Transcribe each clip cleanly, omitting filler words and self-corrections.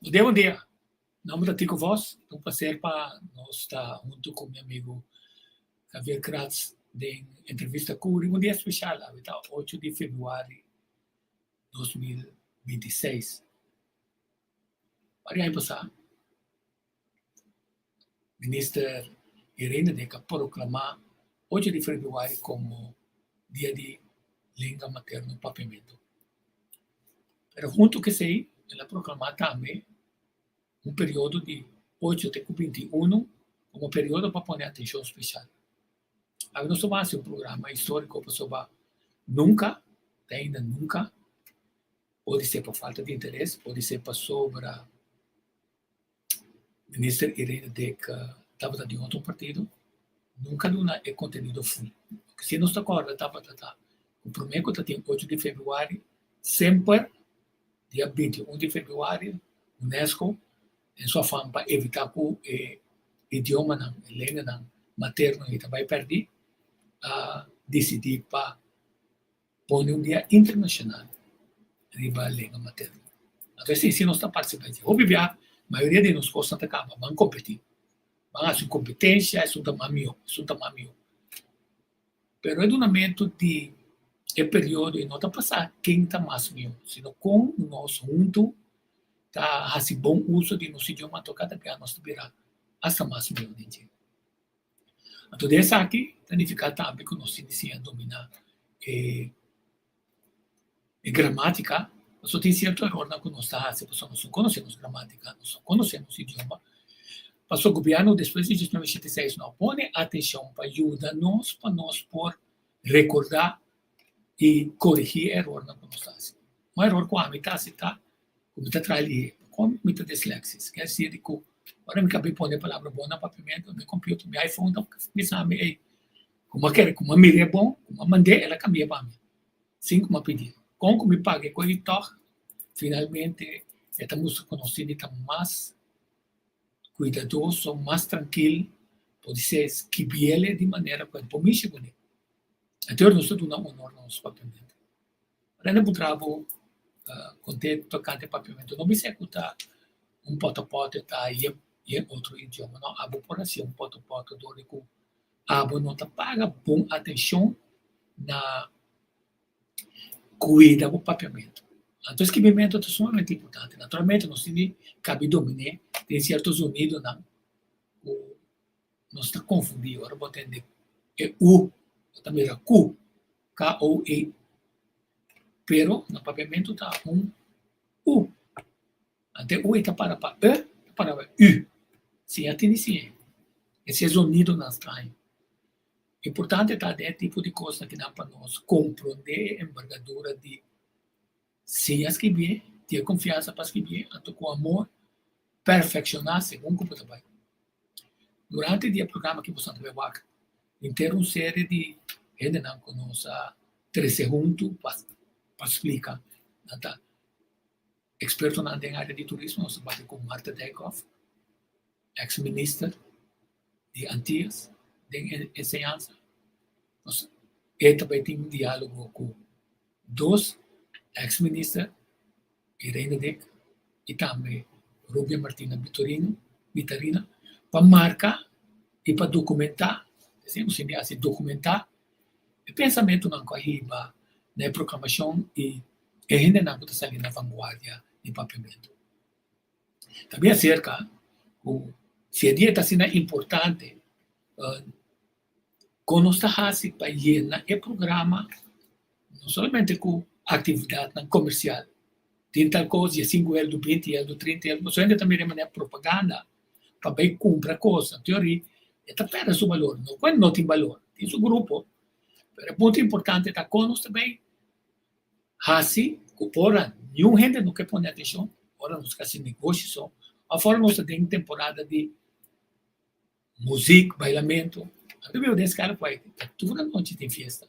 Bon dia, bon dia. Nomber ta Tico Vos. Ta un placer pa nos ta hunto cu mi amigo Javier Kratz den entrevista cu riba un dia special. Awe ta ocho di februari 2026. Varios aña pasa Minister Irene Dick a proclama ocho di februari como Dia di Lenga Materno Papiamento. Pero hunto cu esey el a proclama tambe un periodo di ocho te cu 21 como periodo pa pone atencion special. Awe nos ta haci un programa historico pasobra nunca, te ainda nunca, pode ser pa falta di interes, pode ser pasobra Minister Irene Dick tabata di otro partido, nunca duna e contenido full. Loke si nos ta corda tabata ta cu prome cu ta tin ocho di februari, semper dia 21 di februari UNESCO den su afan pa evita cu e idiomanan, e lenganan materno ei ta bay perdi, a dicidi pa pone un dia internacional riba lenga materno. Anto esei si nos ta participa dje. Hopi bia mayoria di nos cosnan ta caba, ban competi, ban haci un competencia, esun ta mas miho, esun ta mas miho. Pero e dunamento di e periodo ei no ta pasa ken ta mas miho, sino con nos hunto ta haci bon uso di nos idioma, anto cada bia nos ta bira hasta mas miho den dje. Anto di esaki ta nifiká tambe ku nos tin di siña dominá e e gramátika, pasobra tin sierto erornan ku nos ta hasi pasobra nos no konosé nos gramátika, nos no konosé nos idioma. Pasobra gobièrnu despues di 1986 no a pone atenshon pa yuda nos pa nos por rekordá i korigí e erornan ku nos ta hasi. Un eror ku ami ta hasi ta ku mi ta traha lihé. Pakomi mi ta dislexis? Kier disi di ku ora mi kab'é pone palabra bon na papiamentu, mi computer, mi iPhone ta bisa mi, ey, ku mi a kere, ku mi a mir'é bon, ku mi a mand'é, el a kambia pa mi, sin ku mi a pidié. Kon ku mi paga e kos i tòg, finalmente e ta mustra ku nos tin di ta mas kuidadoso, mas trankil, podisé skibiel di manera ku e no por mishi kuné. Anto nos ta duna honor na nos papiamentu. Rende puntra bo konte tokante papiamentu. No bisa ku ta un potopoto ta yen otro idioma. No, abo por hasi un potopoto dor di ku abo no ta paga bon atenshon na kuida bo papiamentu. Anto skibimentu ta sumamente importante. Naturalmente nos tin di kabi dominé den sierto zonidonan ku nos ta konfundí ora bo tende e u, bo ta mira ku. K-O-E. Pero na papiamentu ta un U. Ante U e ta para pa E, ta para pa U. Siña tin di siña. Ese e zonidonan straño. Importante ta den e tipo di kosnan kinan pa nos komprondé e embergadura di siña skibié, tin e konfiansa pa skibié, anto ku amor perfekshoná segun ku bo ta bai. Durante di e programa aki boso ta bai wak henter un serie di hendenan ku nos a trese huntu pa pa splika. Nan ta ekspertonan den área di turismo, nos a papia ku Martha Dijkhoff, eks minister di Antias den enseñansa. Nos e ta bai tin un diálogo ku dos eks minister Irene Dick i tambe Rubia Martina Vitorino, Vitarina, pa marka i pa dokumentá, esei nos tin di hasi, dokumentá e pensamentunan ku a hiba na e proklamashon i e hendenan ku ta sali na vanguardia di papiamentu. Ta bin aserka ku si e dia ta asina importante, kon nos ta hasi pa yena e programa no solamente ku aktividatnan komersial, tin tal kos di e sinku eldo, binti eldo, trinta eldo, pasobra hende ta mira e manera propaganda pa bai kumpra kos, na teoria e ta pèrdè su balor, no ku e no tin balor, tin su grupo, pero e punto importante ta kon nos ta bai hasi ku ora niun hende no ke pone atenshon, ora nos ta hasi negoshi so, òf ora nos ta den temporada di muzik, bailamentu. Ami biba den skala ku ai ta tur anochi tin fiesta.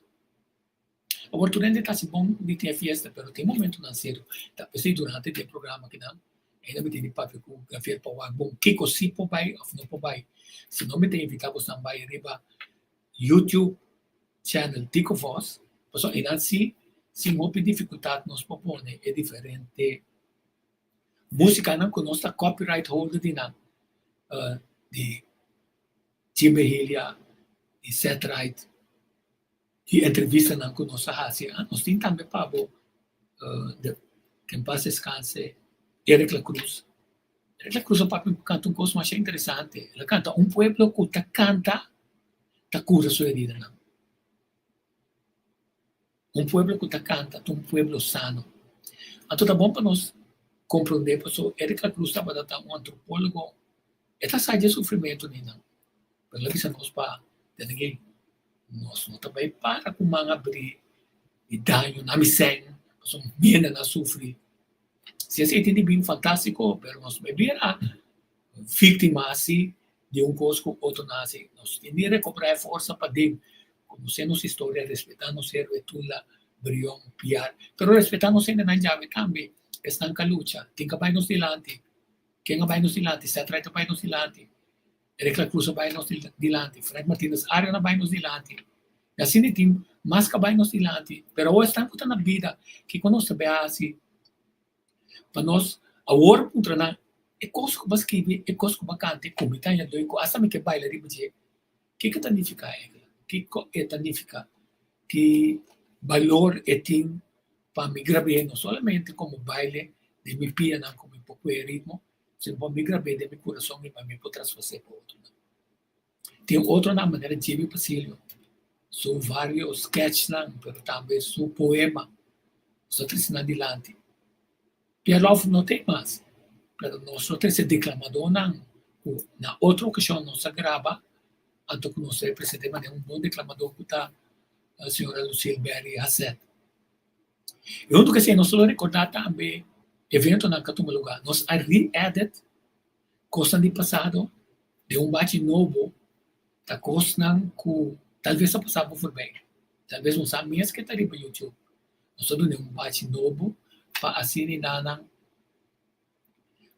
Awor tur hende ta hasi bon di tin e fiesta, pero tin momentunan serio. Ta p'esei durante di e programa kinan ainda mi tin di papia ku Gavier pa wak bon kiko si por bai òf no por bai. Si no mi ta invitá bosnan bai riba YouTube channel Tico Vos, pasobra einan si sin hopi difikultat nos por pone e diferente. Músikanan ku nos ta copyright holder di nan, di Jim Behilia, di Seth Wright, di entrevistanan ku nos a hasi. Nos tin tambe pa bo, que en paz descanse, Eric La Cruz. Eric La Cruz a papia kanta un kos masha interesante. El a kanta un pueblo ku ta kanta ta kura su heridanan. Un pueblo ku ta kanta ta un pueblo sano. Anto ta bon pa nos komprondé pasobra Eric La Cruz tabata ta un antropólogo. E ta sa dje sufrimentu di nan. Pero el a bisa nos pa tene ke nos no ta bai para ku man abrí di daño na mi sèn pasobra mi hende nan a sufri. Si esei tin di bin fantástiko pero nos bai bira víktima si di un kos ku otro nan hasi. Nos tin di rekobrá e forsa paden konosé nos historia, respetá nos héroe Tula, Brion, Piar, pero respetá nos hendenan djawe tambe, esnan ka lucha, tin ka bai nos dilanti. Ken a bai nos dilanti? Seth Wright a bai nos dilanti, Eric La Cruz a bai nos dilanti, Frank Martinez Arion a bai nos dilanti. I asina tin mas ka bai nos dilanti, pero awor esnan ku ta na bida, kiko nos ta bai hasi Pa nos awor puntra nan, e kos ku bo a skibi, e kos ku bo a kanta, e ku mi ta haña doi ku asta mi ke baila riba dje, kiko ta nifiká eigentlik? Kiko e ta nifiká? Ki balor e tin pa mi grab'é no solamente komo baile den mi pianan ku mi por pue ritmo, sino pa mi grab'é den mi kurason i pa mi por traspas'é pa otronan. Tin otronan manera Jimmy Pacilio, su varios sketchnan, pero tambe su poema, nos ta trese nan dilanti. Pierre Love no ta ei mas, pero nos lo trese deklamadónan ku na otro okashon nos a graba, anto ku nos ta represent'é manera un bon deklamadó ku ta señora Lucille Berry Haseth. I huntu ku esei nos lo rekordá tambe eventonan ku a tuma lugá. Nos a re-edit kosnan di pasado den un bachi nobo ta kosnan ku talves a pasa bo forbei. Talves bo sa mes ke ta riba YouTube. Nos a duna un bachi nobo pa asina i nannan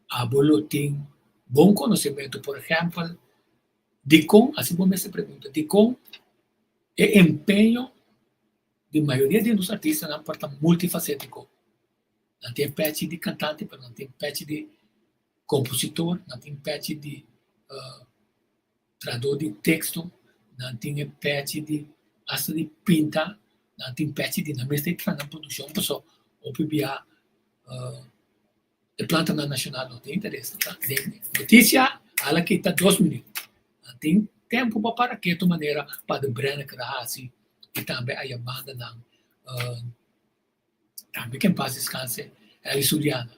abo lo tin bon konosementu. Por ehèmpel, dikon, asi bo mester pregunta, dikon e empeño di mayoria di nos artistanan por ta multifasétiko? Nan tin e pechi di kantante, pero nan tin e pechi di kompositor, nan tin pechi di trahador di teksto, nan tin e pechi di hasta di pinta, nan tin pechi di nan mes ta traha nan produkshon pasobra hopi bia e plantanan nashonal no tin interes. Den notisia hala kita dos minüt. Nan tin tempu pa para ketu manera Pader Brenneker a hasi i tambe aya bandanan Tambe ken pas descanse Elly Suliana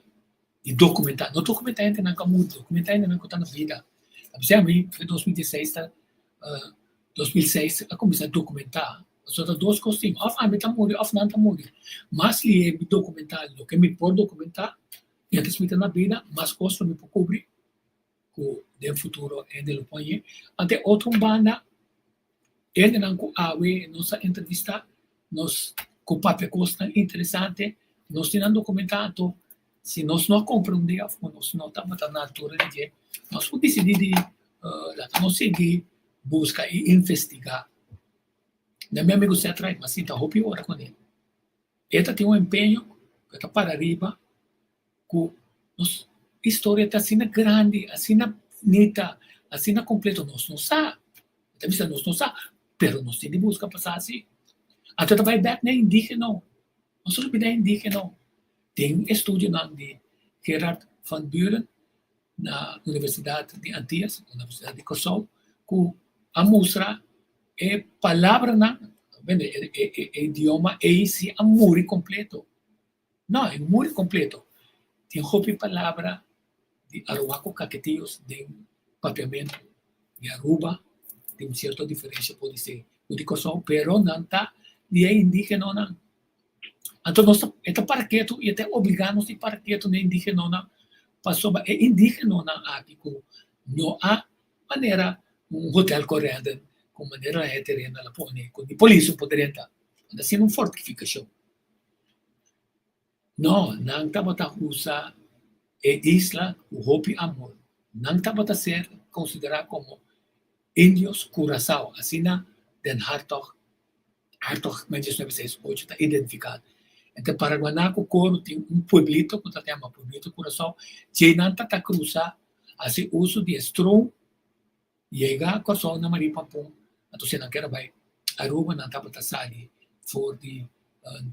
di documenta, no documenta hendenan ku a muri, documenta hendenan ku ta na bida. Ta bisa ami fe 2016 ta 2006 a kuminsá documentá, pasobra ta dos kos tin, òf ami ta muri òf nan ta muri. Mas lihe mi documentá loke mi por documentá mientras mi ta na bida, mas kos lo mi por kubri ku den futuro hende lo por hañ'é. Ante otro un banda Hendenan ku awe nos a entrevistá, nos ku papia kosnan interesante, nos tin nan dokumentá, anto si nos no a komprondé òf ku nos no tabata na altura di dje, nos por disidí di laga nos sigui buska i investigá. Na mi amigu Seth Wright, mi a sinta hopi ora kuné. E ta tin un empeño ku e ta para riba ku nos historia ta asina grandi, asina bunita, asina kompleto, nos no sa. E ta bisa nos no sa, pero nos tin di buska pa sa si. Anto ta bai bèk na indigeno. Nos a olbida indigeno. Den estudionan di Gerard van Buren na Universidat di Antillas, Universidat di Kòrsou, ku a mustra e palabranan, e idioma ei si a muri kompleto. No, e muri kompleto. Tin hopi palabra di Arhuaco Caquetíos den papiamentu di Aruba, tin un sierto diferensha por di ser ku di Kòrsou, pero nan ta di e indígenonan. Anto nos ta, e ta para ketu i e ta obligá nos di para ketu na e indígenonan pasobra e indígenonan aki ku no a manera un hotel Corendon ku manera e tereno la pone ku ni polis no por drenta, nan ta haciendo un fortifikashon. No, nan tabata usa e isla ku hopi amor. Nan tabata ser konsiderá komo indios Curaçao, asina Den Hartog, Hartog 1968, ta identifiká. Entre Paraguaná ku Coro tin un pueblito ku ta yama Pueblito Curaçao. Djei nan ta ta krusa hasi uso di e stroom yega Kòrsou na Marie Pampun. Anto si nan kier a bai Aruba nan tabata sali for di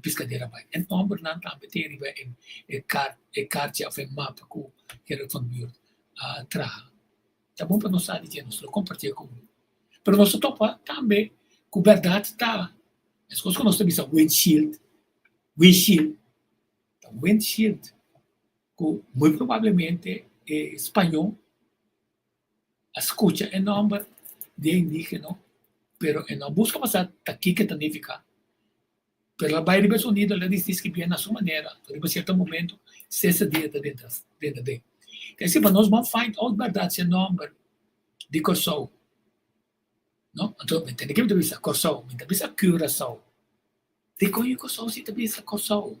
Piscadera bai. E nòmbernan tambe tin riba e e karchi òf e mapa ku Gerrit van Buurt a traha. Ta bon pa nos sa di dje, nos lo kompartié ku bo. Pero nos ta topa tambe ku bèrdat ta, meskos ku nos ta bisa windshield, windshield, ta windshield ku muy probablemente e spañó a skucha e nòmber di e indígeno, pero e no a buska pa sa ta kiko e ta nifiká. Pero el a bai riba e sonido, el a disidí skibié na su manera, riba sierto momento sesa dia ta dentro dentro den. Ke si pa nos ban find out bèrdat si e nòmber di Kòrsou, no? Anto mi tende ke mi ta bisa Kòrsou, mi ta bisa Curaçao. Dikon yu Kòrsou si ta bisa Kòrsou?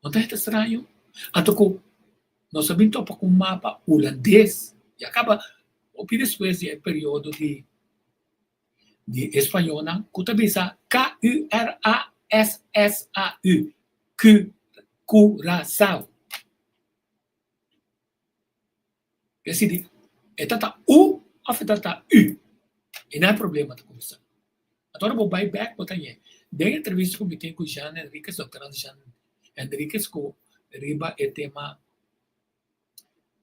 No ta heta straño? Anto ku nos a bin topa ku un mapa hulandes, ya kaba hopi despues di e periodo di di e spañolnan ku ta bisa K-U-R-A-S-S-A-U, Curaçao. Desidi, e ta ta U òf e ta ta U? E nan e problema ta kuminsá. Anto ora bo bai bèk bo ta ñe. Den entrevista ku mi tin ku Jean Henriquez, Dòkter Jean Henriquez ku riba e tema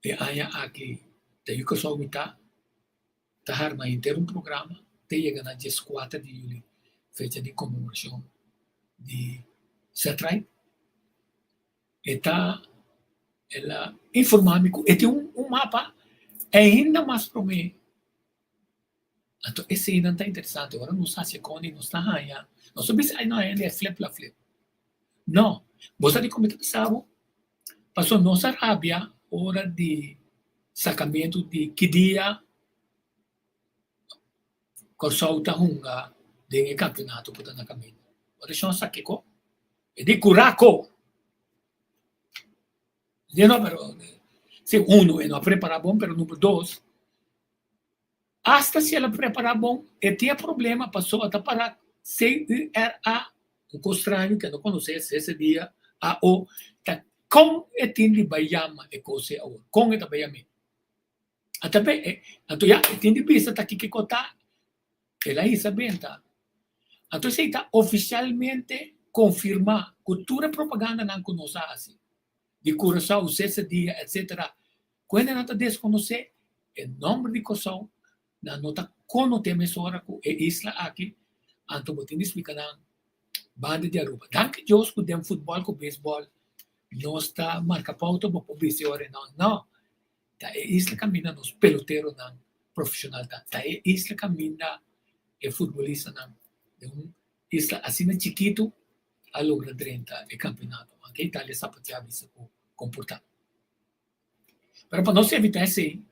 e aña aki ta yu Kòrsou mi ta, ta harma henter un programa te yega na dieskuater di yuli, fecha di konmemorashon di Setright. E ta el a informá mi ku e tin un mapa ainda mas promé. Anto eseinan ta interesante, ora nos hasi e kos nos ta haña, nos ta bisa ay no hende e flip la flip. No, bo sa dikon mi ta bisa bo? Pasobra nos a rabia ora di sakamentu di ki dia Kòrsou ta hunga den e kampionato ku ta na kaminda. Ora shon sa kiko? E di Kurako! Di no, pero si uno e no a prepará bon, pero number dos, Asta si el a prepará bon, e tin e problema pasobra ta pará CURA, un kos straño ku e no konosé ese dia, AO, ta kon e tin di bai yama e kos ei awor? Kon e ta bai yam'é? Ata be, e, anto ya, e tin di bisa ta kiko ta, el a hisa benta. Anto esei ta ofisialmente konfirmá ku tur e propagandanan ku nos a hasi, di Curaçao, sese dia, etcetera, Ku hendenan ta deskonosé e nòmber di Kòrsou, nan no ta konoté mesora ku e isla aki, anto bo tin di splika nan banda di Aruba. Danki Dios ku den futbòl ku beisbòl nos ta marka pouta, bo por bisa e ora nan, no, ta e isla kaminda nos peloteronan profeshonal ta, ta e isla kaminda e futbolistanan den un isla asina chikitu a logra drenta e kampeonato. Anke Italia sapateá bisa ku komportá. Pero pa nos evitá esei,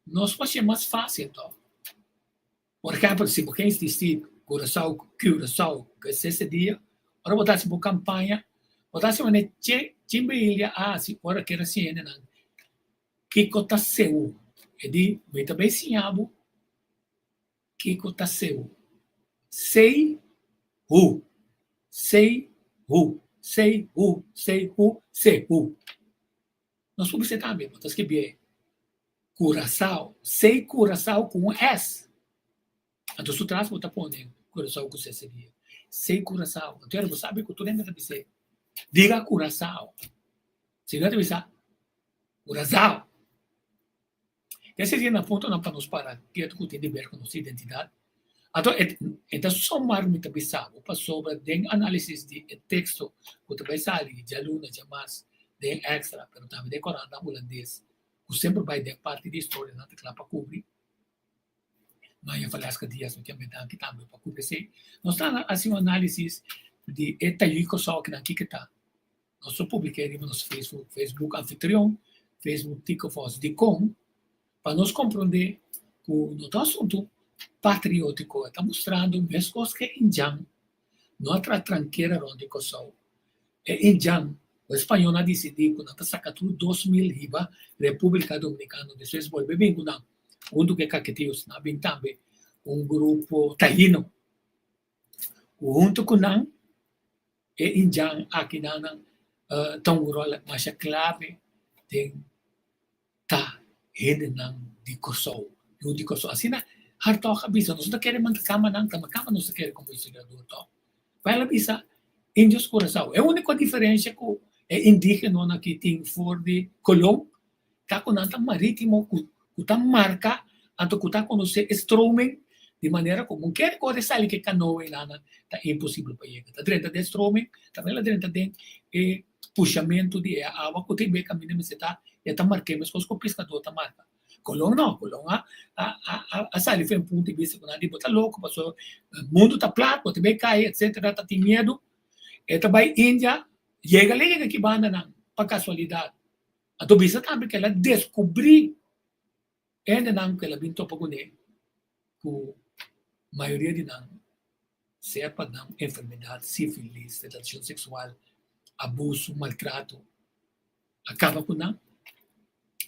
nos por hasié mas fásil tòg. Por ehèmpel, si bo ke insistí Curaçao, Curaçao, ku esei dia, ora bo ta hasi bo kampaña, bo ta hasi manera che Chimbelia a hasi ora ku era hasi hendenan kiko ta seu. E di, mi ta bai siña bo kiko ta seu. Sei hu, sei hu, sei hu, sei hu, se hu. Nos por bisa tambe, bo ta skibié Curaçao, sei Curaçao ku un S. Anto su tras bo ta pone Curaçao ku C seria. Sei Curaçao. Anto bo sabi ku tur hende ta bis'é, diga Curaçao. Si no ta bisa Curaçao. Esei seria na puntonan pa nos para ketu ku tin di ber ku nos identidat. Anto e e ta somar mi ta bisa bo pasobra den análisis di e teksto ku ta bai sali djaluna, djamars den Extra pero tambe den korantnan hulandes ku semper bai den parti di historianan ta kla pa kubri. Maya Valeska Diaz mi ta yama e danki tambe pa kubri esei. Nos ta hasi un análisis di e tayu Kòrsou kinan kiko ta. Nos lo publik'é riba nos Facebook, Facebook Anfitrion, Facebook Tico Vos. Dikon? Pa nos komprondé ku no ta un asuntu patriótiko, e ta mustrando meskos ku e indjan no a traha trankera rònt di Kòrsou. E indjan, ku e spañolnan a disidí ku nan ta saka tur 2000 hiba Repúblika Dominikano, despues bolbe bin ku nan huntu ku e kaketios, nan a bin tambe un grupo taíno ku huntu ku nan. E indjan aki nan ta un ròl masha klave den ta hendenan di Kòrsou, yu di Kòrsou. Asina Hartog a bisa, nos no ta kere manda kamanan, ta kama nos ta kere komo historiador tòg. Pa el a bisa indios Curaçao. E úniko diferensia ku e indígenonan aki tin for di Colon ta ku nan ta marítimo ku ku ta marka anto ku ta konosé e stroming di manera ku bo kere kore sali ku e kanoa einan ta imposibel pa yega. Ta drenta den stroming, ta mira drenta den e pushamentu di e awa ku ta hib'é kaminda mester ta e ta mark'é meskos ku piskadó ta marka. Colon no, Colon a a a sali for e punto di bista ku nan di bo ta loko pasobra mundu ta plat bo ta bai kai etsetera ta tin miedu. E ta bai India yega lei yega ki bandanan pa kasualidat. Anto bisa tambe ku el a deskubrí hendenan ku el a bin topa kuné ku mayoria di nan sea pa nan enfermedat, sífilis, relashon seksual, abuso, maltrato a kaba ku nan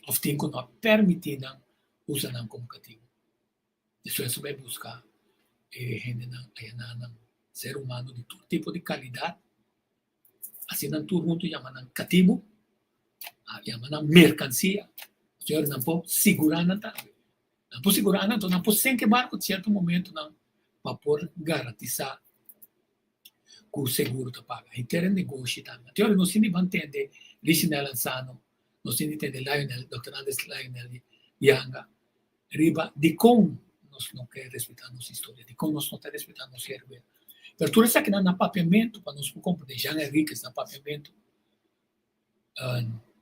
òf tin ku no a permití nan usa nan komo katibu. Despues a bai buska e hendenan ayaná nan ser humano di tur tipo di kalidat. Asina nan tur huntu yama nan katibu, a yama nan merkansia. Señor nan por sigurá nan tambe. Nan por sigurá nan, enton nan por senka e barku sierto momentunan pa por garantisá ku seguro ta paga. Henter e negoshi tambe. Anto nos tin di ban tende Richinel Ansano, nos tin di tende Lionel, Dòkter Andres Lionel Yanga riba dikon nos no ke respetá nos historia, dikon nos no ta respetá nos herbia. Pero tur esakinan na papiamentu pa nos por komprendé. Jean Henriquez na papiamentu,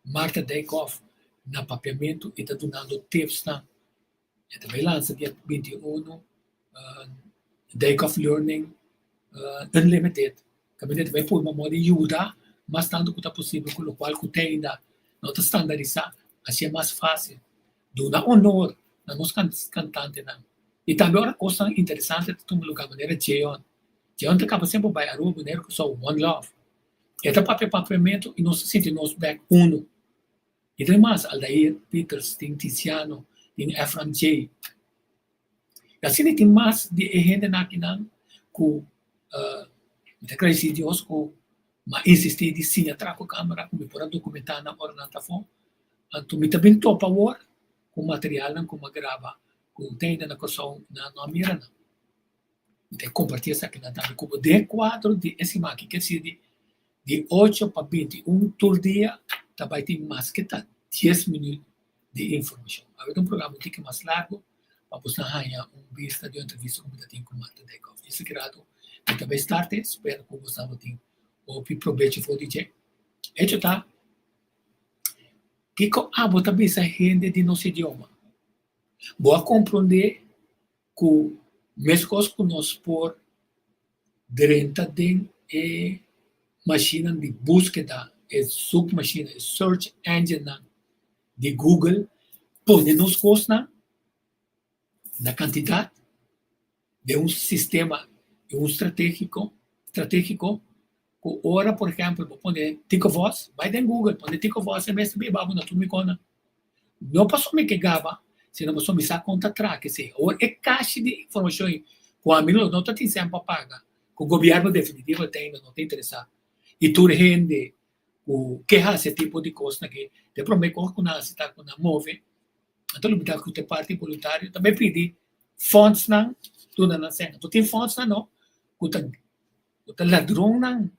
Martha Dijkhoff na papiamentu i ta dunando tipsnan. E ta bai lansa dia 21 Dijkhoff Learning Unlimited. Kaminda ta bai purba modo di yuda mas tantu ku ta posibel ku lokual ku te ainda no ta standarisá, hasié mas fásil. Duna honor na nos kantantenan. I tambe ora kosnan interesante ta tuma lugá manera Jeon. Jeon ta kaba semper bai Aruba, Boneiru, Kòrsou, one love. E ta papia papiamentu i nos ta sinti nos bèk unu. I tin mas, Aldair Pieters, tin Tiziano, tin Efraim Jay. I asina tin mas di e hendenan akinan ku mi ta gradisí Dios ku mi a insistí di siña traha ku kamera ku mi por a dokumentá nan ora nan ta afó. Anto mi ta bin topa awor ku materialnan ku mi a graba ku te ainda na Kòrsou nan no a mira nan. Mi ta kompartí esakinan tambe ku bo den kuadro di e siman aki, ker si di di ocho pa 21 tur dia ta bai tin mas ke ta dies minüt di informashon. Awe ta un programa un tiki mas largu pa bo sa haña un bista di un entrevista ku mi ta tin ku Martha Dijkhoff. Esaki ratu mi ta bai start, spera ku bo sa bo tin hopi probecho for di dje. Hecho ta. Kiko abo ta bisa hende di nos idioma? Bo a komprondé ku meskos ku nos por drenta den e mashinnan di búskeda, e zoekmachine, e search enginenan di Google, pone nos kosnan na kantidat den un sistema i un strategiko strategiko ku ora por ehèmpel bo pone Tico Vos, bai den Google pone Tico Vos e mes ta biba bo na tur mi kona. No pasobra mi ke gaba, sino pasobra mi sa kon ta traha esei. Awor e kashi di informashon ei ku ami lo no ta tin sèn pa paga, ku gobièrnu definitivo te ainda no ta interesá i tur hende ku ke hasi e tipo di kosnan aki, ta e promé kos ku nan hasi ta ku nan move. Anto lo mira ku ta parti boluntario ta bai pidi fondsnan duna nan sèn. Anto tin fondsnan no ku ta ku ta ladronnan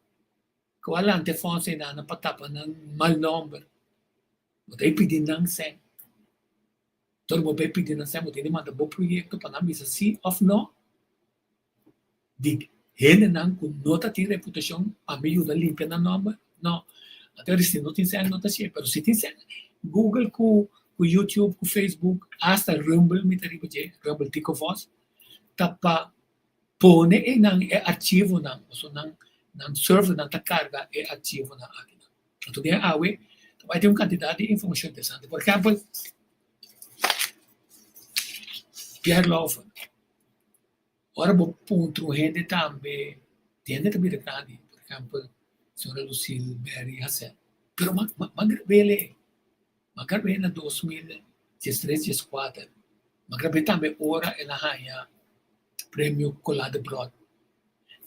ku a lanta e fonds einan pa tapa nan mal nòmber. Bo ta bai pidi nan sèn. Tor bo bai pidi nan sèn bo tin di manda bo proyekto pa nan bisa si òf no. Di hendenan ku no ta tin reputashon pa mi yuda limpia nan nòmber? No. Anto si no tin sèn no ta si'e, pero si tin sèn Google ku ku YouTube ku Facebook asta Rumble mi ta riba dje, Rumble Tico Vos, ta pa pone einan e archivonan pasobra nan nan servernan ta karga e archivonan akinan. Anto den awe ta bai tin un kantidat di informashon interesante. Por ehèmpel Pierre Lauffer. Ora bo puntra un hende tambe, di hende ta bira grandi, por ehempel señora Lucille Berry Hassell, pero m'a m'a grab'el e, m'a grab'é na 2013, 14, m'a grab'é tambe ora el a haña premio Colá de Brot.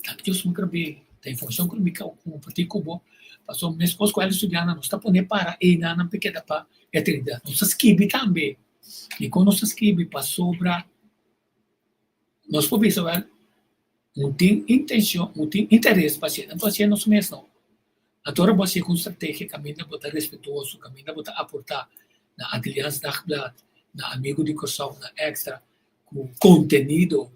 Tantu dios m'a grab'é. Ta informashon ku mi kompartí ku bo, pasobra meskos ku el estudiantenan nos ta pone para einan pa keda pa eternidat. Nos ta skibi tambe. Dikon nos ta skibi? Pasobra nos por bisa wèl, no tin intenshon, no tin interes pa hasié, nan por hasié nos mes no. Anto ora bo hasié ku un strategia kaminda bo ta respetuoso, kaminda bo ta aportá na Antilliaans Dagblad, na Amigu di Kòrsou, na Extra, ku kontenido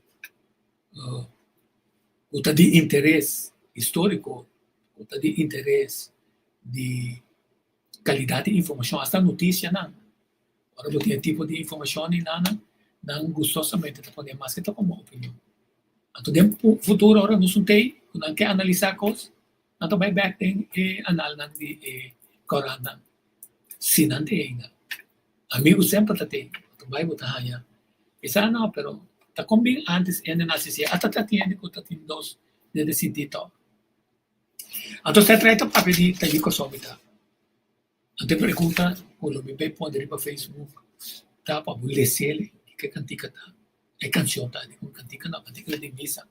ku ta di interes históriko, ku ta di interes di kalidat di informashon, asta notisianan. Ora bo tin e tipo di informashon di nan, nan gustosamente ta pone maske ta komo opinion. Anto den futuro ora nos un tei ku nan ke analisá kos, nan ta bai bèk den e analnan di e korantnan, si nan tin ainda. Amigu semper ta tin, bo ta bai bo ta haña. Kisa no, pero ta konbin ántes hende nase si, asta ta tin hende ku ta tin dos dede sinti tòg. Anto sa trae ta papia di ta di Kòrsou mi ta. Anto e pregunta ku lo mi bai pone riba Facebook ta pa bo les'el kiko e kantika ta, e kanshon ta, di kon kantika no, kantika ta di misa,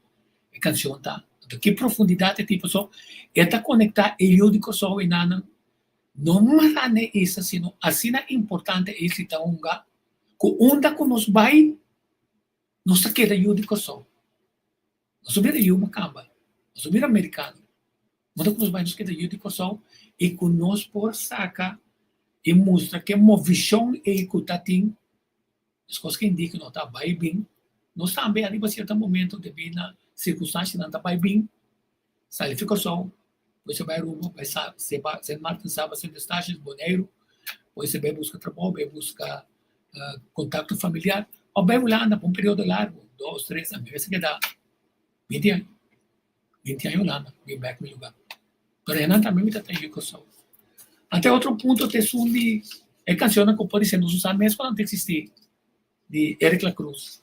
e kanshon ta. Anto ki profundidat e tin pasobra e ta konektá e yu di Kòrsou i nan No mara n'e isla sino asina importante e isla ta hunga ku unda ku nos bai nos ta keda yu di Kòrsou. Nos no bira yu makamba, nos no bira merikano. Unda ku nos bai nos keda yu di Kòrsou i ku nos por saka i mustra ke movishon ei ku ta tin, meskos ku indígena ta bai bin, nos tambe ariba sierto momento debí na sirkunstansianan ta bai bin. Sali fi Kòrsou, bo bai Aruba, bai Sint Maarten, Saba, Sint Eustatius, Boneiru, bo bai buska trabou, bai buska kontakto familiar òf bai Hulanda pa un periodo largu, dos, tres aña. Mi mester keda binti aña, binti aña Hulanda, bin bèk mi lugá. Pero enan tambe mi ta ta yu Kòrsou. Anto e otro punto ta esun di e kanshonnan ku por dise nos no sa mes ku nan ta eksistí, di Eric La Cruz.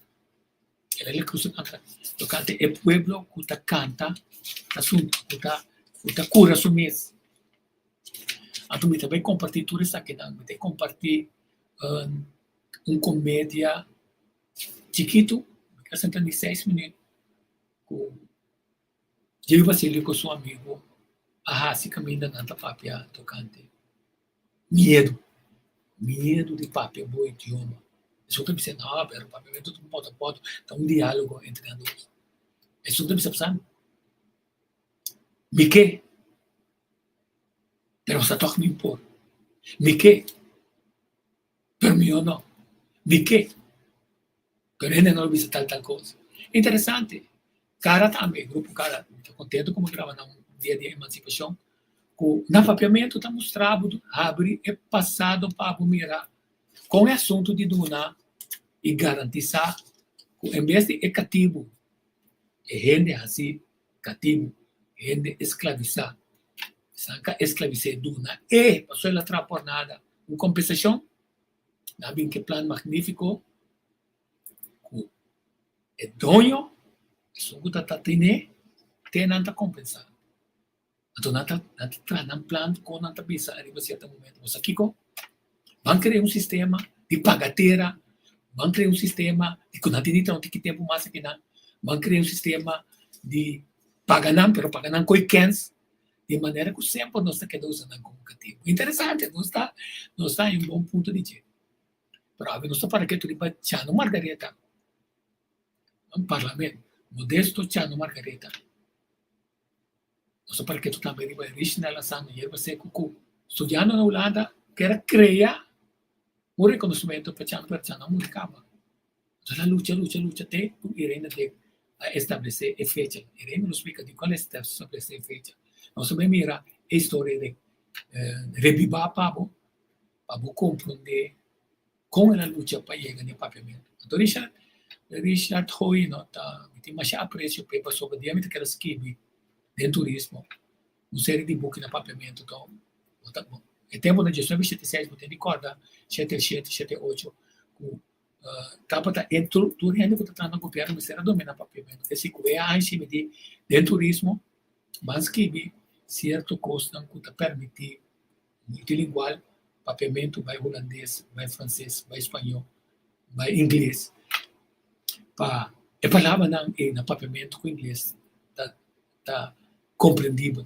Eric La Cruz ta kanta tokante e pueblo ku ta kanta asuntu, ku ta ku ta kura su mes. Anto mi ta bai kompartí tur esakinan, mi ta kompartí un komedia chikitu, mi ta senta di seis minüt ku Jimmy Basilio ku su amigu a hasi kaminda nan ta papia tokante miedu, miedu di papia bo idioma. Esun ta bisa no, pero papiamentu ta un pòt a pòt, ta un diálogo entre nan dos. Esun ta bisa p'sa, mi ke, pero sa tòg mi por. Mi ke, pero mihó no. Mi ke, pero hende no lo bisa tal tal kos. Interesante. Cara tambe, grupo Cara, mi ta contento como graba na un dia di emancipacion, cu na papiamento ta mustra bo habri e pasado pa bo mira con e asunto di duna y garantisa cu en bes di e catibu, e hende haci catibu, hende esclavisa, esnan ca esclavisa e duna e pasobra el a traha por nada un compensacion, nan a bin cu e plan magnifico cu e doño, esun ku ta ta tene, te nan ta kompensá. Anto nan ta nan ta traha nan plan kon nan ta bisa ariba sierto momento. Bo sa kiko? Ban krea un sistema di paga tera, ban krea un sistema di ku nan tin di traha un tiki tempu mas akinan, ban krea un sistema di paga nan, pero paga nan koe kens, di manera ku semper nos ta keda usa nan komo katibu. Interesante, nos ta nos ta haña un bon punto di dje. Pero awe nos ta para ketu riba Chano Margaretha. Un parlamento. Modesto Chano Margaretha. Nos ta para ketu tambe riba Richnel Asano Yerba Seco ku studiando na Hulanda kier a krea un rekonosementu pa Chano pero Chano a muri kaba. Entonces a lucha lucha lucha te ku Irene Dek a establesé e fecha. Irene lo splika dikon el a establesé e fecha. Nos ta bai mira e historia di rebibá pa bo pa bo komprondé kon el a lucha pa yega na e papiamentu. Anto Richard, Richard Hoy no ta, mi tin masha apresio p'e pasobra dia mi ta keda skibi den turismo un serie di buki na papiamentu to bo ta bo e tempu na diesnuebe shete seis bo tin di kòrda shete shete shete ocho ku tabata e tur tur hende ku ta traha na gobièrnu mester a dominá papiamentu. Esei ku e anshi mi di den turismo ban skibi sierto kosnan ku ta permití multilingual, papiamentu bai hulandes, bai franses, bai spañó, bai ingles, pa e palabranan ei na papiamentu ku ingles ta ta. komprendibel,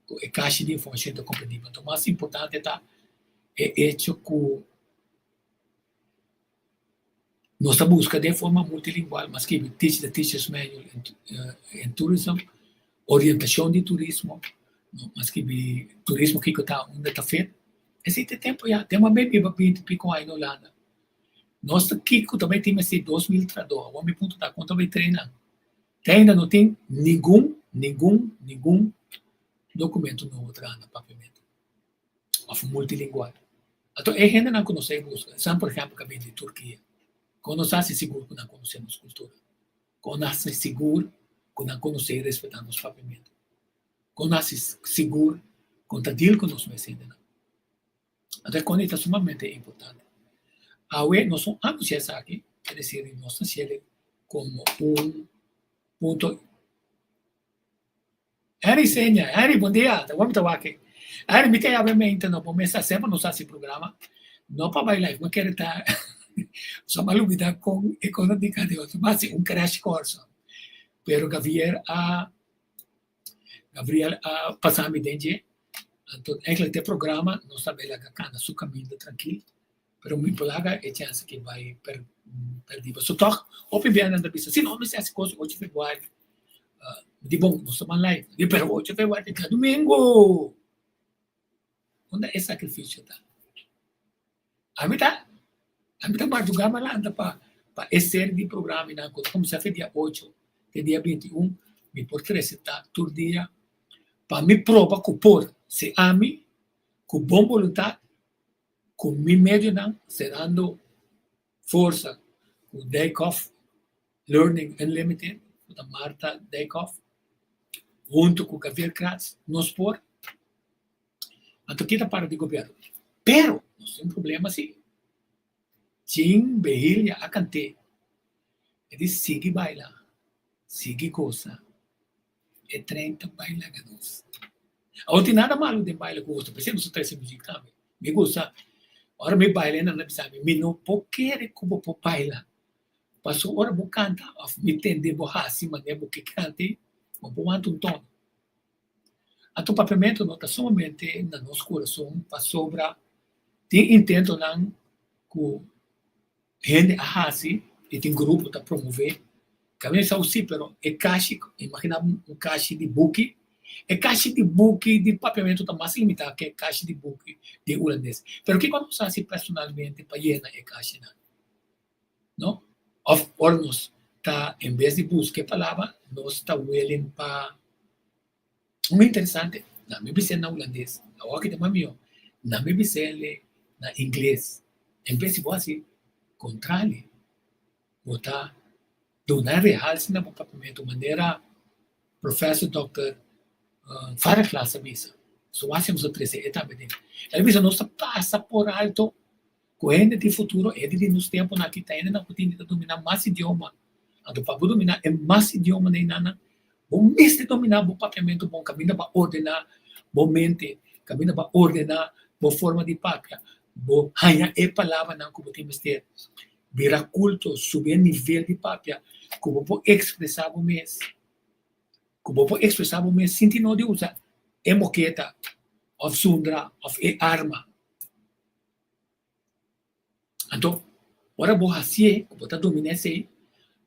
ku e kashi di informashon ta komprendibel. Anto mas importante ta e echo ku nos ta buska den forma multilingual, mas skibi Teach the Teachers Manual in Tourism, orientashon di turismo, mas skibi turismo kiko ta, unda ta fet. Esei ta e tempu ya, tempu a biba binti piko aña na Hulanda. Nos ta kiko ta bai tin mester 2000 trahadó, awor mi punto ta kon ta bai train nan? Te ainda no tin ningun, ningun, ningun documento nobo traha na papiamento of multilingual. Anto e hendenan ku nos a buska, esnan por ehempel ku a bini di Turkia, kon nos hasi sigur ku nan konosé nos kultura? Kon nos hasi sigur ku nan konosé i respetá nos papiamento? Kon nos hasi sigur ku nan ta deal ku nos mes hendenan? Anto e kos ta sumamente importante. Awe nos no anunsiá esaki, es desir, nos ta hasiel komo un punto. Henry Seña, Henry, bon dia, ta wak mi ta wak. Henry, mi ta yama mente no, bo mester semper nos hasi programa, no pa bai live, mi kere ta, so mi a lubida kon e kos a di Dios, mi a hasi un crash course, pero Gavier a, Gabriel a pasa mi den dje, anto eigenlijk e programa nos ta bai laga kana su kaminda trankil, pero mi por laga e chèns aki bai per pèrdí. Pasobra tòg hopi bia nan ta bisa, si no mi hasi kos ocho februari. Mi di bon, nos ta ban live. Mi di pero ocho februari ta djadumingu! Unda e sakrifisio ta? Ami ta ami ta madrugá malanta pa pa e seri di programanan ku ta kuminsá fe dia ocho te dia 21 mi por trese ta tur dia pa mi proba ku por si ami ku bon boluntat ku mi medionan serando forsa ku Dijkhoff Learning Unlimited ku ta Martha Dijkhoff huntu ku Gavier Kratz nos por. Anto kita para di gobierno. Pero nos tin un problema si. Tin behilia a kant'é. E di sigui baila, sigui gosa. E tren ta bai laga nos. Awor tin nada malu den baila ku gosa, p'esei nos ta trese muzik tambe. Mi gusta ora mi baila e nan ta bisa mi, mi no por kere ku bo por baila. Pasobra ora bo kanta òf mi tende bo hasi manera bo ke kanta ei, bo por wanta un tono. Anto papiamentu no ta sumamente na nos kurason pasobra tin intentonan ku hende a hasi i tin grupo ta promové. Kaminda sa si pero e kashi, imaginá bo un kashi di buki, e kashi di buki di papiamentu ta mas limitá ke e kashi di buki di hulandes. Pero kiko nos hasi personalmente pa yena e kashinan? No? Of ora nos ta en bes di buska e palabra, nos ta willing pa un interesante, na mi bis'é na hulandes, awor aki ta mas mihó, na mi bis'é na ingles, en bes di bo hasi kontrali, bo ta duna rehalse na bo papiamentu manera Professor Dòkter Vareglas a bisa, so wak si nos a trese e tambe den. El a bisa nos ta pasa por alto Ku hende di futuro, hende di nos tempunan aki ta hendenan ku tin di ta dominá mas idioma. Anto pa bo dominá e mas idiomanan einanan, bo mester dominá bo papiamentu bon, kaminda bo a ordená bo mente, kaminda bo a ordená bo forma di papia, bo haña e palabranan ku bo tin mester. Bira kulto, subi e nivel di papia ku bo por ekspresá bo mes, ku bo por ekspresá bo mes sin tin no di usa e moketa òf zundra òf e arma. Anto, ora bo hasié, ku bo ta dominá esei,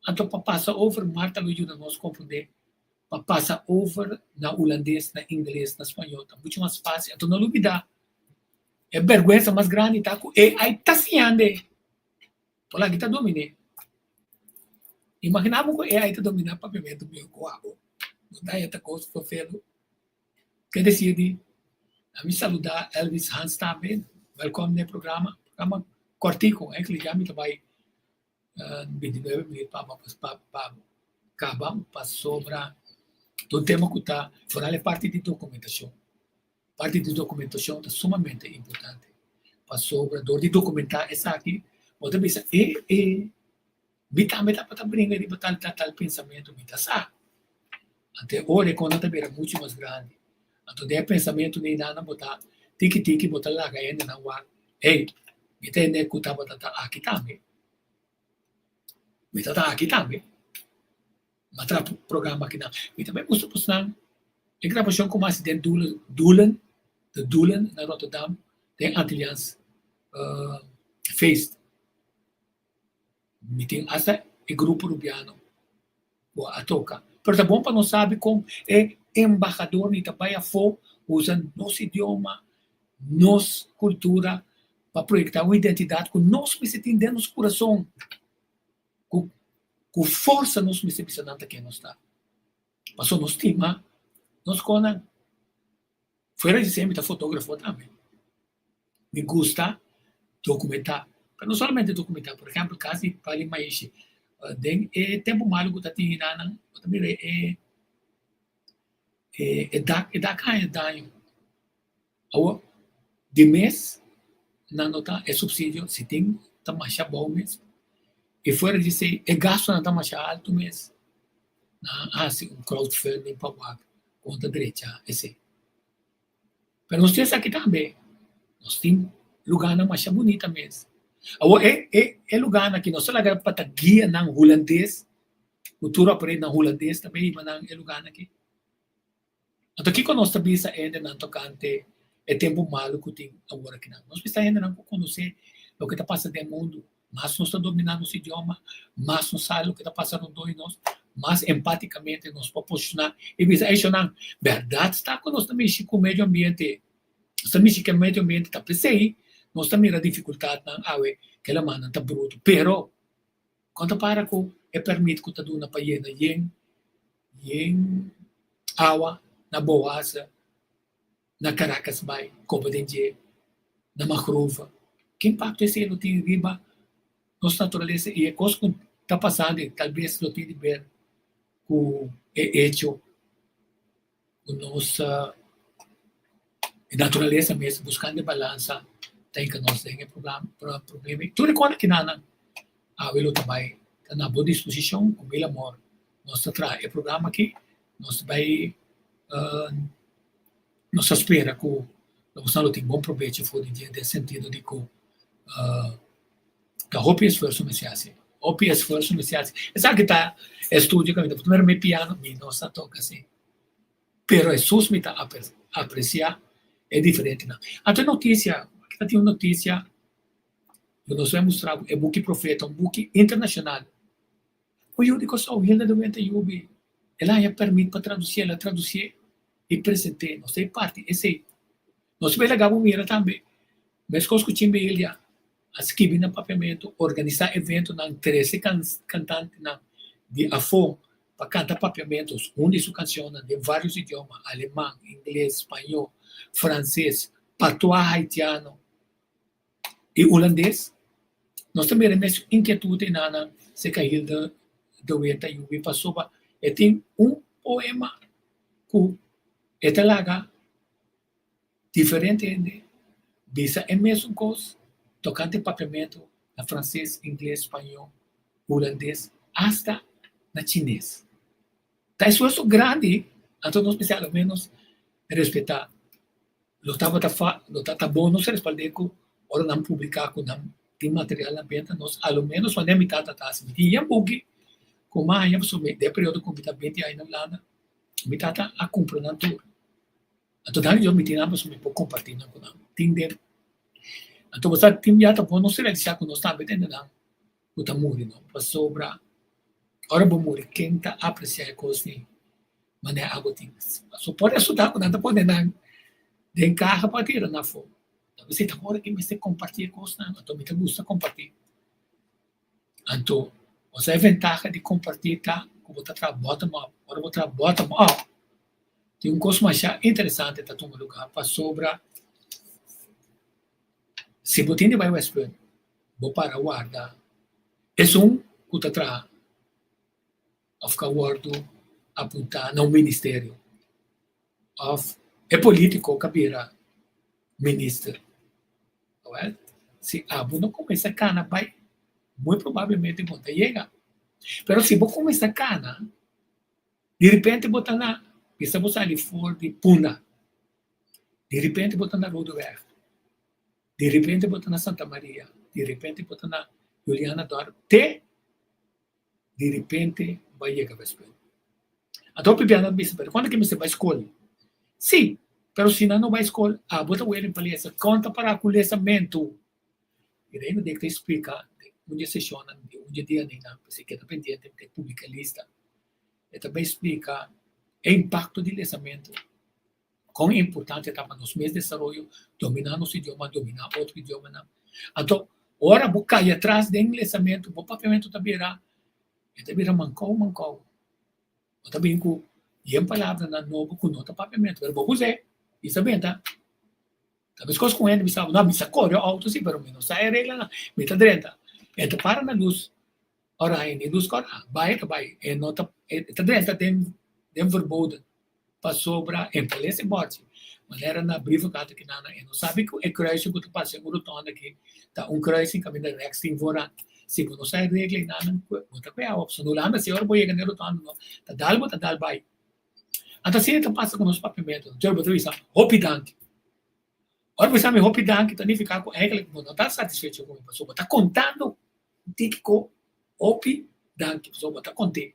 anto pa pasa over, Marta lo yuda nos komprondé, pa pasa over na hulandes, na ingles, na spañó, ta muchu mas fásil. Anto no lubidá, e bèrgwensa mas grandi ta ku AI ta siñand'e, por laki ta domin'é. Imaginá bo ku AI ta dominá papiamentu mihó ku abo, no ta e ta kos ferfelu. Ke desir di a mi saluda Elvis Hans tambe, welkom den e programa, programa kortico, eigenlijk ya mi ta bai 29 minuut pa pa pa kaba pasobra ta un tema ku ta foral e parti di dokumentashon, parti di dokumentashon ta sumamente importante pasobra dor di dokumentá esaki bo ta bisa e e Mi tambe tabata bringa riba tal tal tal pensamentu, mi ta sa. Anto e ora e kos nan ta bira muchu mas grandi. Anto den e pensamentu neinan bo ta tiki tiki bo ta laga e hendenan wak, hey, mi ta hende ku tabata ta aki tambe. Mi ta ta aki tambe. Mi a traha programa akinan. Mi ta bai mustra bosnan. E grabashon ku mas den Doelen, Doelen, de Doelen na Rotterdam den Antilliaans Feest. Mi tin hasta e grupo Rubiano ku a toka. Pero ta bon pa nos sabi kon e embahador ni ta bai afó usa nos idioma, nos kultura pa proyektá un identidat ku nos mester tin den nos kurason. Ku ku forsa nos mester bisa nan ta ken nos ta. Pasobra nos stima nos konan. Fuera di esei mi ta fotografo tambe. Mi gusta dokumentá, pero no solamente dokumentá, por ehèmpel kas di Pali Maishi, den e tempu malu ku ta tin hinanan bo ta mira e e dak, e dak haña daño. Awor di mes nan no ta e supsidio si tin ta masha abou mes i fuera di esei e gastunan ta masha altu mes. Nan a hasi un crowdfunding pa wak kon ta drecha esei. Pero nos tin esaki tambe, nos tin lugánan masha bunita mes. Awor e e e lugánan aki nos ta laga pa ta guianan hulandes ku tur operenan hulandes ta bin hiba nan e lugánan aki. Anto kiko nos ta bisa hendenan tokante e tempu malu ku tin awor akinan? Nos bisa hendenan ku konosé loke ta pasa den mundu. Mas nos ta dominá nos idioma, mas nos sa loke ta pasa rondó di nos, mas empátikamente nos por posishoná i bisa, Ey shonnan, bèrdat sta ku nos ta mishi ku medio ambiente? Nos ta mishi ku e medio ambiente, ta p'esei nos ta mira difikultatnan awe ku e lamannan ta brutu. Pero, kon ta para ku e pèrmit ku ta duna pa yena yen yen awa na Boaza, na Caracas Bay, koba den dje, na Mangrove. Ki impakto esei lo tin riba nos naturalesa i e kos ku ta pasando i talbes lo tin di ber ku e echo ku nos naturalesa mes buskando e balansa ta hinka nos den e problema. Tur e kos akinanan awe lo ta bai ta na bo disposishon ku mil amor nos ta traha e programa aki nos ta bai nos ta spera ku nos lo tin bon probecho for di dje den sentido di ku ta hopi esfuerso mester hasi, hopi esfuerso mester hasi. Esaki ta e studio ku mi ta primero mi piano mi no sa toka si pero Hesus mi ta apresia e diferentenan. Anto e notisia, aki ta tin un notisia ku nos a mustra bo e buki profeta un buki internashonal. Un yu di Kòrsou, Hilda de Wente Yubi, el a haña pèrmit pa tradusié, el a tradusié i present'é. Nos ta e parti esei. Nos por laga bo mira tambe, meskos ku Chimbe Ildia a skibi na papiamentu, organisá eventonan, trese kantantenan di afó pa kanta papiamentu, un di su kanshonnan den vários idioma, aleman, ingles, spañó, franses, patois haitiano i hulandes. Nos ta mira mes inkietut enanan serka Hilda de Wet a yubi pasobra e tin un poema ku e ta laga diferente hende bisa e mesun kos tokante papiamentu na franses, ingles, spañó, hulandes asta na chines. Ta esfuerso grandi anto nos mester alo menos respetá. Lo tabata fa, lo ta ta bon nos respald'é ku ora nan publiká ku nan tin material na benta nos a lo ménos wanneer mi tata ta hasi. Mi tin yen buki ku mi a haña pasobra mi den periodo ku mi ta binti aña na Hulanda mi tata a kumpra nan tur. Anto nan yo mi tin nan pasobra mi por kompartí nan ku nan. Tin den. Anto bo sa tin bia ta bon nos realisá ku nos tambe tende nan ku ta muri no pasobra ora bo muri ken ta apresiá e kos ni manera abo tin. So por resulta ku nan ta pone nan den kaha pa tira nan afó. Ta bisa ta ora ki mester kompartí e kosnan, anto mi ta gusta kompartí. Anto, osea e ventaha di kompartí ta ku bo ta traha bottom up. Ora bo traha bottom up, tin un kos masha interesante ta tuma lugá pasobra si bo tin di bai Westpunt, bo para warda esun ku ta traha. Of ka wòrdu apuntá na un ministerio òf e polítiko ka bira minister. Wèl, si abo no kuminsá kana bai, muy probablemente bo ta yega. Pero si bo kuminsá kana, di repente bo ta na, bisa bo sali for di Punda, di repente bo ta na Roodeweg, di repente bo ta na Santa Maria, di repente bo ta na Julianadorp, te di repente bo a yega pa e skol. Anto hopi biaha nan bisa, pero cuando ke mester bai skol? Sí, pero si nan no bai skol, abo ta welen pa lesa. Kon ta para ku lesamentu? E Reino dek ta explica den un di e sesionnan di un di e dianan, p'esei keda pendiente mi ta publica e lista. E ta bai splika e impakto di lesamentu, kon importante ta pa nos mes desaroyo, dominá nos idioma, dominá otro idiomanan. Anto, ora bo kai atras den lesamentu, bo papiamentu ta bira, e ta bira mankou mankou. Bo ta bin ku yen palabranan nobo ku no ta papiamentu, pero bo kus'é i sa benta. Ta meskos ku un hende bisa bo, no, mi sa kore outo si, pero mi no sa e reglanan, mi ta drenta. E ta para na lus oranje, ni lus kòrá, bai e ta bai, e no ta, e ta drenta den den verboden, pasobra e ta lesa e bòrchi. Manera na brievenkaart aki nan, e no sabi ku e kruising ku ta pasa den un rotonda aki ta un kruising kaminda rèks tin voorrang. Si bo no sa e regla einan, bo ta kue awa. Pasobra no Hulanda si ora bo yega na e rotonda no ta dal bo ta dal bai. Anto asina ta pasa ku nos papiamentu. Anto bo ta bisa, hopi danki. Ora bo bisa mi hopi danki ta nifiká ku eigenlijk bo no ta satisfecho ku mi pasobra bo ta kontando tiki ku hopi danki pasobra bo ta kont'é.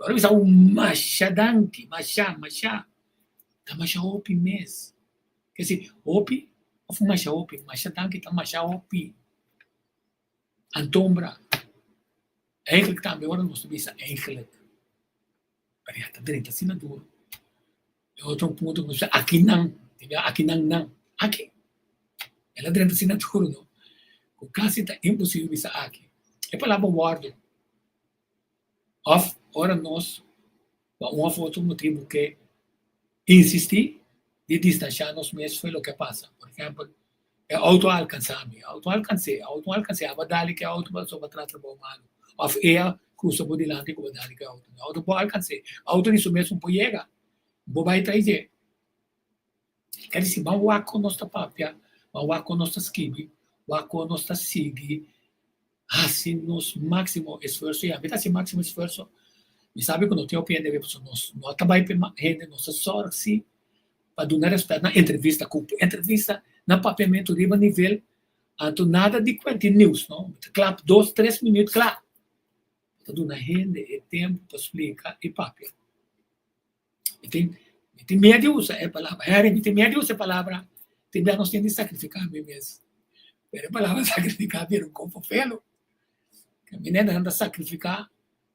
Ora bo bisa un masha danki, masha, masha, ta masha hopi mes. Kesi hopi òf masha hopi? Masha danki ta masha hopi. Antombra, eigenlijk tambe ora nos ta bisa eigenlijk. Pero ya ta drenta asina duro. E otro punto ku nos bisa akinan, tin bia akinan nan, aki. El a drenta asina duro no, ku kasi ta imposibel bisa aki. E palabra wòrdu òf ora nos pa un òf otro motibu ke insistí di distanshá nos mes fo'i loke a pasa. Por ehèmpel, e outo a alkansá mi, e outo a alkans'é, e outo a alkans'é, aba dali ku e outo pasobra bo a traha trabou malu. Òf e a krusa bo dilanti ku bo dali ku e outo. E outo por alkans'é. Outo di su mes un por yega. Bo bai tras dje. Ker disi, ban wak kon nos ta papia, ban wak kon nos ta skibi, wak kon nos ta sigui hasi nos máksimo esfuerso. I ami ta hasi máksimo esfuerso. Mi sabi ku no tin hopi hende web, pasobra nos no ta bai pa e hende, nos ta sòrg si pa duna rèspèt na entrevista ku entrevista na papiamentu riba nivel, anto nada di kuenti news no, ta klap dos tres minüt kla. Ta duna hende e tempu pa splika i papia. Mi tin mi tin miedu di usa e palabra. Harry, mi tin miedu di usa e palabra. Tin bia nos tin di sakrifiká mi mes. Pero e palabra sakrifiká bira un kopo felu. Ke mi nena ta sakrifiká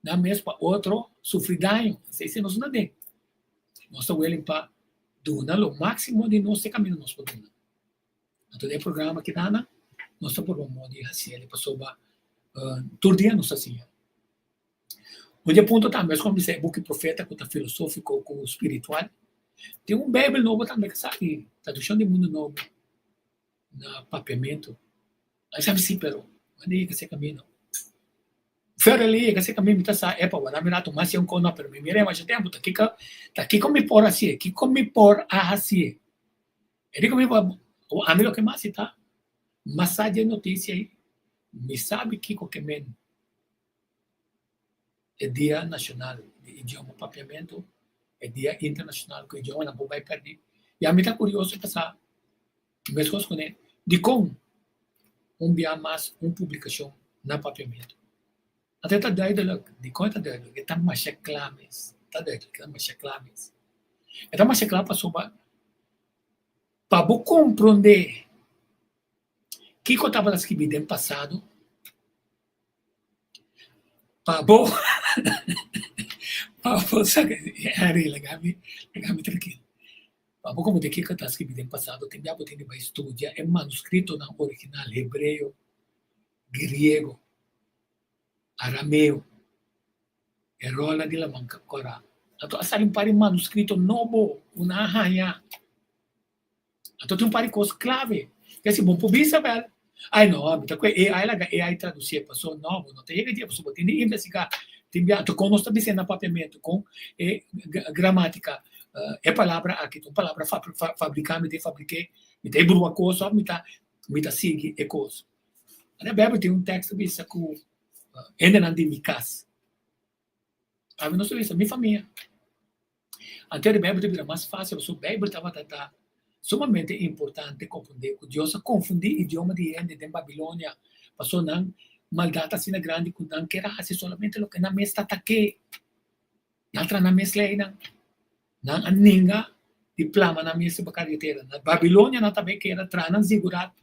nan mes pa otro sufri daño. Esei si nos no den. Nos ta willing pa duna lo máksimo di nos te kaminda nos por duna. Anto den e programa aki nan nos ta purba moda di hasi el pasobra tur dia nos ta siña. Un di e punto tambe es como bisa e buki profeta cu ta filosofico cu spiritual. Tin un Bijbel nobo tambe cu sa di Traduccion di Mundo Nobo na papiamento. Ai sabi si pero manda yega se camino. Fer ali yega se camino mi ta sa epa wara mi rato mas yon kono pero mi mira masha tempo ta kiko ta kiko mi por hacié kiko mi por a hacié. E di ku mi ami loke mas si ta mas sa dje noticia ei mi sabi kiko ke men. E Dia Nashonal di Idioma Papiamentu, e dia internashonal ku idiomanan por bai pèrdí. I ami ta kurioso pa sa, meskos kuné, dikon un bia mas un publikashon na papiamentu. Anto e ta duidelik. Dikon e ta duidelik? E ta masha kla mes. E ta duidelik, e ta masha kla mes. E ta masha kla pasobra pa bo komprondé kiko tabata skibí den pasado, Pa bo pa bo saka Harry laga mi laga mi trankil. Pa bo komo di kiko ta skibi den pasado tin bia bo tin di bai studia e manuskritonan original hebreo, griego, arameo, e rola di laman kòrá. Anto a sali un par di manuskrito nobo ku nan a haña. Anto tin un par di kos klave. Ke si bo por bisa bel, ai no, mi ta kohe AI laga AI tradusié paso no, bo no ta yega dje pasobra bo tin di investigá. Tin bia, anto kon nos ta bis'é na papiamentu, kon e gramátika, e palabra aki ta un palabra fabriká, mi ta fabrik'é, mi ta e brua kos òf mi ta mi ta sigui e kos. Na Beibel tin un tèkst ta bisa ku hendenan di mi kas. Ami nos ta bisa mi famia. Anto di Bijbel ta bira mas fácil pasobra Bijbel tabata ta sumamente importante comprende cu Dios a confundi idioma di hende den Babilonia pasobra nan maldad ta asina grandi cu nan kier a haci solamente loke nan mes ta ta ke. Nan a traha nan mes leynan. Nan a ninga. di plama nan mes riba karetera. Na Babilonia nan tambe keda traha nan zigurat.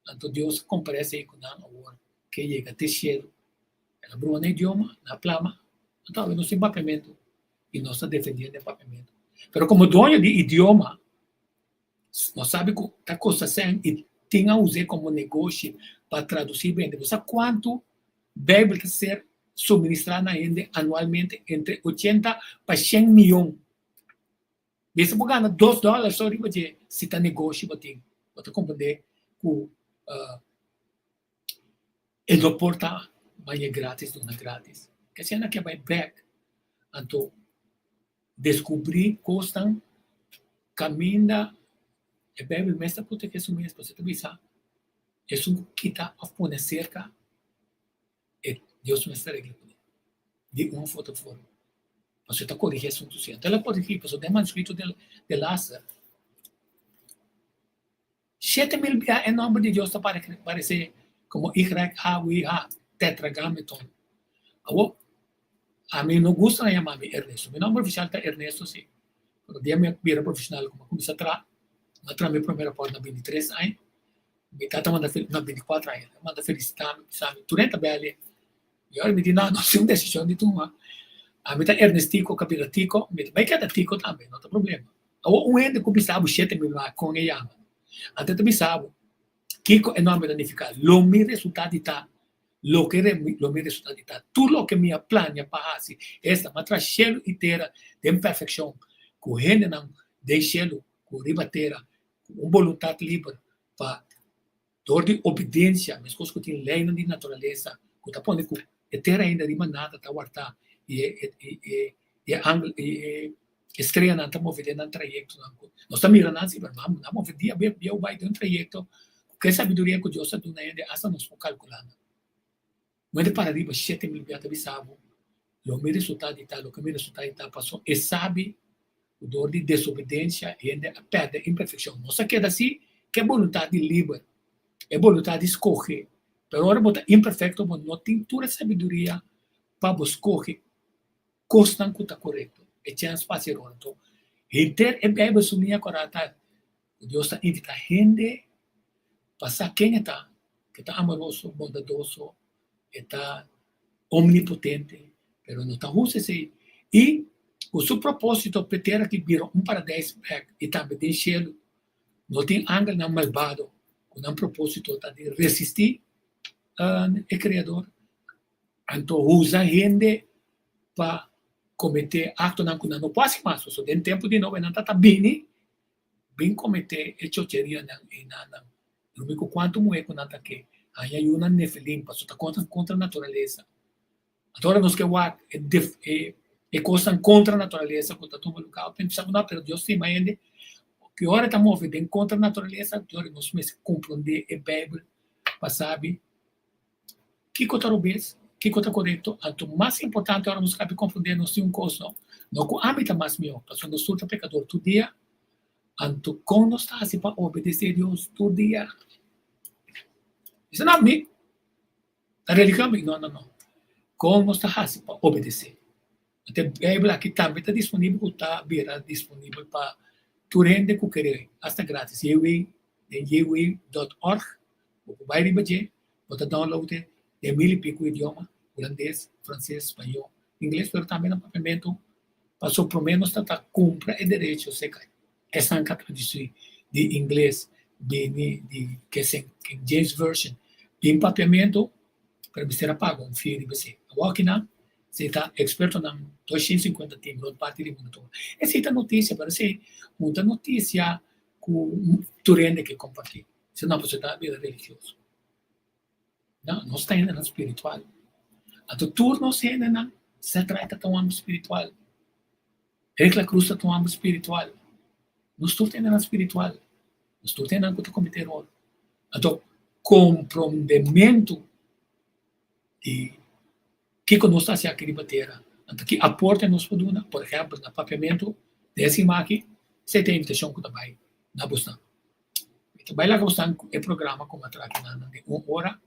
Anto Dios a komparese ei ku nan awor ke yega te shelu. El a brua nan idioma, nan a plama. Anto awe nos tin papiamentu i nos ta defendiendo e papiamentu. Pero komo doño di idioma, nos sabi ku ta kosta sèn i tin a us'é komo negoshi pa tradusí bende. Bo sa kuantu Beibel ta ser suministrá na hende anualmente? Entre ochenta pa shen mion. Mester por gana dos dòler so riba dje si ta negoshi bo tin. Bo ta komprendé ku e no por ta baña grátis duna grátis. Kese nan ke bai bèk anto deskubrí kosnan kaminda e Beibel mes ta protegé su mes. Pasobra ta bisa esun ku kita òf pone serka e Dios mes ta regla kuné di un òf otro forma. Pasobra e ta korigí asuntu si. Anto el a korigí pasobra den manuskrito di Laser 7000 bia e nòmber di Dios ta paresé komo YHWH, Tetragrammaton. Awor, ami no gusta nan yama mi Ernesto. Mi nòmber ofisial ta Ernesto sí, pero dia mi a bira profeshonal ku mi a kuminsá traha, mi a traha mi promé rapòrt na 23 aña. Mi tata manda na 24 aña, a manda felisitá mi, bisa mi, Tur hende ta bèlia. I ora mi di, No, no tin un desishon di tuma. Ami ta Ernestico ku a bira Tico, mi ta bai keda Tico tambe, no ta problema. Awor un hende ku bisa bo 7000 wak kon e yama? Anto e ta bisa bo kiko e nòmber ta nifiká, Lo mi resultá di ta loke lo mi resultá di ta. Tur loke mi a plania pa hasi, esta, mi a traha shelu i tera den perfekshon, ku hendenan den shelu ku riba tera ku un boluntat liber pa dor di obedensia, meskos ku tin leinan di naturalesa ku ta pone ku e tera ainda riba nada ta wartá i e e angel i e streanan ta move den nan trayektonan ku nos ta mira nan si pero nan nan move dia bieu bai den un trayekto ku ke sabiduria ku Dios a duna hende asta nos por kalkulá nan. No e para riba 7000 bia ta bisa bo lo mi resultá di ta loke mi resultá di ta pasobra e sabi ku dor di desobedensia hende a pèrdè imperfekshon. Nos a keda si ku e boluntat di liber, e boluntat di skohe, pero ora bo ta imperfekto bo no tin tur e sabiduria pa bo skohe kosnan ku ta korekto. E chèns pa hasi eror. Anto henter e Beibel su liña kòrá ta ku Dios ta invitá hende pa sa ken e ta, ku e ta amoroso, bondadoso, e ta omnipotente, pero no ta hustu esei. I ku su propósito p'e tera aki bira un paradeis bèk i tambe den shelu. No tin angelnan malbado ku nan propósito ta di resistí e Kreador, anto usa hende pa kometé aktonan ku nan no por hasi mas. Pasobra den tempu di Noe nan ta ta bini bin kometé e chocherianan einanan. Drumi ku kuantu muhé ku nan ta ke haña yunan nefilim pasobra ta kontra kontra naturalesa. Anto ora nos ke wak e e e kosnan kontra naturalesa ku ta tuma lugá, pensa ku no, pero Dios stima hende. Ki ora e ta move den kontra naturalesa, ki ora nos mester komprondé e Beibel pa sabi Kiko ta robes? Kiko ta korekto? Anto mas importante ora nos kabi konfundé nos tin un kos no, no ku ami ta mas mihó, pasobra nos tur ta pekador tur dia, anto kon nos ta hasi pa obedesé Dios tur dia? Bisa no mi ta religion mi? No, no, no. Kon nos ta hasi pa obedesé? Anto e Beibel aki tambe ta disponibel ku ta bira disponibel pa tur hende ku kere, asta gratis. Jw den jw dot org bo por bai riba dje. Bo ta download e den mil i pico idioma, hulandes, frances, spañó, ingles, pero tambe na papiamentu, paso promé nos ta ta cumpra e derecho cerca esnan ca traduci di ingles bini di King James Version bin papiamentu, pero mester a paga un fee riba esey. Awor kinan si ta expertonan 250 tin rond parti di mundo tur. Esey ta noticia, pero esey un ta noticia cu tur hende ke comparti. Si no, pasobra ta bira religioso. No, nos ta hendenan spiritual. Anto tur nos hendenan sa trae ta un homber spiritual. Eric La Cruz ta un homber spiritual. Nos tur ta hendenan spiritual. Nos tur ta hendenan ku ta komete eror. Anto komprondementu di kiko nos ta hasi aki riba tera, anto ki aporte nos por duna, por ehèmpel na papiamentu, den e siman aki, esei ta e invitashon ku ta bai na bosnan. Mi ta bai laga bosnan ku e programa ku mi a traha kinan den un ora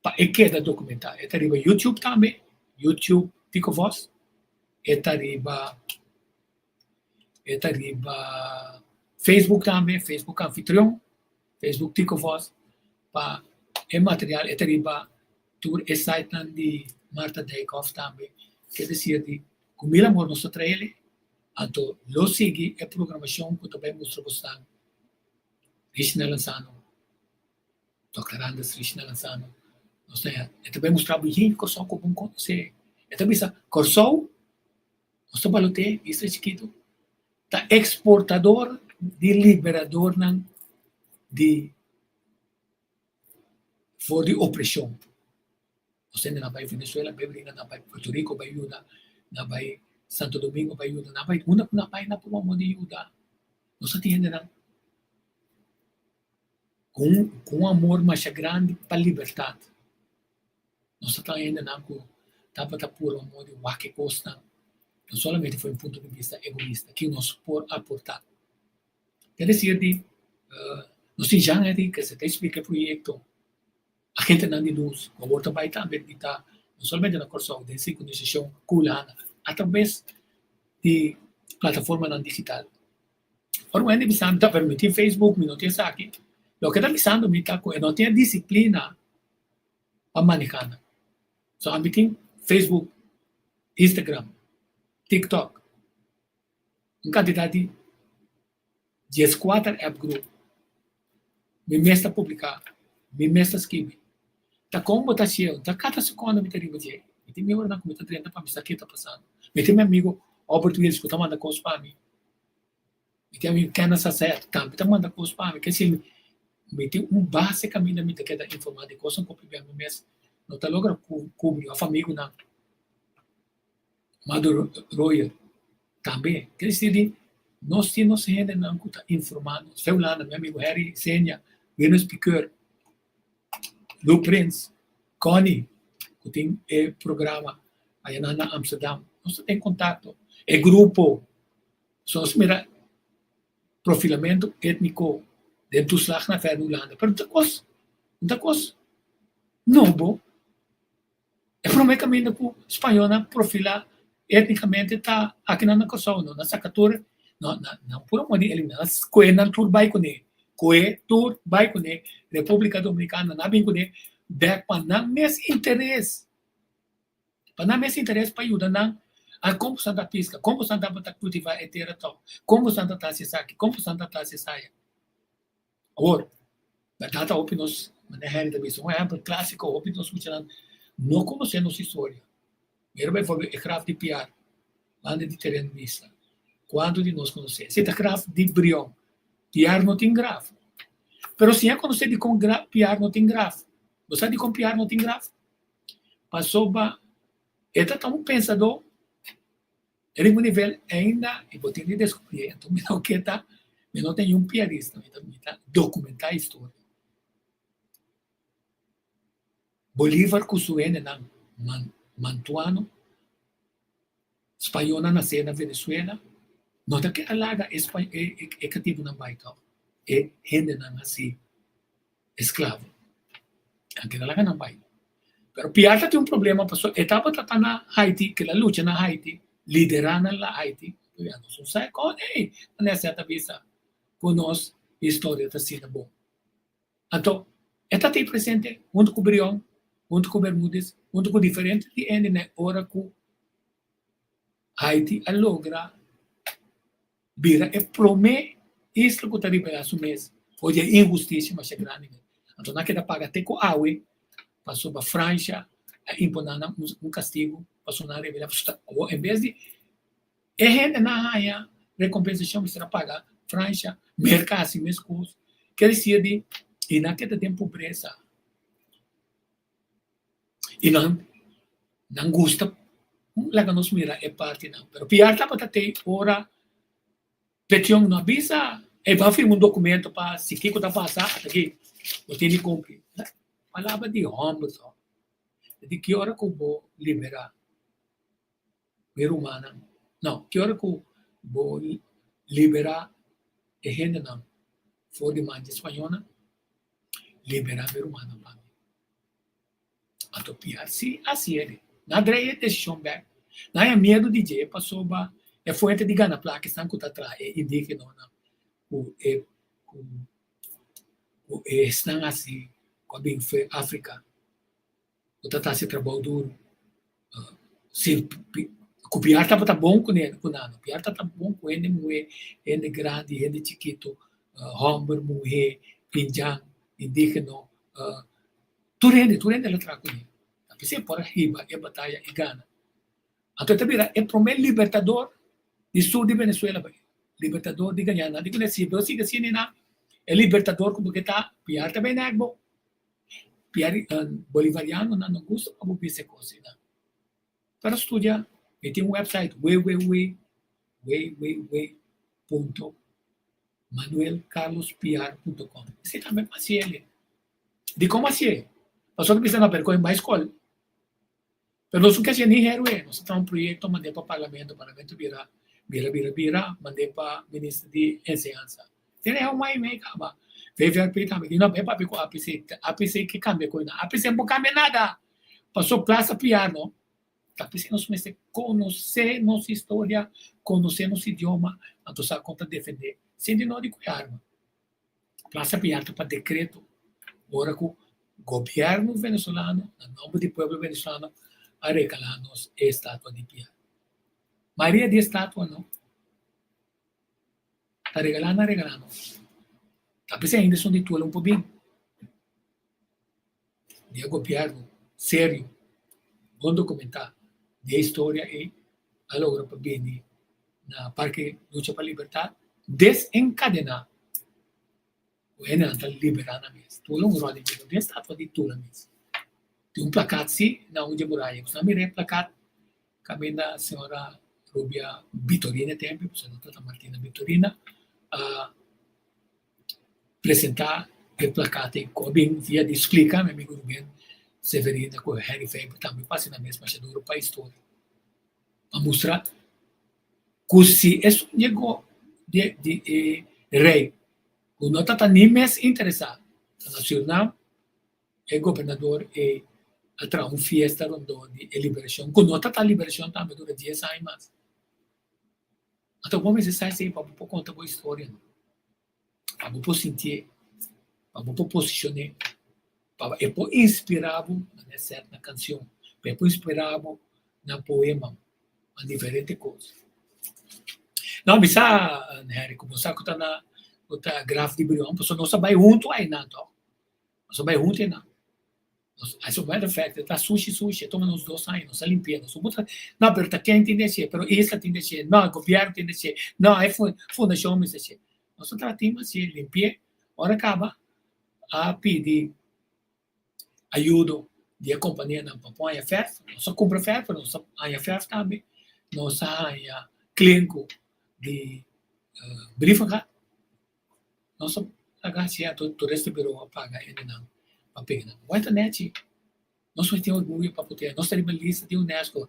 pa e keda dokumentá. E ta riba YouTube tambe, YouTube Tico Vos. E ta riba. E ta riba Facebook tambe, Facebook Anfitrion, Facebook Tico Vos, pa e material e ta riba tur e sitenan di Martha Dijkhoff tambe. Ke desir di ku mil amor nos ta traele, anto lo sigui e programashon ku ta bai mustra bosnan Rishna Lanzano, Dòkter Anders Rishna Lanzano. Nos ta e ta bai mustra bo yen Kòrsou ku bo konosé. E ta bisa Kòrsou Nos ta baloté isla chikitu ta eksportador di liberadornan di for di opreshon. Nos hende nan bai Venezuela bai bringa, nan bai Puerto Rico bai yuda, nan bai Santo Domingo bai yuda, nan bai unda ku nan bai nan purba moda di yuda. Nos ta tin hendenan ku un amor masha grandi pa libertat. Nos ta traha hendenan ku tabata pura un modo di wak e kosnan, no solamente for di un punto di bista egoista, ki nos por aportá. Ta desir di nos tin Jean Henriquez e ta explica e proyecto, agentenan di luz ku awor ta bai tambe di ta no solamente na Kòrsou den sinkronisashon ku Hulanda atraves di plataformanan digital. Ora un hende bisa mi ta pero mi tin Facebook, mi no tin esaki, loke e ta bisando mi ta ku e no tin e disiplina pa maneha nan. So ami tin Facebook, Instagram, TikTok, un kantidat di dieskuater app group. Mi mes ta publiká, mi mes ta skibi. Ta kon bo ta hasiel? Ta kada sekonda mi ta riba dje. Mi tin mi oranan ku mi ta drenta pa mi sa ke ta pasando. Mi tin mi amigu Albert Wills ku ta manda kos pa mi. Mi tin amigu Kenneth Sasser tambe ta manda kos pa mi. Kesi mi tin un base kaminda mi ta keda informá di kosnan ku pibia mi mes no ta logra kubri òf amigunan. Mado Royer tambe. Ker disi di nos tin nos hendenan ku ta informá nos. Fe Hulanda mi amigu Harry Senia, Venus Pikeur, Lou Prins, Connie ku tin e programa ayanan na Amsterdam. Nos ta den kontakto. E grupo So nos mira profilamentu étniko den toeslag na ver di Hulanda, pero no ta kos, no ta kos nobo. E promé kaminda ku spañolnan profilá étnikamente ta akinan na Kòrsou, no na saka tur, no na nan puru moda di eliminá, nan skohe nan tur bai kuné, kohe tur bai kuné Repúblika Dominikana, nan a bin kuné bèk pa nan mes interes. Pa nan mes interes pa yuda nan a kon boso ta piska, kon boso tabata kultivá e tera tòg, kon boso ta hasi esaki, kon boso ta hasi esaya. Awor, bèrdat ta hopi nos, manera Henry ta bisa, un ehèmpel klásiko hopi nos muchanan no konosé nos historia. Mira beivoorbeeld e graf di Piar, banda di tereno di isla. Kuantu di nos konosé? Esei ta graf di Brion. Piar no tin graf. Pero si a konosé dikon Piar no tin graf, bo sa dikon Piar no tin graf? Pasobra e ta ta un pensadó riba un nivel ainda i bo tin di deskubrié. Anto mi no ke ta, mi no ta niun piarista, mi ta mi ta dokumentá historia. Bolívar ku su hendenan man mantuano, spañónan nasé na Venezuela, no ta ke a laga e e e katibunan bai tòg, e hendenan hasi esklavo. Nan keda laga nan bai. Pero Piar ta tin un problema pasobra e tabata ta na Haiti, kila lucha na Haiti, lidera nan la Haiti. Ya nos no sa kon ei Vanessa ta bisa ku nos historia ta asina bon. Anto e ta tin presente huntu ku Brion, huntu ku Bermudez, huntu ku diferente di hende na e ora ku Haiti a logra bira e promé isla ku ta liberá su mes for di e inhustisia masha grandi mes. Anto nan keda paga te ku awe pasobra Fransha a imponá nan un kastigu pasobra nan a rebelá. Awor en bes di e hendenan haña rekompensashon mester a paga Fransha, Merka a hasi mes kos. Ker disir di i nan keda den pobresa. I nan nan gusta laga nos mira e partinan. Pero Piar tabata tei ora Petion no a bisa e ban firma un documento pa si kiko ta pasa ata aki bo tin di cumpli. Palabra di homber to. Di ki ora cu bo libera mi rumannan? No, ki ora cu bo libera e hendenan for di man di spañolnan? Libera mi rumannan pa mi. Anto Piar si hasi ede. Nan a drei e desishon bèk. Nan a miedu di dje pasobra E fuente di gana plaka esnan ku ta traha e indígenonan ku e ku ku esnan hasi ku a bin for Afrika ku ta hasi trabou duru. Si ku Piar tabata bon ku ne ku nan, Piar tabata bon ku hende muhé, hende grandi, hende chikitu, hòmber, muhé, indjan, indígeno, tur hende, tur hende el a traha kuné. Ta p'esei e por a hiba e bataya i gana. Anto e ta bira e promé libertador di sur di Venezuela bai. Libertador di Guyana. Di kuné si bo sigui asina nan, e libertador ku bo ke ta, Piar ta bai nek bo. Piar bolivarianonan no gusta pa bo bisa e kos ei nan. Pero studia, mi tin un website www www punto manuelcarlospiar punto com. Esei tambe pa hasi el. Dikon hasié? Pasobra ta bisa nan pero kon bai skol. Pero nos no ke hacié ni héroe, nos ta traha un proyecto mand'é pa parlamento, parlamento bira, bira, bira, bira, mand'é pa minister di enseñansa. Tene un aña y medio caba. VVRP tambe di no, bai papia cu APC, APC ke cambia cu nan, APC no por cambia nada, paso Plaza Piar no, ta p'esei nos mester conoce nos historia, conoce nos idioma, anto sa con ta defende, sin di no di cu e arma. Plaza Piar ta pa decreto ora cu gobierno venezolano na nomber di pueblo venezolano a regala nos e estatua di Piar. Mayoria di e estatua no ta regala nan a regala nos. Ta p'esei ainda esun di Tula un por bin di e gobierno serio, bon documenta di e historia ei a logra pa bini na Parke Lucha pa Libertad desencadena ku hendenan ta libera nan mes. Tula un ròl di dje, no tin estatua di Tula mes. Tin un plakat si na un dje muraya. Bo sa mira e plakat kaminda señora Rubia Bitorina e tempu, pasobra no tabata Martina Bitorina, a presentá e plakat ei ku a bin via di splika mi amigu Ruben Severina ku Henry Faber tambe pasa na mes masha duru pa historia. Pa mustra ku si esun yegó di di e rei ku no ta ta ni mes interesá na Surinam, e gobernador ei a traha un fiesta rondó di e liberashon, ku no ta ta liberashon tambe dura dies aña mas. Anto bo mester sa esei pa bo por konta bo historia, pa bo por sintié, pa bo por posishoné, pa e por inspirá bo na sèt na kanshon, pa e por inspirá bo na poema, na diferente kos. No, mi sa, Henry, ku bo sa ku ta na ku ta Graf di Brion, pasobra nos a bai huntu einan tòg. Nos a bai huntu einan. Nos, as a matter of fact, e ta sushi sushi, e tuma nos dos aña, nos a limpi'é, nos no por ta, no, pero ta ken tin di hasié, pero isla tin di hasié, no, e gobièrnu tin di hasié, no, e fundashon mester hasié. Nos a traha tin hasié, limpi'é, ora kaba a pidi ayudo di e kompanianan pa por haña fèrf, nos a kumpra fèrf, pero nos a haña fèrf tambe, nos a haña klenku di brievengat. Nos a paga haci anto tur este bureau a paga hendenan pa pega nan. Wèl ta nechi. Nos tin orguyo pa por nos ta riba lista di UNESCO.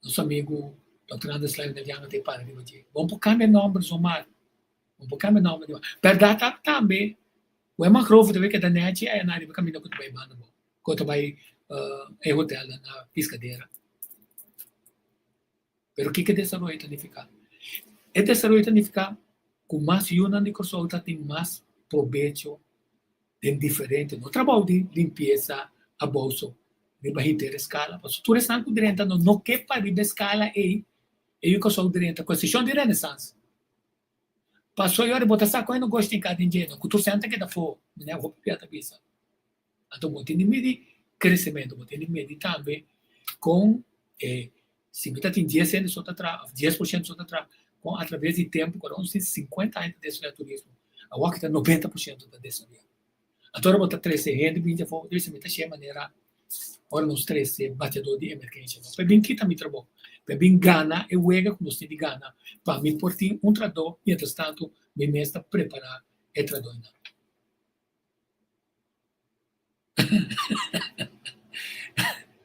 Nos amigu Dòkter Andres Lionel Janga ta e para riba dje. Bo no por cambia nomber zomaar. Bo no por cambia nomber di. Berdad ta tambe ku e mangrove ta bay keda nechi aya na riba caminda ku ta bay banda bo, ku ta bay e hotel na Piscadera. Pero kiko e desaroyo ta nifiká? E desaroyo ta nifiká ku mas yunan di Kòrsou ta tin mas probecho den diferente, no trabou di limpiesa abou so, riba henter e skala. Pasobra tur esnan ku drenta no no ke pa riba e skala ei, e yu Kòrsou drenta, ku eksepshon di Renaissance. Pasobra yora bo ta sa ku e no goshi tin kada dje, no ku tur sèn ta keda afó, manera hopi bia ta bisa. Anto bo tin di midi kresementu, bo tin di midi tambe kon e si mi ta tin dies hende so ta traha òf 10% so ta traha, kon atraves di tempu ku nos tin 50 aña ta desaroyá turismo, awor ki ta 90% ta desaroyá. Anto ora bo ta trese hende binti afó, bo ta bisa mi ta shei manera ora nos trese bateadó di emergensia no pa e bin kita mi trabou, pa e bin gana e wega ku nos tin di gana pa mi por tin un trabadó mientras tanto mi mes ta prepará e trabadónan.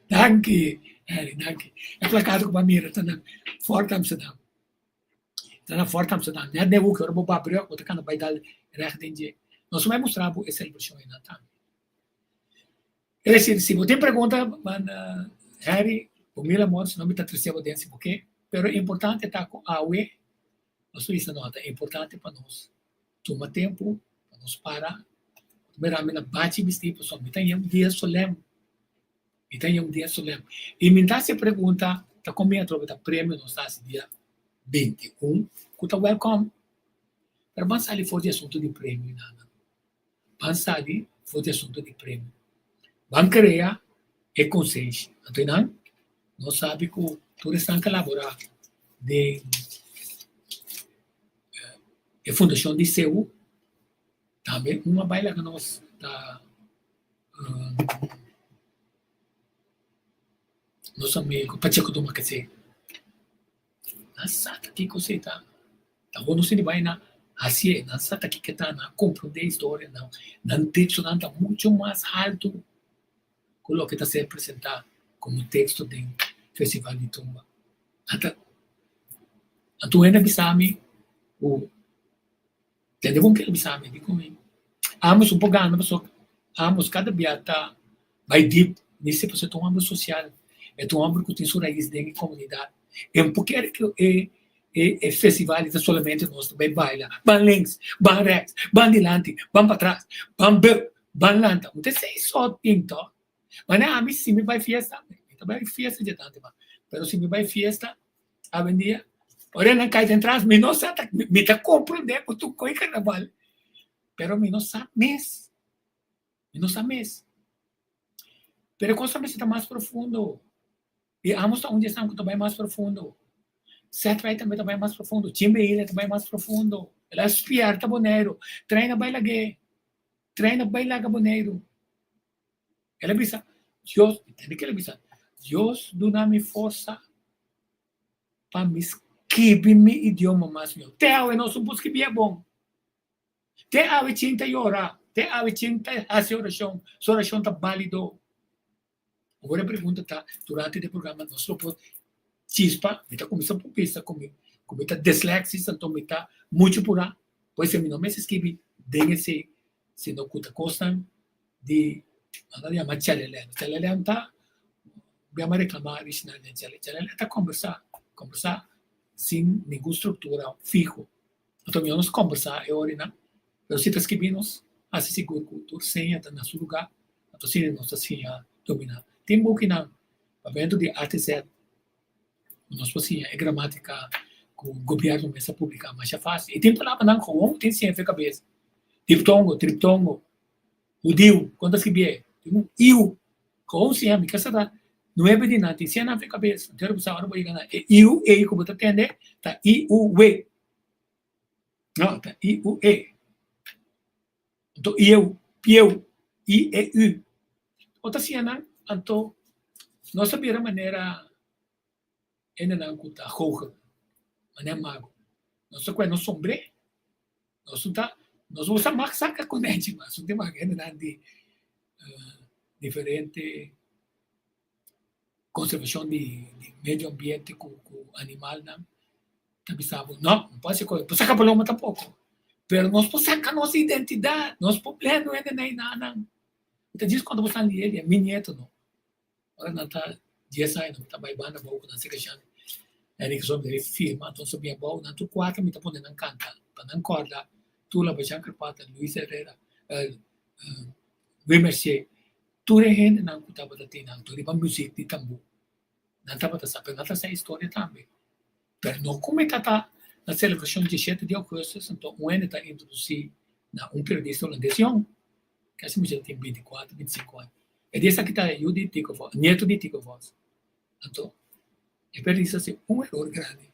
Danki, Harry, danki. E plakato ku bo a mira ta na Fort Amsterdam. Ta na Fort Amsterdam. Net den hoek, ora bo ba brug, bo ta kanda bai dal recht den dje. Nos a bai mustra bo e selebrashon einan tambe. Es desir, si bo tin pregunta, man Harry, ku mil amor, si no mi ta trese bo den si bo ke. Pero importante ta ku awe nos bisa no ta importante pa nos tuma tempu pa nos para mira mi na bachi bisti pasobra mi ta haña un dia solèm, mi ta haña un dia solèm. I mi ta hasi e pregunta ta kon mi atrobe ta premio nos ta hasi dia 21 ku ta wèlkòm. Pero ban sali for di asuntu di premio nana. Ban sali for di asuntu di premio. Ban krea e konsenshi. Anto nan nos sabi ku tur esnan ke laborá den e fundashon di Seú tambe un a bai laga nos ta nos amigo Pacheco Domacassé. Nan sa ta kiko esei ta. Ta bon nos tene bai na hasié. Nan sa ta kiko ta. Nan a komprondé e historia. Nan, nan tekstonan ta mucho mas haltu ku loke ta ser presentá komo teksto den Festival di Tumba. Nan ta, anto un hende a bisa mi ku tende bon ke el a bisa mi, di ku mi amos un por gana pasobra amos kada bia ta bai dip, mester pasobra e ta un homber sosial, e ta un homber ku tin su rais den e komunidat. E no por kere ku e e festival ta solamente nos ta bai baila, ban links, ban rèks, ban dilanti, ban patras, ban beu, ban lanta. No ta esei so tin tòg. Manera ami si mi bai fiesta, mi ta bai fiesta dje tantu mas, pero si mi bai fiesta awendia, ora nan kai den tras mi no sa ta, mi ta komprondé ku tur koi karnaval, pero mi no sa mes. Mi no sa mes. Pero e kos a mester ta mas profundo. I amos ta un di esnan ku ta bai mas profundo. Seth Wright tambe ta bai mas profundo. Jim Bailey ta bai mas profundo. El a spierta Boneiru. Trein a bai lag'é. Trein a bai laga Boneiru. El a bisa, Dios, tende ke el a bisa, Dios duna mi forsa pa mi skibi mi idioma mas mihó. Te awe nos no por skibié bon. Te awe chin ta yora, te awe chin ta hasi orashon, su orashon ta bálido. Awor e pregunta ta, durante di e programa nos lo por chispa, mi ta kuminsá por bisa ku mi ku mi ta dislexis, anto mi ta muchu purá, pues mi no mester skibi den esei, sino ku ta kosnan di nan ta yama chelelen. Chelelen ta, mi a reklamá original den chele, chelelen ta kombersá, kombersá sin ningun struktura fiho. Anto mi nos kombersá e orinan, pero si ta skibí nos hasi sigur ku tur seña ta na su lugá, anto asina nos ta siña dominá. Tin bukinan pa bento di ATZ ku nos por siña e gramátika ku gobièrnu mes a publiká masha fásil. I tin palabranan gewoon tin siña fe kabes, diptongo, triptongo, hudiu, kon ta skibié? Tin un iu, gewoon siña, mi kasa ta nuebe di nan tin siña nan fe kabes. Anto bo sa ora bo yega na e iu ei ku bo ta tende ta i u we. No, ta i u e. Anto ieu, pieu, i e u. Bo ta siña nan, anto nos ta bira manera hendenan ku ta goochel, manera mago. Nos ta kue nos sombré, nos no ta, nos no sa mak saka konèchi mas, nos tin mak hendenan di diferente konservashon di medio ambiente ku animalnan ta bisa bo no, no por hasi kos, no por saka paloma tampoko, pero nos por saka nos identidat, nos por pleno hende na enanan. Mi ta djis konta bo san di mi nieto no, ora nan ta dies aña mi ta bai banda abou ku nan seka shan Eric so mi ta firma anto so bin abou nan tur kuater mi ta pone nan kanta pa nan kòrda Tula Bajan Karpata, Luis Herrera, Louis Mercier. Tur e hendenan ku tabata tin nan riba muzik di tambú, nan tabata sa, pero nan ta sa e historia tambe. Pero no ku mi ta ta na selebrashon 17 di ougùstus, anto un hende ta introdusí na un periodista hulandes yòn, kasi mucha tin 24, 25 aña. E di esaki ta e yu di Tico Vos, nieto di Tico Vos. Anto e periodista hasi un eror grandi.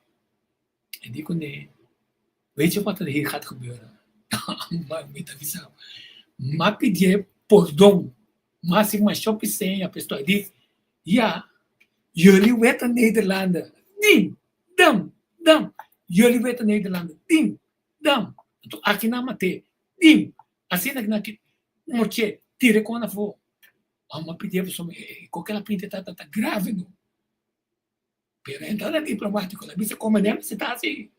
E di kuné, Weet je wat er hier gaat gebeuren? Ma mi ta bisa, m'a pidié pordon, m'a hasi masha hopi seña pa esto. E di, Ja, jullie witte Nederlander, ding, dam, dam, jullie witte Nederlander, ding, dam. Anto aki nan mat'é, ding, asina nan ki moch'é, tir'é kon afó. M'a pidié pasobra e koke el a pinta ta ta grave no. Pero e no ta diplomático, el a bisa como nem si ta así.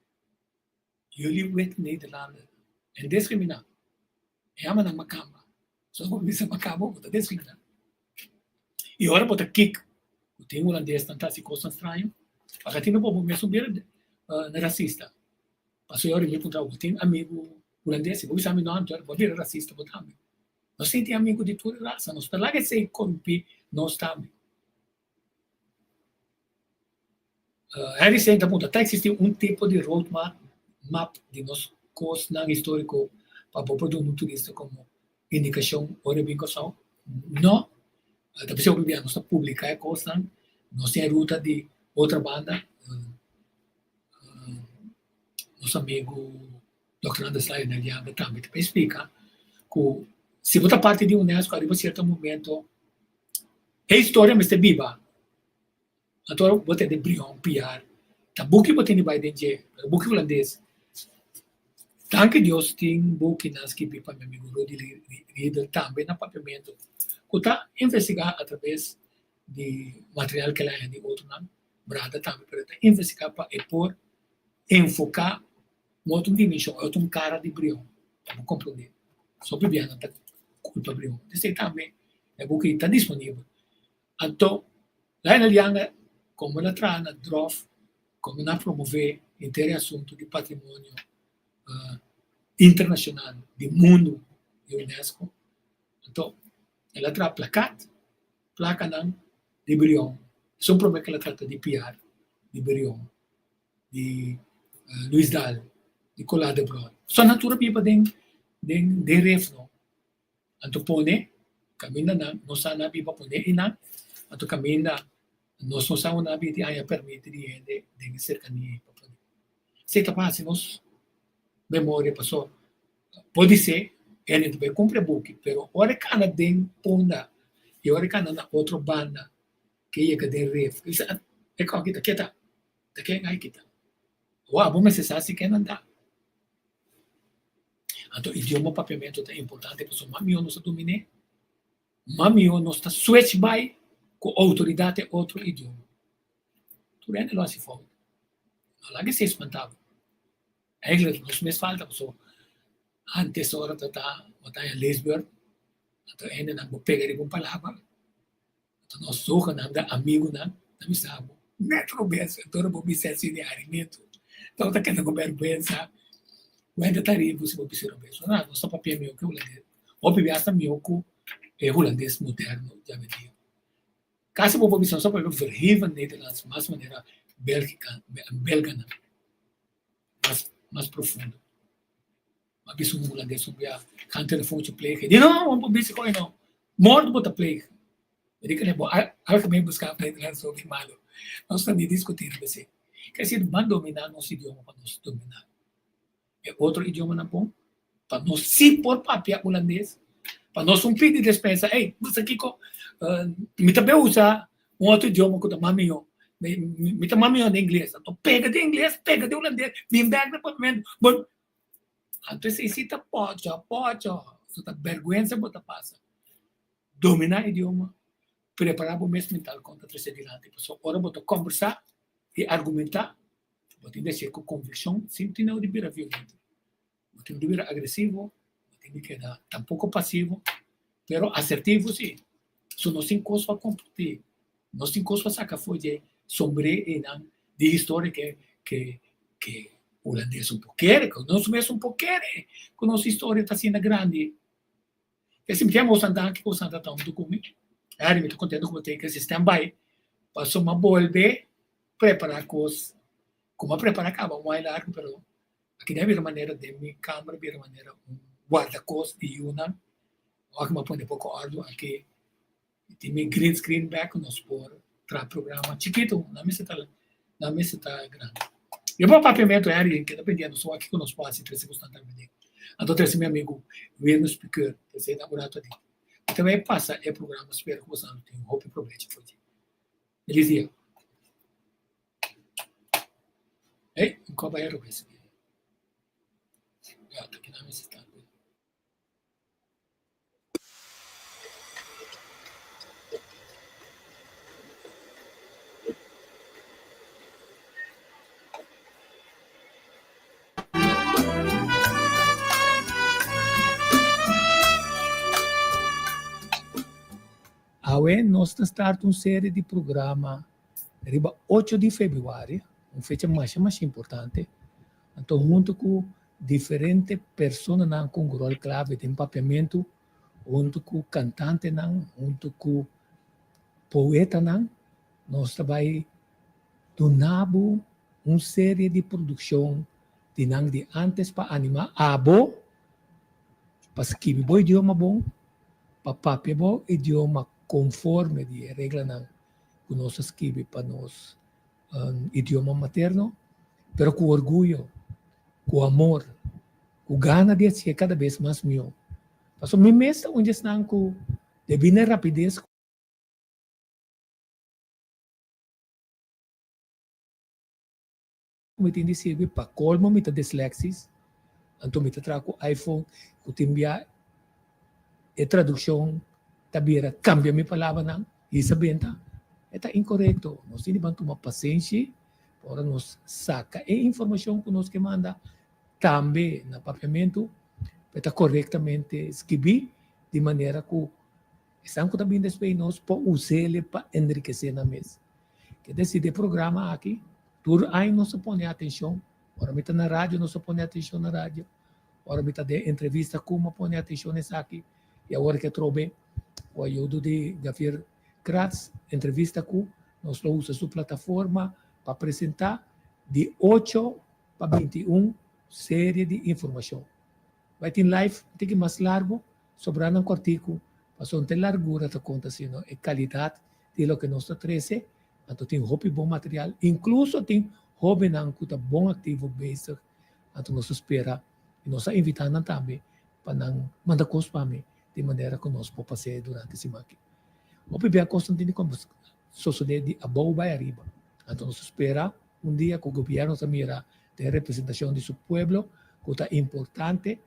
Jullie witte Nederlander en discrimina. E ama nan makamba. So bo bisa makamba bo ta discrimina. Y ora bo ta kik ku tin hulandes nan ta hasi kosnan straño. Pasobra tin bo bo mes un bira rasista. Pasobra ora mi puntra bo tin amigu hulandes? Si bo bisa mi no anto bo a bira rasista bo tambe. Nos tin tin amigu di tur rasa, nos ta laga esei korumpi nos tambe. Harry Singh ta puntra, ta existi un tipo di road map di nos cosnan historico pa bo por duna un turista como indicacion ora e bin Kòrsou? No, ta bisa hopi bia nos ta publica e cosnan, nos tin e ruta di otro banda, nos amigo Dòkter Andres Lionel Yanga tambe ta por splika ku si bo ta parti di UNESCO ariba sierto momento e historia mester biba. Anto bo tende Brion Piar ta buki bo tende bai den dje, pero buki hulandes. Danki Dios tin bukinan skibi pa mi amigo Rudy Riedel tambe na papiamentu ku ta investigá atraves di material ku el a haña di otronan, brada tambe, pero e ta investigá pa e por enfoká Un otro dimension, e otro un cara di Brion, pa bo comprende. So Bibiana ta culpa Brion. Esey tambe e buki ta disponibel. Anto, Lionel Yanga, como el a traha na Drof, como nan a promove henter e asunto di patrimonio internacional di mundo di UNESCO, anto el a traha plakat, plakanan di Brion. Esun prome cu el a trata di PR di Brion. Di Luis Daal, di Colá de Brol. So nan tur a biba den den den ref no. Anto pone kaminda nan no sa nan a biba pone einan, anto kaminda nos no sa unda nan a biba tin haña permit di hende den e serkania ei pa pone. Esei ta pa hasi nos memoria paso podisé hende ta bai kumpra e buki pero ora e kana den punda i ora e kana na otro banda ke yega den ref e bisa e kòki ta keda. Ta ken ai kita? Awor abo mester sa si ken nan ta. Anto idioma papiamentu ta importante pasobra mas mihó nos ta dominé, mas mihó nos ta switch bai ku outoridat e otro idioma. Tur hende lo hasi fout. No laga esei spantá bo. Eigenlijk nos mes falta pasobra antes ora ta ta bo ta haña leesbeurt, anto hendenan bo pega riba un palabra. Anto nos zogenaamde amigunan ta bisa bo, Net robes, anto ora bo bisa asina e harimentu, tabata keda ku bèrgwensa, wende ta riba si bo bisa robes. No, nos ta papia mihó ku e hulandes. Hopi biaha ta mihó ku e hulandes moderno djawendia. Kasi bo por bisa nos ta papia verheven Nederlands mas manera Bélgika, belganan, mas mas profundo. M'a bisa un hulandes un bia, gaan telefoontje plegen. Di no, bo por bisa koe no. Moord bo ta pleeg. Mi di kende bo algemeen beskaafd Nederlands hopi malo. Nos ta ni diskuti riba esei. Ke esei ban dominá nos idioma pa nos dominá e otro idiomanan bon, pa nos si por papia hulandes, pa nos un pidi despensa, ey, bo sa kiko, mi ta be usa un otro idioma ku ta mas mihó. Mi ta mas mihó den ingles. Anto pega den ingles, pega den hulandes, bin bèk na papiamentu. Bo Anto esei si ta pocho, pocho. So ta bergwensa bo ta pasa. Dominá idioma, prepará bo mes mental kon ta trese dilanti. Pasobra ora bo ta kombersá i argumentá, bo tin di hasié ku konvikshon sin tin nau di bira violento. Bo tin di bira agresivo, bo tin di keda tampoko pasivo, pero asertivo si. So nos tin kos pa kompartí, nos tin kos pa saka for dje sombré einan di historia ke ke ke hulandes un por kere, ku nos mes un por kere ku nos historia ta asina grandi. Esei mi tin bosan danki ku bosan ta ta huntu ku mi. Harry mi ta kontento ku bo ta e kese stand by pasobra mi a bolbe prepara kos ku mi a prepara kaba un wai largu pero aki den a bira manera den mi kamber a bira manera un warda kos di yunan. Awor mi a pone poko òrdu aki tin mi green screen bek ku nos por traha programa chikitu, no mester ta no mester ta grandi. Yo por papiamentu Harry keda pendiente nos wak kiko nos por hasi trese bosnan tambe den. Anto trese mi amigu Wilmer Piqueur trese na un rato adi. Mi ta bai pasa e programa spera ku bosnan lo tin hopi probecho for dje. Feliz dia. Ey, un kòp a hero bes. Ya, ta kina mester ta. Awe nos ta start un serie di programa. Riba ocho di febrüari, un fecha masha masha importante, anto huntu ku diferente personanan ku un ròl klave den papiamentu, huntu ku kantantenan, huntu ku poetanan, nos ta bai duna bo un serie di produkshon di nan di ántes pa animá abo pa skibi bo idioma bon, pa papia bo idioma konforme di e reglanan ku nos a skibi pa nos idioma materno, pero ku orguyo, ku amor, ku gana di hasié kada bes mas mihó. Pasobra mi mes ta un di esnan ku debí na e rapides ku mi tin di sirbi, pa kolmo mi ta dislexis, anto mi ta traha ku iPhone ku tin bia e tradukshon ta bira kambia mi palabranan hisa benta, e ta inkorekto. Nos tin di ban tuma pasenshi pa ora nos saka e informashon ku nos ke manda tambe na papiamentu pa e ta korektamente skibí di manera ku esnan ku ta bin despues di nos por us'el pa enrikesé nan mes. Ke desir di e programa aki tur aña nos ta pone atenshon, ora mi ta na radio nos ta pone atenshon na radio, ora mi ta den entrevista ku mi a pone atenshon na esaki i awor ke atrobe ku ayudo di Javier Kratz entrevista ku nos lo usa su plataforma pa presentá di ocho pa 21 serie di informashon. Bai tin live un tiki mas largu, sobrá nan kòrtiku, pasobra no ta e largura ta konta sino e kalidat di loke nos ta trese. Anto tin hopi bon material, inkluso tin hóbennan ku ta bon aktivo bezig. Anto nos ta spera i nos a invitá nan tambe pa nan manda kos pa mi di manera ku nos por pas'é durante siman aki. Hopi bia kosnan tin di sosodé di abou bai ariba. Anto nos ta spera Un dia ku gobièrnu ta mira den representashon di su pueblo ku ta importante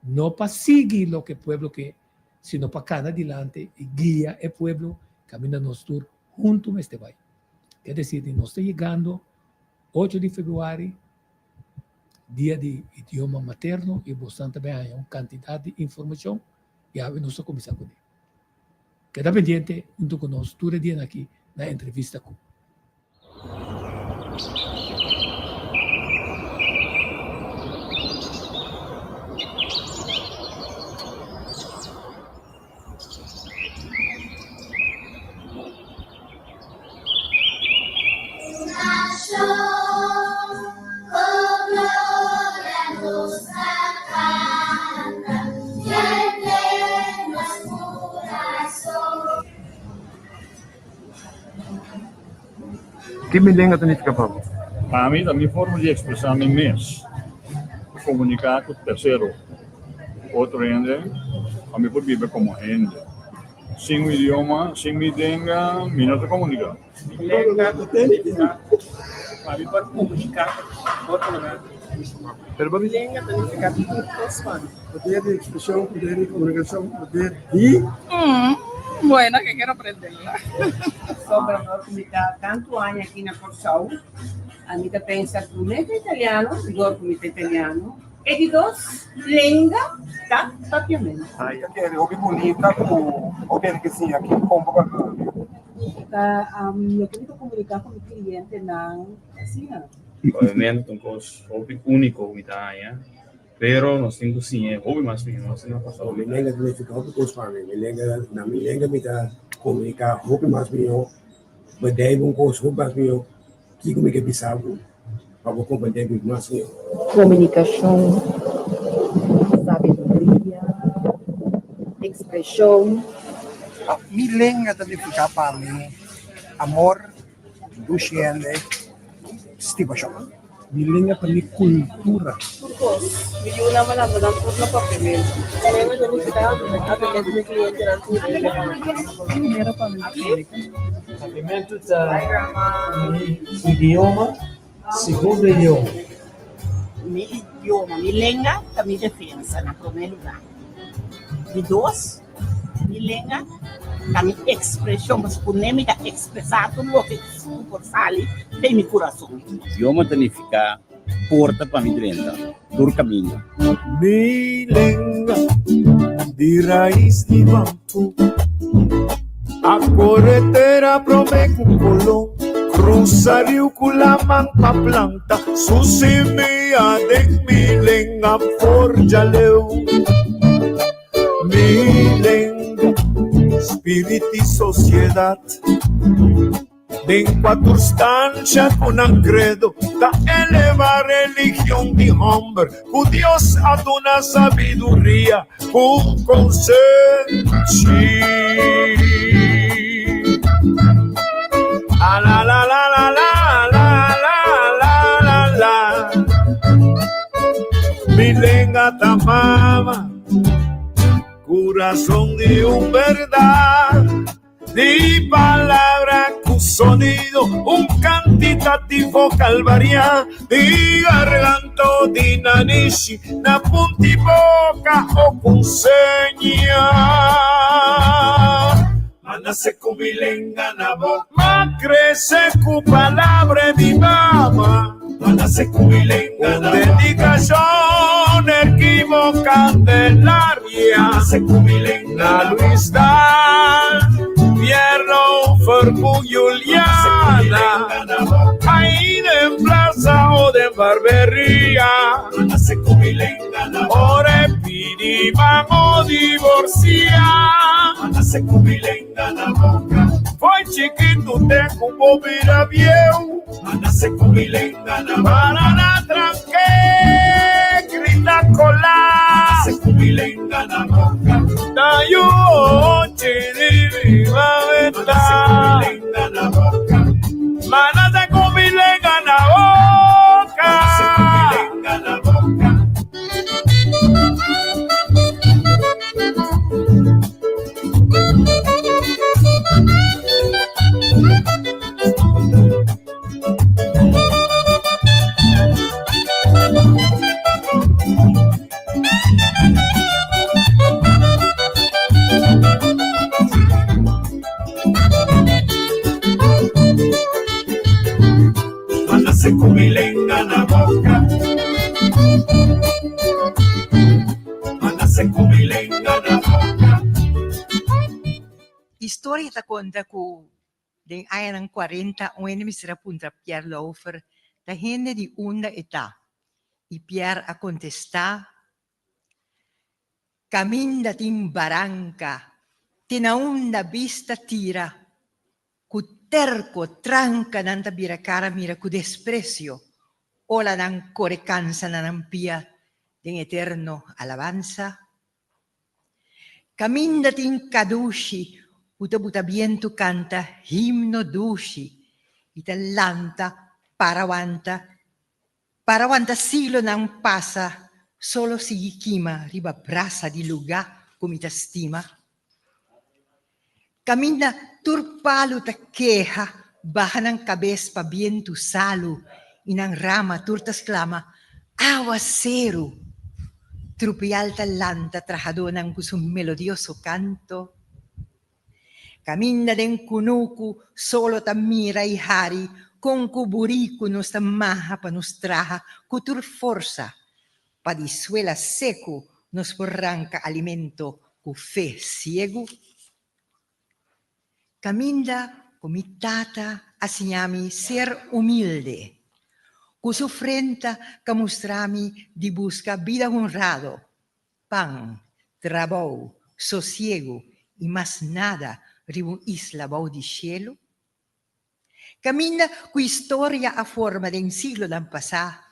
no pa sigui loke pueblo ke, sino pa kana dilanti i guia e pueblo kaminda nos tur huntu mester bai. Ke desir di nos ta yegando ocho di februari, dia di idioma materno i bosnan ta bai haña un kantidat di informashon i awe nos ta kuminsá kuné. Keda pendiente huntu ku nos tur e dianan aki na Entrevista Ku. Ki mi lenga ta nifiká pa bo? Pa mi ta mi forma di ekspresá mi mes, komuniká ku tersero, otro hende, pa mi por biba komo hende. Sin un idioma, sin mi lenga, mi no ta komuniká. Mi lenga ta nifiká pa mi por komuniká ku otronan. Mi lenga ta nifiká tur kos pa mi. Poder di ekspreshon, poder di komunikashon, poder di. Bueno, ke kero aprenderla. Pasobra dor ku mi ta tantu aña aki na Kòrsou, ami ta pensa promé ta italiano, dor ku mi ta italiano, e di dos lenga ta papiamentu. Mi ta kere hopi bunita ku hopi hende ke siña aki kon pa papia. Ta loke mi ta komuniká ku mi klientenan asina. Papiamentu ta un kos hopi úniko ku mi ta haña. Pero nos tin ku siñ'é hopi mas mihó, asina pasó. Mi lenga ta nifiká hopi kos pa mi. Mi lenga, na mi lenga mi ta komuniká hopi mas mihó, bedijf un kos hopi mas mihó, kiko mi ke bisa bo pa bo komprendé mi mas mihó. Komunikashon, sabiduria, ekspreshon. Mi lenga ta nifiká pa mi amor, dushi hende, stimashon. Mi lenga ta mi kultura. Tur kos. Mi yunan a lanta nan tur na papiamentu. Mi lenga ta nifiká atendé ku mi klientenan tur dia. Primero pa mi Papiamentu ta mi idioma, segundo idioma. Mi idioma, mi lenga ta mi defensa na promé lugá. Di dos. Mi lenga ta mi ekspreshon, pasobra ku ne mi ta ekspresá tur loke ku por sali den mi kurason. Idioma ta nifiká porta pa mi drenta tur kaminda. Mi lenga di rais di bambu a kore tera prome ku Colon. Krusa riu ku laman pa planta su simia den mi lenga for djaleu. Mi lenga, spirit i sosiedat. Den kua tur stansha ku nan kredo ta eleva religion di hòmber ku Dios a duna sabiduria ku konsenshi. Alalalalalalalala Mi lenga ta mama, kurason di un bèrdat. Di palabra ku sonido, un kantitativo kalvariá di garganto di nanishi na punti boka o ku seña. Ma nase ku mi lenga na boka. Ma krese ku palabra di mama. Ma nase ku mi lenga na boka. Un dedikashon erkivo Candelaria. Ma nase ku mi lenga na Luis Daal, Pierre Lauffer ku Juliana. Ahí den plaza o den barberia. Ora e pidi ban o divorcia. Foi chikitu te ku bo bira bieu. Para na tranke, grita kola. Ta yu ochi di mi mameta. Mana se ku mi lenga na boka. Manase ku mi lenga na boka. Manase ku mi lenga na boka. Historia ta konta ku den añanan kuarenta un hende mester a puntra Pierre Lauffer ta hende di unda e ta i Pierre a kontestá, Kaminda tin baranka, te na unda bista tira, ku terko tranka nan ta bira kara mira ku despresio, ola nan kore kansa na nan pia den eterno alabansa. Kaminda tin kadushi ku ta buta bientu kanta himno dushi i ta lanta para wanta para wanta siglonan pasa solo sigui kima riba brasa di lugá ku mi ta stima. Kaminda tur palu ta keha baha nan kabes pa bientu salu i nan rama tur ta sklama, Awaseru! Trupial ta lanta trahadónan ku su melodioso kanto. Kaminda den kunuku solo ta mira i hari kon ku buriku nos ta maha pa nos traha ku tur forsa Pa di suela seku nos por ranka alimento ku fe siegu. Kaminda ku mi tata a siña mi ser humilde, ku su frenta ka mustra mi di buska bida honrado, pan, trabou, sosiegu i mas nada riba un isla bou di shelu. Kaminda ku historia a forma den siglonan pasá,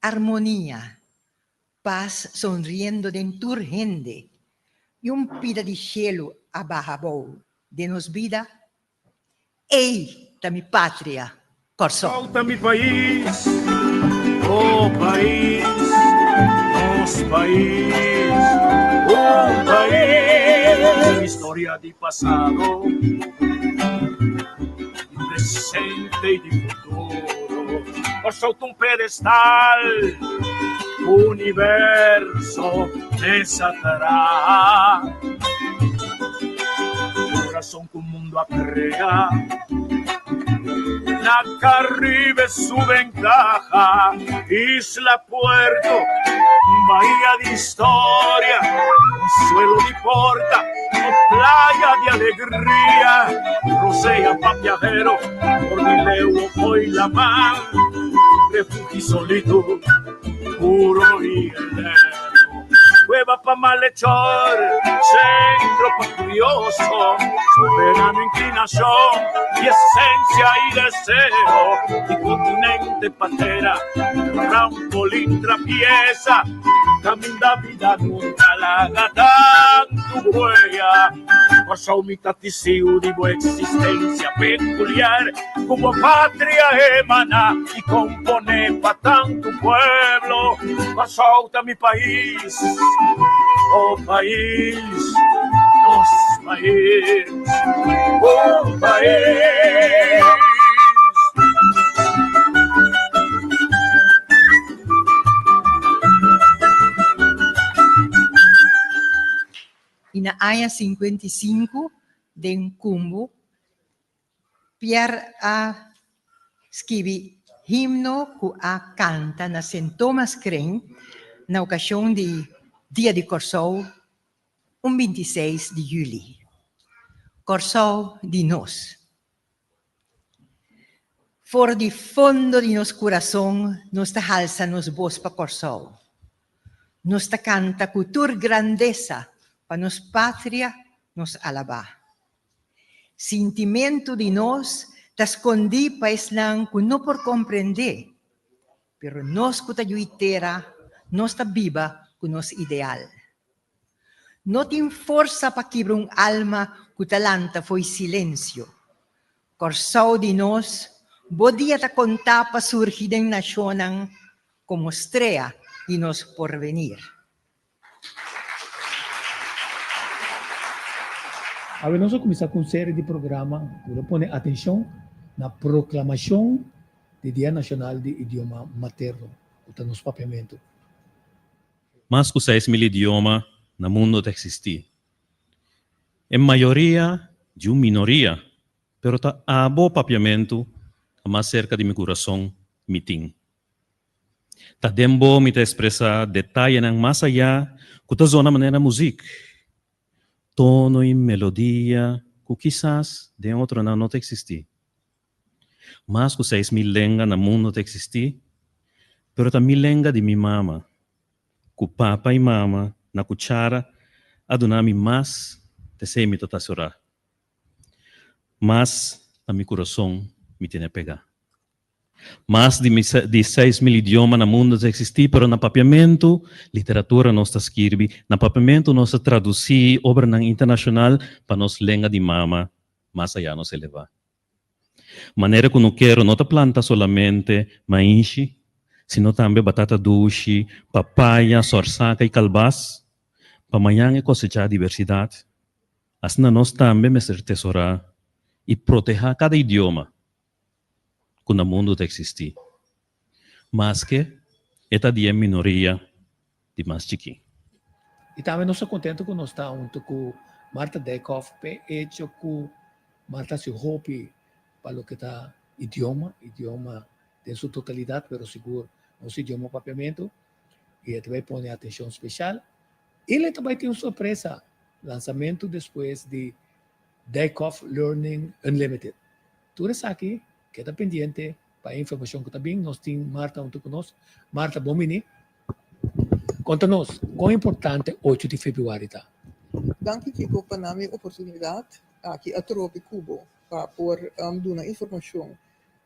armonia, pas sonriendo den tur hende i un pida di shelu a baha abou den nos bida, ei ta mi patria, Kòrsou. Kòrsou ta mi pais, oh pais, nos pais, un pais. Historia di pasado, di presente i di futuro. Kòrsou ta un pedestal, universo mesa traha. Kurason ku mundu a krea. Na Caribe su ventaha, isla puerto, bahia di historia, consuelo di porta, o playa di alegria. sea pa biahero, for di leu o fo'i laman, Refugio i solitud, puro i eterno. Cueva pa malhechor, centro pa curioso, soberano inclinacion di esencia i deseo, di continente pa tera, trampolin trapieza, caminda bida nunca laga tantu huella. Kòrsou mi ta tisiu di bo eksistensia pekuliar, ku bo patria emaná i komponé pa tantu pueblo. Kòrsou ta mi pais, bo pais, nos pais, un pais. I na aña 55 den Kumbu, Pierre a skibi himno ku a kanta na Sint Thomas Kring na okashon di Dia di Kòrsou un 26 di yüli. Kòrsou di nos. For di fondo di nos kurason nos ta halsa nos bos pa Kòrsou. Nos ta kanta ku tur grandesa pa nos patria nos alabá. Sintimentu di nos ta skondí pa esnan ku no por komprendé, pero nos ku ta yui tera nos ta biba ku nos ideal. No tin forsa pa kibra un alma ku ta lanta fo'i silensio. Kòrsou di nos, bo dia ta kontá pa surgi den nashonnan komo strea di nos porvenir. Awe nos a kuminsá ku un serie di programa ku lo pone atenshon na proklamashon di Dia Nashonal di Idioma Materno, ku ta nos Papiamentu. Mas ku 6000 idioma na mundo ta eksistí. E mayoria di un minoria, pero ta abo Papiamentu ta mas serka di mi kurason mi tin. Ta den bo mi ta expresa detayenan mas ayá ku ta zona manera muzik, tono i melodia ku kisas den otronan no ta eksistí. Mas ku 6000 lenga na mundu ta eksistí, pero ta mi lenga di mi mama, ku papa i mama na kuchara a duna mi mas t'esei mi ta tasorá. Mas na mi kurason mi tene pegá. Mas di di 6000 idioma na mundu ta eksistí, pero na papiamentu literatura nos ta skirbi, na papiamentu nos ta tradusí obranan internashonal pa nos lenga di mama mas ayá nos elevá. Manera ku nukero no ta planta solamente mainshi, sino tambe batata dushi, papaya, sòrsaka i kalbas, pa mañan e kosechá dibersidat, asina nos tambe mester tesorá i protehá kada idioma ku na mundu ta eksistí, maske e ta di e minoria di mas chikí. I tambe nos ta kontentu ku nos ta huntu ku Martha Dijkhoff p'e echo ku Martha hasi hopi pa loke ta idioma, idioma den su totalidat, pero sigur nos idioma papiamentu, i e ta bai pone atenshon speshal. I el ta bai tin un sorpresa, lansamentu despues di Dijkhoff Learning Unlimited. Tur esaki keda pendiente pa e informashon ku ta bin. Nos tin Martha huntu ku nos. Martha, bon bini. Konta nos, kon importante ocho di febrüari ta? Danki Kiko pa na mi oportunidat aki atrobe ku bo pa por duna informashon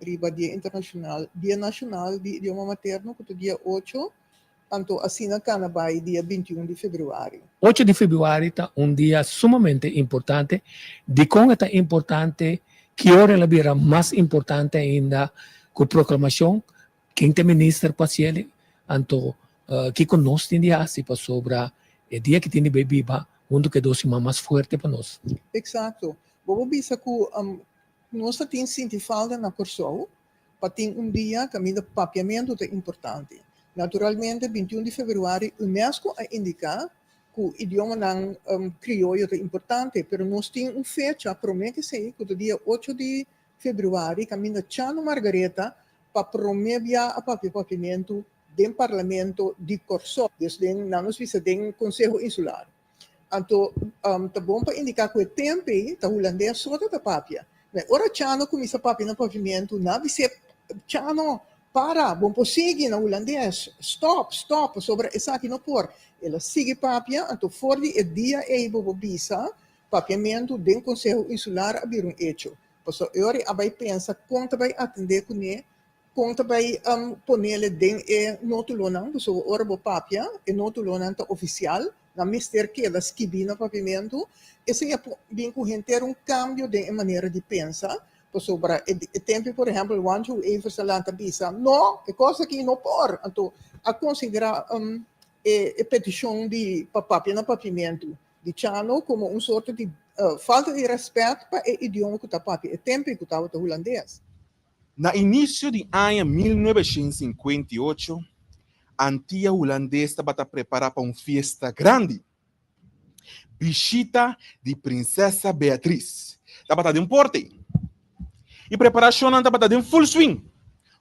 riba Dia Internashonal, Dia Nashonal di Idioma Materno ku ta dia ocho Anto asina cana bay dia 21 di februari. Ocho di februari ta un dia sumamente importante. Dikon e ta importante? Ki ora el a bira mas importante ainda ku proklamashon? Ken ta e minister ku hasi el? Anto kiko nos tin di hasi pasobra e dia ki tin di bay biba huntu ku e dos siman mas fuerte pa nos? Exacto. Bo por bisa ku nos ta tin sinti falta na Kòrsou pa tin un dia kaminda papiamentu ta importante. Naturalmente 21 di febrüari UNESCO a indiká ku idiomanan krioyo ta importante, pero nos tin un fecha promé ku esei ku ta dia 8 di febrüari kaminda Chano Margaretha pa promé bia a papia papiamentu den Parlamento di Kòrsou, dus den nan nos bisa den Konseho Insular. Anto ta bon pa indiká ku e tempu ei ta hulandes so ta ta papia. Ma ora Chano kuminsá papia na papiamentu, nan a bis'é, Chano, para, bo por sigui na hulandes. Stòp, stòp, pasobra esaki no por. El a sigui papia, anto for di e dia ei bo por bisa, papiamentu den Konseho Insular a bira un echo. Pasobra e ora ei a bai pensa kon ta bai atendé kuné, kon ta bai ponele den e nótulonan, pasobra ora bo papia, e nótulonan ta ofisial, nan mester keda skibí na papiamentu. Esei a bin ku henter un kambio den e manera di pensa, pasobra e tempu por ehèmpel Juancho Evers a lanta bisa, no, e kos aki no por. Anto a konsiderá e petishon di pa papia na papiamentu di Chano komo un sorto di falta di rèspèt pa e idioma ku ta papia e tempu ku tabata hulandes. Na inisio di aña 1958, Antia Hulandes tabata prepará pa un fiesta grandi. Bishita di Prinsesa Beatriz tabata den porte i preparashonnan tabata den full swing.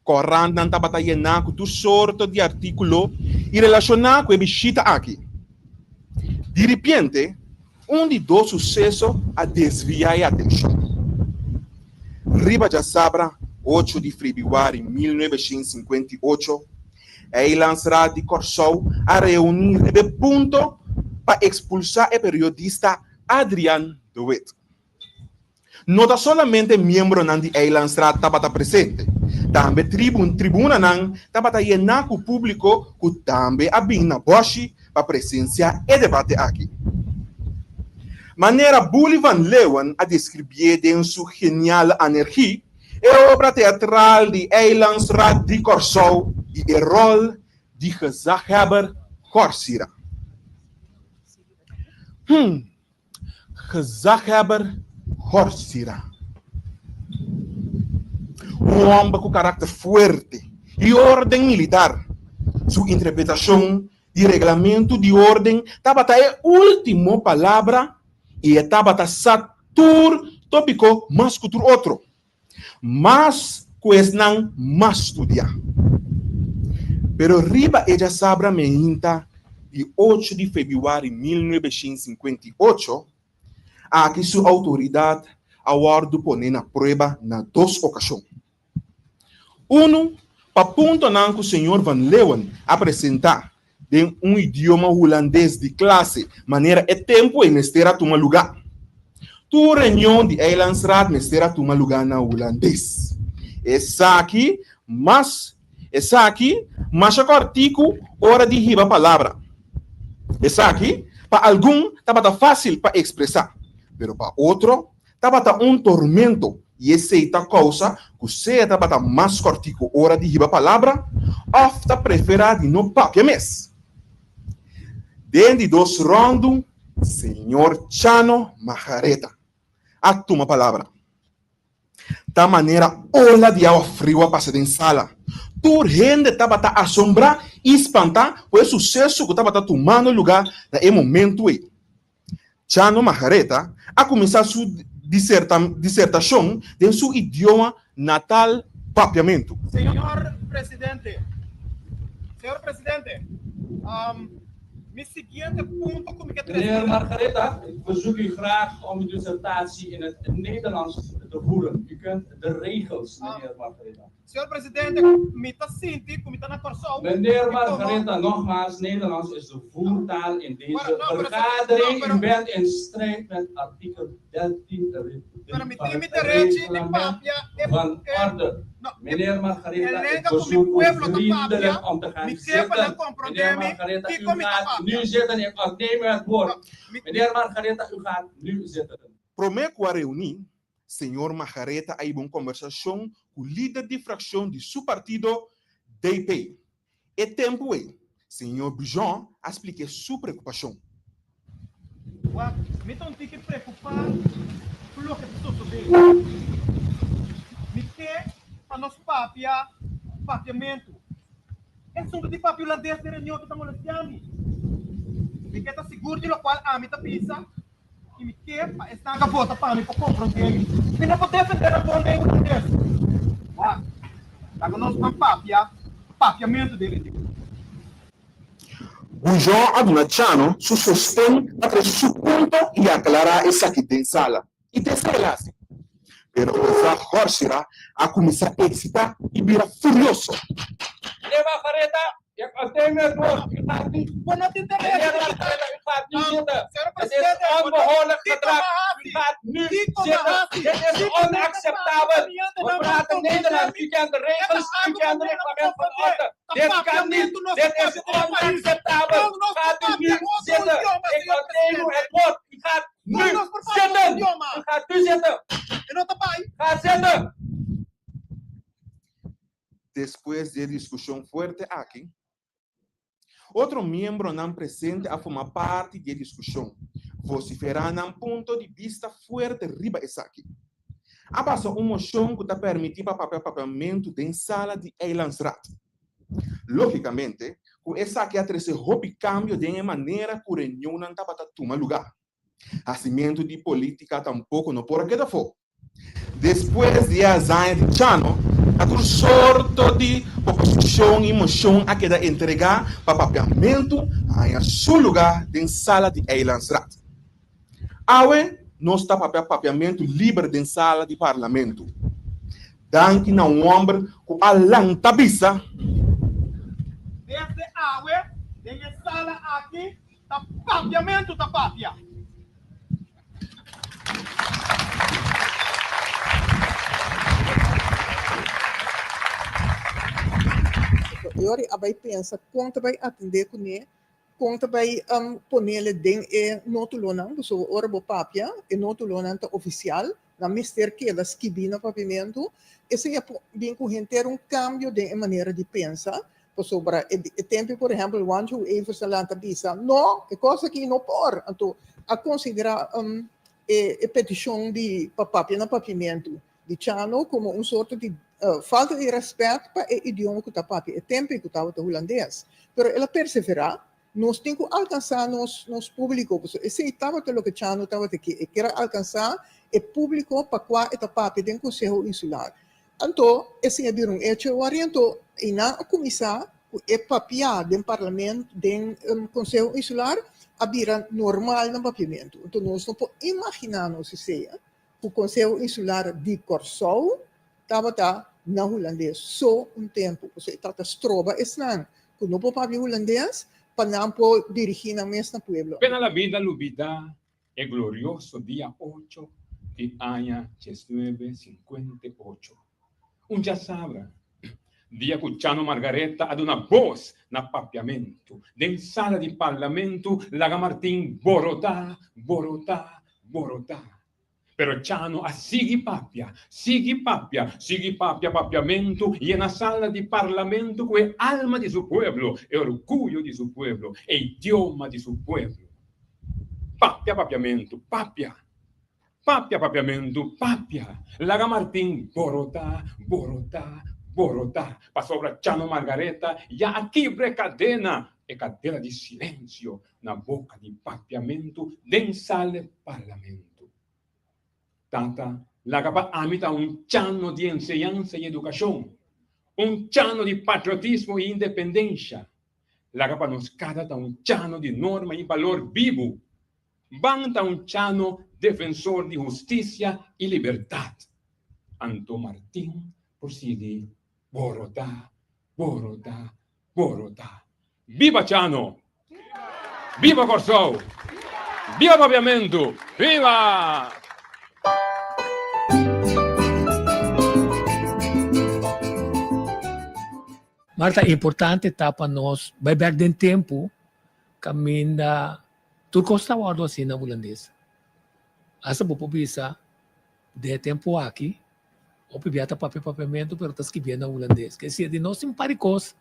Korantnan tabata yená ku tur sorto di artíkulo i relashoná ku e bishita aki. Diripiente, un di dos suseso a desviá e atenshon. Riba djasabra, ocho di febrüari 1958, Eilandsraad di Kòrsou a reuní riba e punto pa ekspulsá e periodista Adriaan de Wit. No ta solamente miembronan di Eilandsraad tabata presente, tambe tribunanan tabata yená ku públiko ku tambe a bin na bòshi pa presensiá e debate aki. Manera Boeli van Leeuwen a deskribié den su geniale Anergie, e obra teatral di Eilandsraad di Kòrsou i e ròl di gezaghebber Gorsira. Hm, Gezaghebber Gorsira. Un hòmber ku karakter fuerte i órden militar. Su interpretashon di reglamentu di órden tabata e último palabra i e tabata sa tur tópiko mas ku tur otro. Mas ku esnan mas studiá. Pero riba e djasabra meinta di ocho di febrüari 1958, aki su outoridat a wòrdu poné na prueba na dos okashon. Unu, pa puntonan ku señor Van Leeuwen a presentá den un idioma hulandes di klase manera e tempu ei mester a tuma lugá. Tur reunion di Eilandsraad mester a tuma lugá na hulandes. Esaki mas esaki masha kòrtiku ora di hiba palabra. Esaki pa algun tabata fásil pa ekspresá, pero pa otro Tabata un tormento i esei ta kousa ku sea tabata mas kòrtiku ora di hiba palabra òf ta preferá di no papia mes. Den di dos ròndu señor Chano Majareta a tuma palabra. Ta manera ola di awa friu a pasa den sala. Tur hende tabata asombrá i spantá ku e suseso ku tabata tumando lugá na e momentu ei. Chano Majareta a kuminsá su disertashon den su idioma natal Papiamentu. Señor Presidente, Señor Presidente, mi siguiente punto ku mi ke trese. Meneer Margaretha, ik verzoek u graag om uw dissertatie in het Nederlands te voeren. U kent de regels, meneer Margaretha. Señor Presidente, mi ta sinti ku mi ta na Kòrsou. Meneer Margaretha, nogmaals, Nederlands is de voertaal in deze vergadering. U bent in strijd met artikel 13 Pero mi van tin mi het derechi di reglement papia e van orde. Meneer Margaretha, e ik lenga ku mi verzoek u pueblo ta vriendelijk papia, om te gaan mi ke pa nan zitten. komprondé Meneer mi Margaretha, u kiko mi ta gaat papia. nu zitten. Ik ontneem u het woord. Meneer Margaretha, u gaat nu zitten. Promé ku a reuní, Señor Majareta a hiba un kombersashon ku lider di frakshon di su partido DP. E tempu ei, señor Bujon a splik'é su preokupashon. Wak, mi ta un tiki preokupá ku loke ta sosodé. Mi ke pa nos papia papiamentu. E asuntu di papia hulandes den reunion aki ta molestiá mi. Mi ke ta sigur di lokual ami ta bisa. I mi ke pa esnan ka vota pa mi por komprondé mi. Mi no por defendé nan bon den hulandes. Wak, laga nos ban papia papiamentu den reunion. Bujon a duna Chano su sosten pa trese su punto i aklará esaki den sala. I t'esei el hasi. Pero Gorsira a kuminsá eksitá i bira furioso. Meneer Margaretha, ik ontneem het woord. U gaat niet. Meneer Margaretha, u gaat nu zitten. Het is onbehoorlijk gedrag. U gaat nu zitten. Dit is onacceptabel. We praten Nederlands. U kent de regels, u kent het reglement van orde. Dit kan niet. Dit is onacceptabel. Gaat u nu zitten. Ik ontneem u het woord. U gaat nu zitten. U gaat nu zitten. Ga zitten. Despues di e diskushon fuerte aki, otro miembronan presente a forma parti di e diskushon, vosiferá nan punto di bista fuerte riba esaki. A pasa un moshon ku ta permití pa papia papiamentu den sala di Eilandsraad. Lógikamente ku esaki a trese hopi kambio den e manera ku reunionnan tabata tuma lugá. Hasimentu di polítika tampoko no por a keda afó. Despues di e hazaña di Chano, ta tur sorto di oposishon i moshon a keda entregá pa papiamentu haña su lugá den sala di Eilandsraad. Awe nos ta papia papiamentu liber den sala di parlamentu. Danki na un hòmber ku a lanta bisa. Desde awe den e sala aki ta papiamentu ta papia. E ora a bai pensa kon ta bai atendé kuné, kon ta bai ponele den e nótulonan, pasobra ora bo papia e nótulonan ta ofisial, nan mester keda skibí na papiamentu. Esei a bin ku henter un kambio den e manera di pensa, Pasobra e tempu por ehempel Juancho Evers a lanta bisa, no, e kos aki no por. Anto a konsiderá e petishon di pa papia na papiamentu di Chano komo un sorto di falta di rèspèt pa e idioma ku ta papia e tempu ku tabata hulandes. Pero el a perseverá. Nos tin ku alkansá nos nos públiko, pasobra esei tabata loke Chano tabata ke. E kier a alkansá e públiko pa kua e ta papia den Konseho Insular. Anto esei a bira un echo wari anto i nan a kuminsá ku e papiá den parlamento, den Konseho Insular a bira normal nan papiamentu. Anto nos no por imaginá nos esei ku Konseho Insular di Kòrsou tabata na hulandes so un tempu. Pasobra e tabata stroba esnan ku no por papia hulandes pa nan por dirigí nan mes na pueblo. Pena la bida lubidá E glorioso dia ocho di aña diesnuebe sinkuenta i ocho. Un djasabra, dia ku Chano Margaretha a duna bos na papiamentu den sala di parlamentu laga Martin borotá, borotá, borotá. Pero Chano a sigui papia, sigui papia, sigui papia papiamentu yena sala di parlamentu ku e alma di su pueblo, e orguyo di su pueblo, e idioma di su pueblo. Papia papiamentu, papia! Papia papiamentu, papia! Laga Martin borotá, borotá, borotá, pasobra Chano Margaretha ya a kibra e kadena, e kadena di silensio na boka di papiamentu den sale parlamentu. Tata, laga pa ami ta un chano di enseñansa i edukashon, un chano di patriotismo i independensha. Laga pa nos kada ta un chano di norma i balor bibu. Ban ta un chano defensor di hustisia i libertat. Anto Martin por sigui borotá, borotá, borotá. Biba Chano! Biba Kòrsou! Biba Papiamentu! Biba! Marta, importante ta pa nos bai bek den tempu kaminda tur kos ta wòrdu hasi na hulandes. Asta bo por bisa den e tempu aki hopi bia ta papia papiamentu pero ta skibia na hulandes. Ke sier di nos tin un par di kos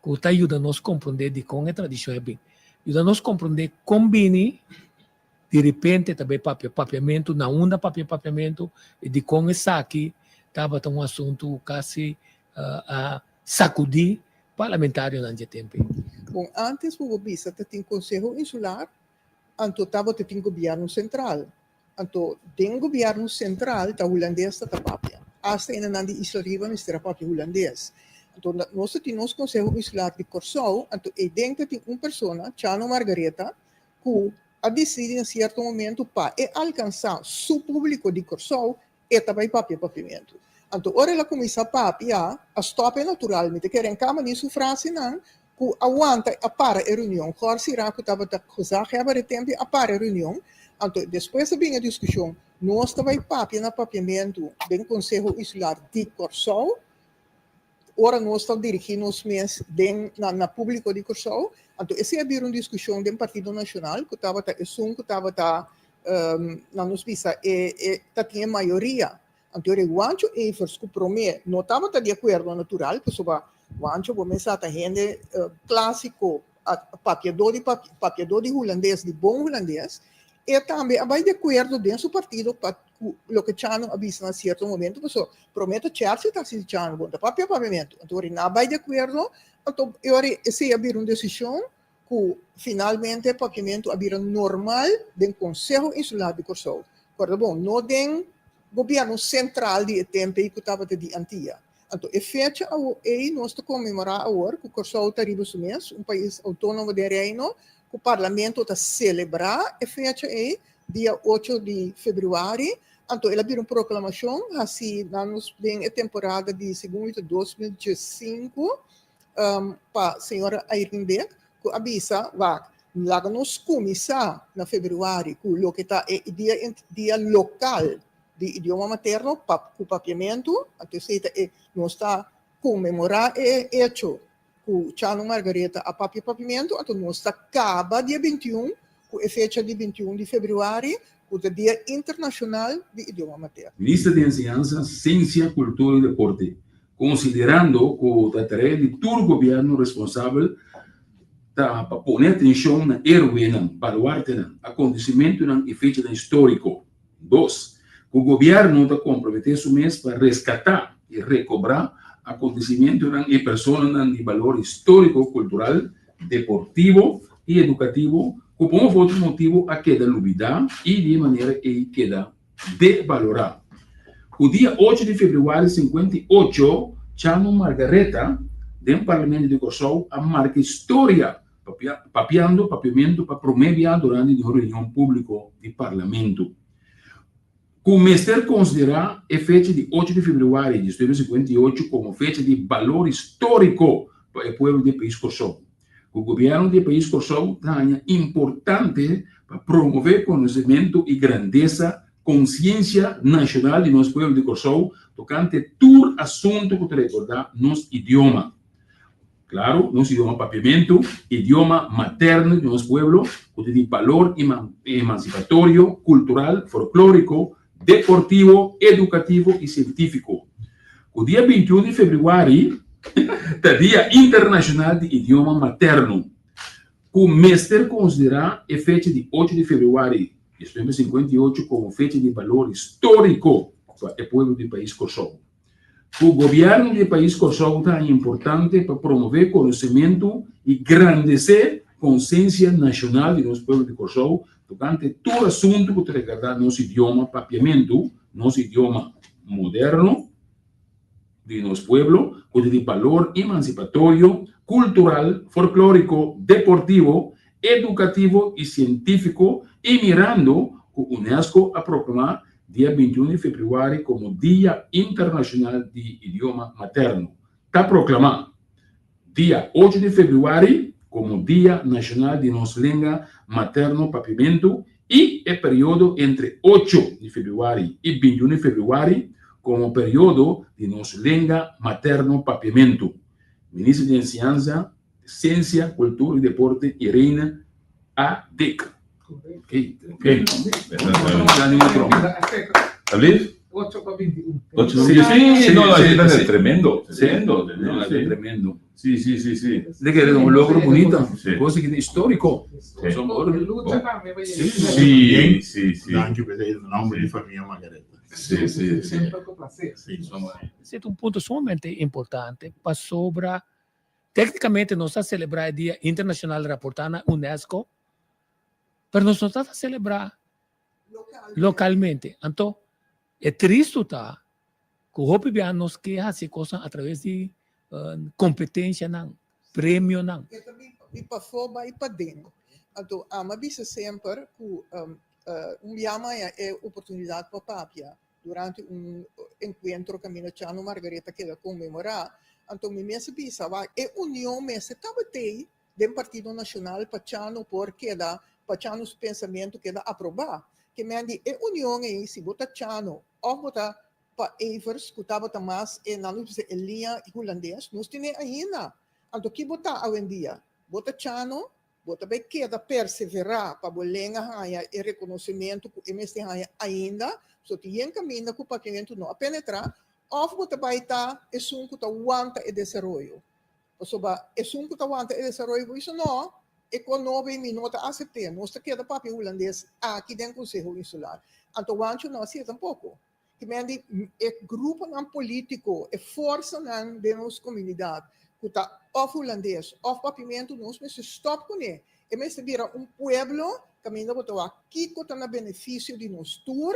ku ta yuda nos komprondé dikon e tradishon a bin. Yuda nos komprondé kon bini di repente ta bai papia papiamentu, na unda papia papiamentu i dikon esaki tabata un asuntu kasi a sakudí parlamentarionan dje tempu ei. Bon, antes bo por bisa ta tin Konseho Insular, anto tabata tin Gobièrnu Sentral. Anto den Gobièrnu Sentral ta hulandes ta ta papia. Asta enanan di Isla Riba mester a papia hulandes. Anto nos ta tin nos Konseho Insular di Kòrsou, anto eiden ta tin un persona, Chano Margaretha, ku a disidi na sierto momento pa e alkansá su públiko di Kòrsou. E ta bai papia papiamentu. Anto ora el a kuminsá papia, a stòp e natural. Mi ta kere enkama ni su frasenan ku a wanta a para e reunion. Gòr sirá ku tabata gezaghebber e tempu a para e reunion. Anto despues a bin e diskushon, nos ta bai papia na papiamentu den Konseho Insular di Kòrsou. Ora nos ta dirigí nos mes den na na públiko di Kòrsou, anto esei a bira un diskushon den Partido Nashonal ku tabata esun ku tabata nan nos bisa e e ta tin e mayoria. Anto ora e Wancho Evers ku promé no tabata di akuerdo natural pasobra Wancho bo mes sa ta hende klásiko papiadó di papiadó di hulandes di bon hulandes e tambe a bai di akuerdo den su partido pa ku loke Chano a bisa na sierto momento pasobra promé ta Churchill ta hasi di Chano bon ta papia papiamentu anto ora nan a bai di akuerdo anto e ora esei a bira un desishon ku finalmente papiamentu a bira normal den Konseho Insular di Kòrsou. Kòrda bon, no den gobièrnu sentral di e tempu ei ku tabata di Antia. Anto e fecha awo ei nos ta konmemorá awor ku Kòrsou ta riba su mes, un pais outónomo den Reino, ku parlamento ta selebrá e fecha ei, dia ocho di febrüari. Anto el a bira un proklamashon hasí na nos den e temporada di segun mi ta 2015, pa señora Irene Beek ku a bisa, Wak, laga nos kuminsá na febrüari ku loke ta e dia dia lokal di idioma materno pa ku papiamentu, anto esei ta e nos ta konmemorá e echo ku Chano Margaretha a papia papiamentu, anto nos ta kaba dia 21 ku e fecha di 21 di febrüari ku ta dia internashonal di idioma materno. Minister di Enseñansa, Siensia, Kultura i Deporte, Konsiderando ku ta tarea di tur gobièrnu responsabel ta pa pone atenshon na héroenan, baluartenan, akontesimentunan i fechanan históriko. Dos, Ku gobièrnu ta komprometé su mes pa reskatá i rekobrá akontesimentunan i personanan di balor históriko, kultural, deportivo i edukativo ku pa un òf otro motibu a keda lubidá i di e manera ei keda devalorá. Ku dia ocho di febrüari 58 Chano Margaretha den Parlamento di Kòrsou a marka historia papiando papiamentu pa promé bia durante di un reunion públiko di Parlamento. Ku mester konsiderá e fecha di ocho di febrüari di 1958 komo fecha di balor históriko pa e pueblo di e pais Kòrsou. Ku gobièrnu di e pais Kòrsou ta haña importante pa promové konosementu i grandesa konsiensia nashonal di nos pueblo di Kòrsou tokante tur asuntu ku ta rekordá nos idioma. Klaru, nos idioma papiamentu, idioma materno di nos pueblo ku ta di balor emansipatorio, kultural, folklóriko, deportivo, edukativo i sientífiko. Ku dia 21 di febrüari ta Dia Internashonal di Idioma Materno, ku mester konsiderá e fecha di ocho di febrüari 1958 komo fecha di balor históriko pa e pueblo di pais Kòrsou. Ku gobièrnu di e pais Kòrsou ta haña importante pa promové konosementu i grandesé konsiensia nashonal di nos pueblo di Kòrsou tokante tur asuntu ku ta regardá nos idioma papiamentu, nos idioma moderno di nos pueblo ku ta di balor emansipatorio, kultural, folklóriko, deportivo, edukativo i sientífiko i mirando ku unesco a proklamá dia 21 di febrüari komo Dia Internashonal di Idioma Materno, ta proklamá dia ocho di febrüari komo Dia Nashonal di Nos Lenga Materno Papiamentu i e periodo entre ocho di febrüari i 21 di febrüari komo periodo di Nos Lenga Materno Papiamentu. Minister di Enseñansa, Siensia, Kultura i Deporte Irene A. Dik. Ok, ok. Alsjeblieft. 8 pa 21. Ocho, sí, sí, no, no, sí, sí, tremendo, tremendo, No, sí. tremendo. Sí, sí, sí, sí. De que era un logro bonito, Sí. cosa que histórico. Sí. Lucha tambe pa Sí, Sí, sí, sí. Danki, presidente, na nomber di famia Margaretha. Sí, sí, sí. Semper ku plaser. Sí. Ese ta un punto sumamente importante pasobra técnicamente nos ta celebra e dia internacional raporta na UNESCO, pero nos no ta celebra localmente. Anto e tristu ta ku hopi bia nos ke hasi kosnan a traves di kompetensianan, premionan. E ta bin di pafó bai paden. Anto ami a bisa semper ku un bia maya e oportunidat pa papia. durante un enkuentro kaminda Chano Margaretha keda konmemorá. Anto mi mes a bisa, wak, e union mester tabat'ei den Partido Nashonal pa Chano por keda, pa Chano su pensamentu keda aprobá. Ke men di e union ei, si bo ta Chano òf bo ta pa Evers ku tabata mas e, nan lo bisa e liña hulandes, nos tene ainda. Anto ki bo ta awendia? Bo ta Chano? Bo ta bai keda perseverá pa bo lenga haña e rekonosementu ku e mester haña ainda? So tin yen kaminda ku papiamentu no a penetrá, òf bo ta bai ta esun ku ta wanta e desaroyo? Pasobra esun ku ta wanta e desaroyo bo bisa no, e kon nobo ei mi no ta asept'é, nos ta keda papia hulandes aki den Konseho Insular. Anto Wancho no hasié tampoko. Ki men di e gruponan polítiko, e forsanan den nos komunidat ku ta òf hulandes òf papiamentu nos mester stòp kuné. E mester bira un pueblo kaminda bo ta wak kiko ta na benefisio di nos tur,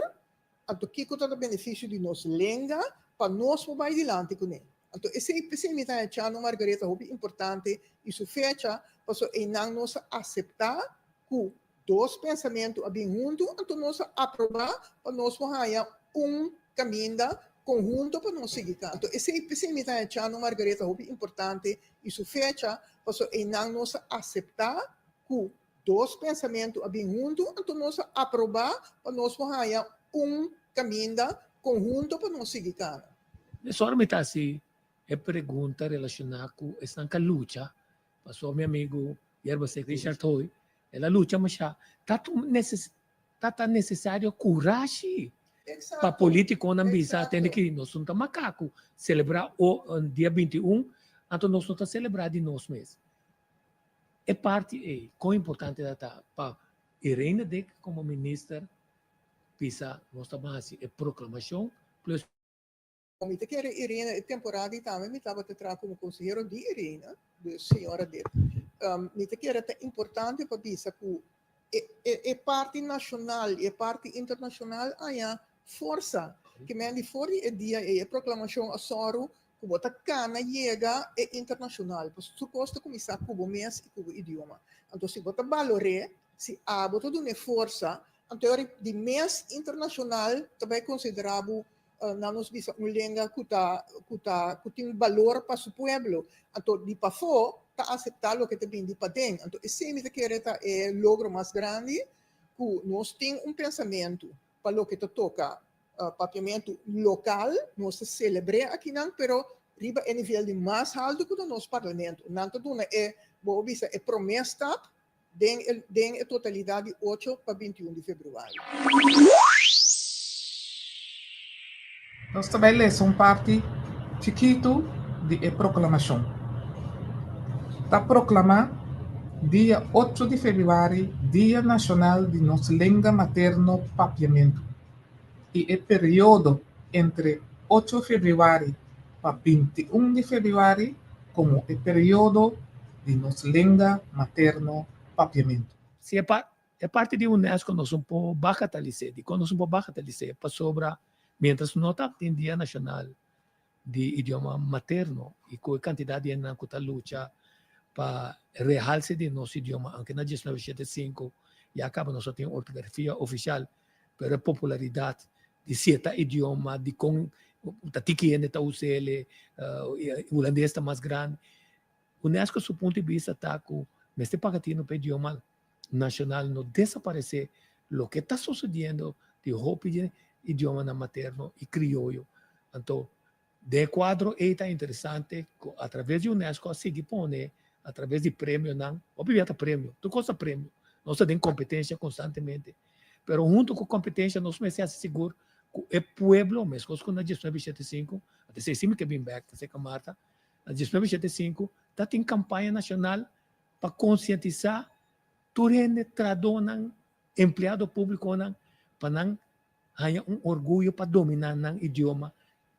anto kiko ta na benefisio di nos lenga pa nos por bai dilanti kuné. Anto esei p'esei mi ta hachando Margaretha hopi importante i su fecha pasobra einan nos a aseptá ku Dos pensamentu a bin huntu, anto nos a aprobá pa nos por haña un kaminda konhunto pa nos sigui ta. Anto esei p'esei mi ta hachando Margaretha hopi importante i su fecha, pasobra einan nos a aseptá ku dos pensamentu a bin huntu, anto nos a aprobá pa nos por haña un kaminda konhunto pa nos sigui kana. Mesora mi ta hasi e pregunta relashoná ku esnan ka lucha, pasobra mi amigu Yerba Seca Richard Hoy, el a lucha masha. Ta ta ta necesario curashi pa politiconan bisa tende ki nos no ta macaco celebra o dia 21, anto nos no ta celebra di nos mes. E parti ey, con importante ta ta pa Irene Dick como minister bisa nos ta ban haci e proclamacion plus. Mi ta kere Irene, e temporada ei tambe mi tabata traha komo konsehero di Irene, dus señora Dick. Mi ta kere ta importante pa bisa ku e e parti nashonal i e parti internashonal haña forsa. Ke men di for di e dia ei e proklamashon a sòru ku bo ta kana yega e internashonal. Pasobra tur kos ta kuminsá ku bo mes i ku bo idioma. Anto si bo ta balor'é, si abo ta dun'é forsa, anto e ora di mes internashonal ta bai konsiderá bo Nan nos bisa un lenga ku ta ku ta ku tin balor pa su pueblo. Anto di pafó ta aseptá loke ta bini di paden. Anto esei mi ta kere ta e logro mas grandi ku nos tin un pensamentu pa loke ta toka papiamentu lokal. Nos ta selebr'é akinan pero riba e nivel di mas haltu ku ta nos parlamento. Nan ta duna e bo a bisa e promé stap den e den e totalidat di ocho pa 21 di februari. Nos ta bai lesa un parti chikitu di e proklamashon. Ta proklamá dia ocho di febrüari Dia Nashonal di nos Lenga Materno Papiamentu i e periodo entre ocho febrüari pa 21 di febrüari komo e periodo di nos lenga materno Papiamentu. Si e pa e parti di UNESCO nos un por bagatalis'é. Dikon nos un por bagatalis'é? Pasobra miéntras no ta tin Dia Nashonal di Idioma Materno i ku e kantidat di hendenan ku ta lucha pa rehalse di nos idioma, aunke na 1975 ya kaba nos a tin ortografia ofisial, pero e popularidat di sierta idioma, dikon ta tiki hende ta usa el, hulandes ta mas grandi. UNESCO su punto di bista ta ku mester paga tino pa e idioma nashonal no desaparesé, loke ta sosediendo di hopi di idiomanan materno i krioyo. Anto den e kuadro ei ta interesante ku atraves di UNESCO a sigui pone atraves di premionan, hopi bia ta premio, tur kos ta premio, nos ta den kompetensia konstantemente, pero huntu ku kompetensia nos mester hasi sigur ku e pueblo, meskos ku na 1975, anto esei si mi ke bin bèk, seka Martha, na 1975 ta tin kampaña nashonal pa konsientisá tur hende, trahadónan, empleado públikonan, pa nan haña un orguyo pa dominá nan idioma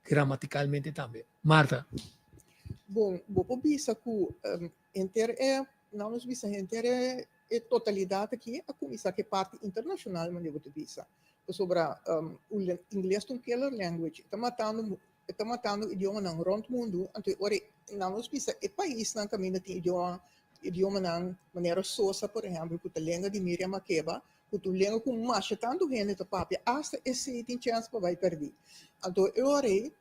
gramatikalmente tambe. Martha. Bon, bo por bisa ku henter e, nan nos bisa henter e e totalidat aki a kuminsá ku e parti internashonal manera bo ta bisa. Pasobra ingles ta un killer language, e ta matando e ta matando idiomanan rònt mundu, anto e ora nan nos bisa e paisnan kaminda tin idioma idiomanan manera Sosa por ehèmpel ku ta lenga di Miriam Makeba. Ku ta un lenga ku masha tantu hende ta papia, asta esei tin chèns pa bai pèrdí. Anto e ora ei,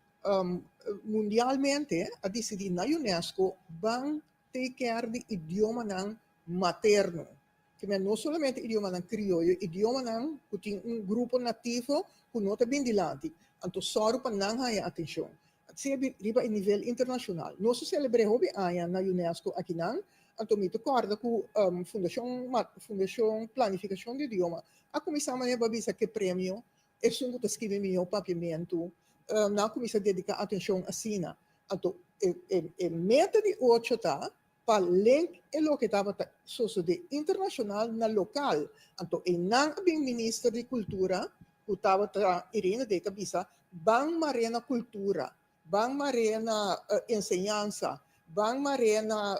mundialmente a disidí na UNESCO ban take care di idiomanan materno. Ke men no solamente idiomanan krioyo, idiomanan ku tin un grupo nativo ku no ta bin dilanti. Anto sòru pa nan haña atenshon. Sea riba e nivel internashonal. Nos a selebr'é hopi aña na UNESCO akinan, anto mi ta kòrda ku Fundashon Fundashon Planifikashon di Idioma a kuminsá manera bo a bisa ke premio esun ku ta skibi mihó papiamentu, nan a kuminsá dediká atenshon asina. Anto e meta di ocho ta pa link e loke tabata sosodé internashonal na lokal. Anto einan a bin minister di kultura ku tabata Irene Dek a bisa, ban mar'é na kultura, ban mar'é na enseñansa, ban mar'é na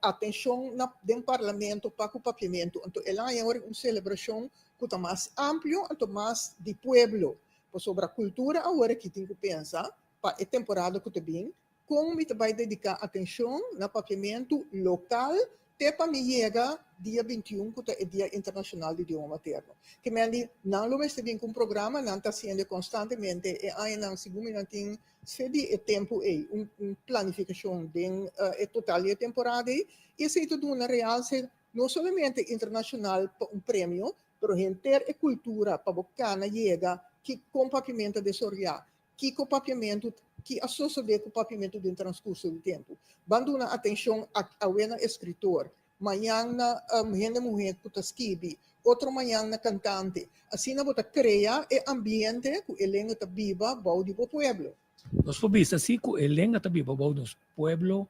atenshon na den parlamento pa ku papiamentu. Anto el a haña ora un selebrashon ku ta mas amplio anto mas di pueblo. Pasobra kultura awor aki tin ku pensa pa e temporada ku ta bin Kon mi ta bai dediká atenshon na papiamentu lokal te pa mi yega dia 21 ku ta e Dia Internashonal di Idioma Materno? Ke men di nan lo mester bin ku un programa, nan ta hasiendo konstantemente e añanan segun mi nan tin fe di e tempu ei un un planifikashon den e total di e temporada ei i esei ta duna realse no solamente internashonal pa un premio pero henter e kultura pa bo kana yega ki kon papiamentu a desaroyá. Kiko papiamentu, ki a sosodé ku papiamentu den transkurso di tempu? Ban duna atenshon awe na eskritor, mañan na hende muhé ku ta skibi, otro mañan na kantante. Asina bo ta krea e ambiente ku e lenga ta biba bou di bo pueblo. Nos por bisa si ku e lenga ta biba bou nos pueblo,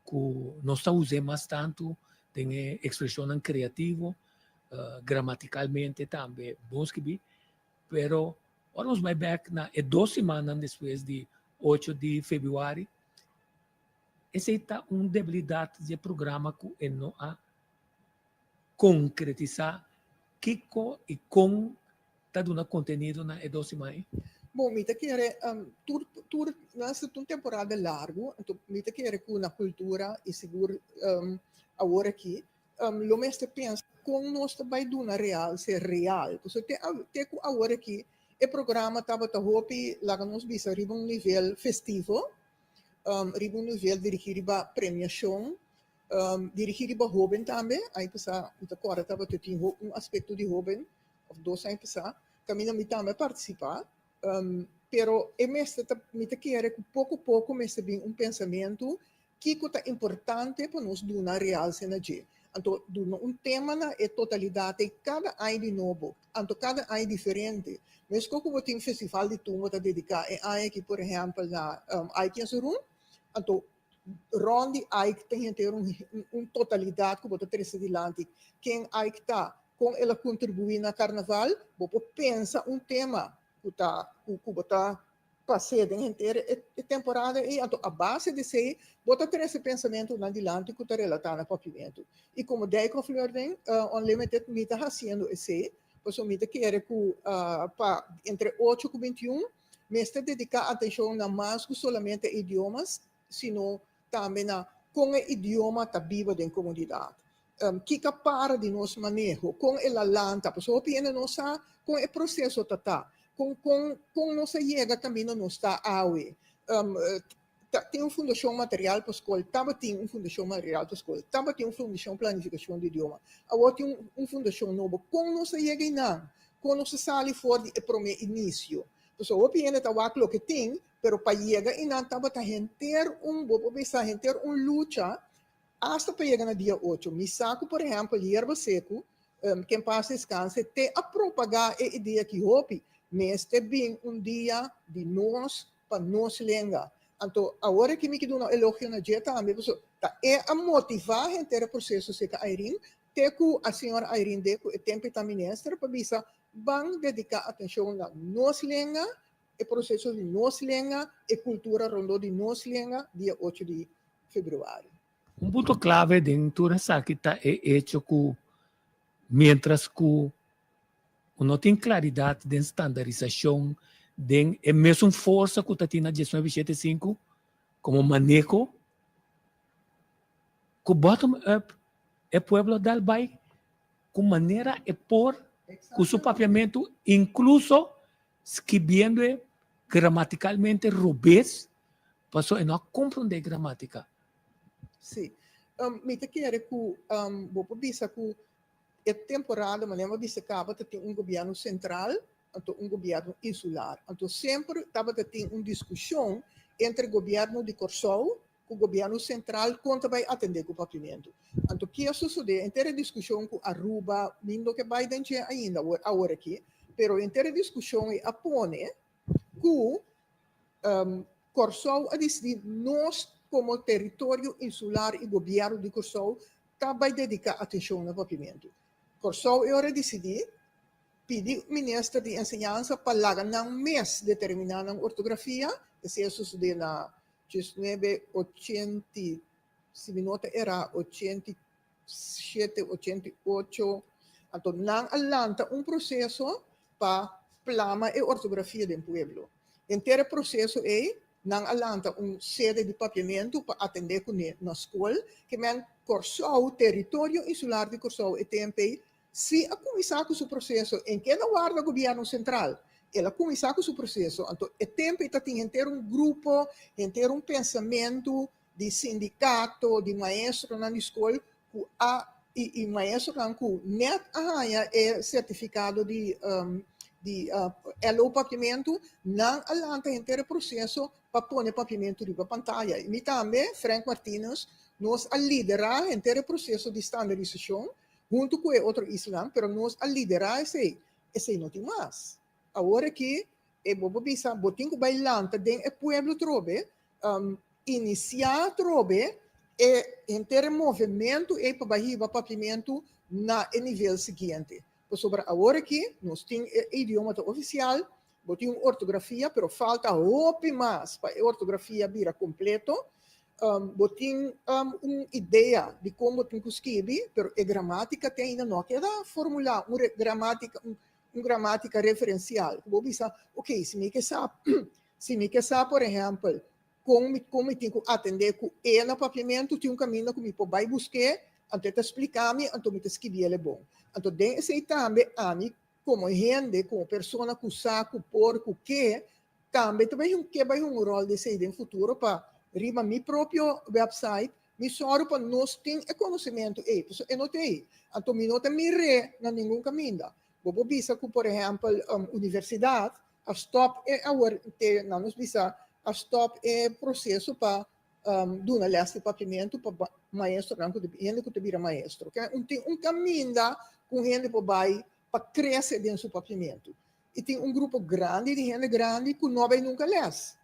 ku nos ta us'é mas tantu den e ekspreshonnan kreativo, gramatikalmente tambe bon skibí, Pero ora nos bai bek na e dos simannan despues di ocho di febrüari, esei ta un debilidat di e programa ku e no a konkretisá kiko i kon ta duna kontenido na e dos siman ei. Bon, mi ta kere tur tur nan sa ta un temporada largu, anto mi ta kere ku na kultura i sigur awor aki Lo mester pensa kon nos ta bai duna realse real. Pasobra te te ku awor aki e programa tabata hopi, laga nos bisa, riba un nivel festivo, riba un nivel dirigí riba premiashon, dirigí riba hóben tambe. Aña pasá mi ta kòrda tabata tin un aspekto di hóben, òf dos aña pasá, kaminda mi tambe a partisipá. Pero e mester ta, mi ta kere ku poko poko mester bin un pensamentu Kiko ta importante pa nos duna realse na dje? Anto duna un tema na e totalidat ei kada aña di nobo, anto kada aña diferente. Meskos ku bo tin festival di tumba ta dediká e aña aki por ehèmpel na Ike Yansurun, anto rònt di Ike ta henter un un totalidat ku bo ta trese dilanti. Ken Ike ta? Kon el a kontribuí na karnaval? Bo por pensa un tema ku ta ku bo ta Pas'é den henter e temporada ei, anto a base di esei bo ta trese pensamentunan dilanti ku ta relatá na papiamentu. I komo Dijkhoff Learning Unlimited mi ta hasiendo esei, pasobra mi ta kere ku pa entre ocho ku 21 mester dediká atenshon na mas ku solamente e idiomas, sino tambe na kon e idioma ta biba den komunidat. Kiko a para di nos maneho? Kon el a lanta? Pasobra hopi hende no sa kon e proseso ta ta. Kon kon kon nos a yega kaminda nos ta awe? Ta tin un fundashon material pa skol? Tabatin un fundashon material pa skol. Tabatin un fundashon planifikashon di idioma. Awor tin un un fundashon nobo. Kon nos a yega einan? Kon nos a sali for di e promé inisio? Pasobra hopi hende ta wak loke tin, pero pa yega einan tabata henter un, bo por bisa henter un lucha Asta pa yega na dia ocho. Mi sa ku por ehèmpel yerba seku, ken pas deskanse, te a propagá e idea ki hopi mester bin un dia di nos pa nos lenga. Anto awor aki mi ke duna un elogio na dje tambe pasobra ta e a motivá henter e proseso serka Irene te ku a señora Irene de ku e tempu e ta minister pa bisa ban dediká atenshon na nos lenga, e proseso di nos lenga, e kultura rondó di nos lenga dia ocho di februari. Un punto clave den tur esaki ta e hecho cu mientras cu no tin claridad den standarisacion den e mesun forsa cu ta tin na diesnuebe shete i sinku como maneho cu bottom up e pueblo a dal bay cu manera e por. Ku su papiamentu, inkluso skibiendo e gramatikalmente robes, pasobra e no a komprondé gramátika. Sí. Mi ta kere ku bo por bisa ku e temporada, manera mi a bisa kaba, ta tin un gobièrnu sentral anto un gobièrnu insular. Anto semper tabata tin un diskushon entre gobièrnu di Kòrsou ku gobièrnu sentral kon ta bai atendé ku papiamentu. Anto ki a sosodé? Henter e diskushon ku Aruba, mi no ke bai den dje ainda awor aki, pero henter e diskushon ei a pone ku Kòrsou a disidí nos komo teritorio insular i gobièrnu di Kòrsou ta bai dediká atenshon na papiamentu. Kòrsou e ora disidí Pidi minister di enseñansa pa laga nan mes determiná nan ortografia, esei a sosodé na diesnuebe ochenti, si mi no ta erá, 87, 88, anto nan a lanta un proseso pa plama e ortografia den pueblo. Henter e proseso ei Nan a lanta un sede di papiamentu pa atendé kuné na skol. Ke men Kòrsou, teritorio insular di Kòrsou, e temp ei, si a kuminsá ku su proseso en ke na warda gobièrnu sentral. El a kuminsá ku su proseso. Anto e temp ei ta tin henter un grupo, henter un pensamentu di sindikato, di maestronan di skol ku a i i maestronan ku nèt a haña e sertifikado di di LO Papiamentu, nan a lanta henter e proseso pa pone papiamentu riba pantaya. I mi tambe, Frank Martinus, nos a liderá henter e proseso di standarisashon huntu ku e otro islanan, pero nos a liderá esei. Esei no tin mas. Awor aki e bo por bisa bo tin ku bai lanta den e pueblo trobe, inisiá trobe e henter e movementu ei pa bai hiba papiamentu na e nivel siguiente. Pasobra awor aki nos tin e idioma ta ofisial, bo tin un ortografia, pero falta hopi mas pa e ortografia bira kompleto. Bo tin un idea di kon bo tin ku skibi, pero e gramátika te ainda no a keda formulá, un gramátika, un gramátika referensial ku bo bisa, ok, si mi ke sa, si mi ke sa por ehèmpel kon mi kon mi tin ku atendé ku e na papiamentu, tin un kaminda ku mi por bai busk'é, anto e ta splika mi, anto mi ta skibiel e bon. Anto den esei tambe ami komo hende, komo persona ku sa, ku por, ku ke, tambe ta bai ke bai hunga un ròl di esei den futuro pa riba mi propio wèpsait Mi sòru pa nos tin e konosementu ei, pasobra e no ta ei. Anto mi no ta mir'é na ningun kaminda. Bo por bisa ku, por ehèmpel, universidat a stòp e awor te nan nos bisa a stòp e proseso pa duna lès di papiamentu pa maestronan ku ta hende ku ta bira maestro. Ke un tin un kaminda ku un hende por bai pa krese den su papiamentu. I tin un grupo grandi di hende grandi ku no a bai nunka lès.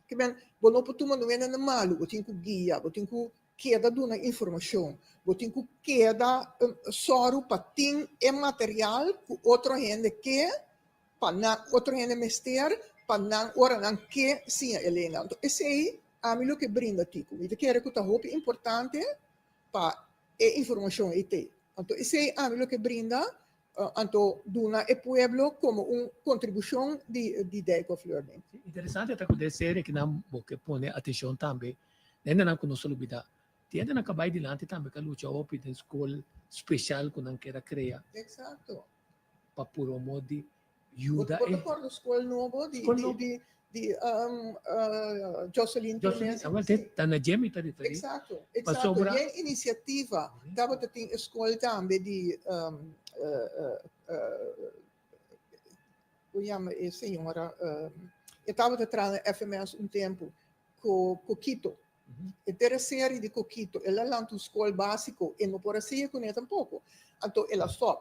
Ke men, bo no por tuma nuena na malu, bo tin ku guia, bo tin ku keda duna informashon, bo tin ku keda sòru pa tin e material ku otro hende ke, pa nan, otro hende mester pa nan ora nan ke siña e lenga. Anto esei ami lo ke brinda Tico. Mi ta kere ku ta hopi importante pa e informashon ei t'ei. Anto esei ami lo ke brinda Anto duna e pueblo komo un kontribushon di di Dijkhoff Learning. Interesante ta ku den serie kinan bo ke pone atenshon tambe na hendenan ku no sa lubida. Tin hendenan ka bai dilanti tambe ka lucha hopi den skol speshal ku nan keda krea. Eksakto. Pa puromó di yuda e. Bo ta kòrda skol nobo di di di Jocelyn Jocelyn, awel te ta na dje mi ta referí. Exacto, exacto. Pasobra. Yen iniciativa tabata tin e skol tambe di ku yama e señora e tabata traha na FMS un tempu, Coquito. E dere serie di Coquito, el a lanta un skol básiko, e no por a sigue kuné tampoko. Anto el a stòp.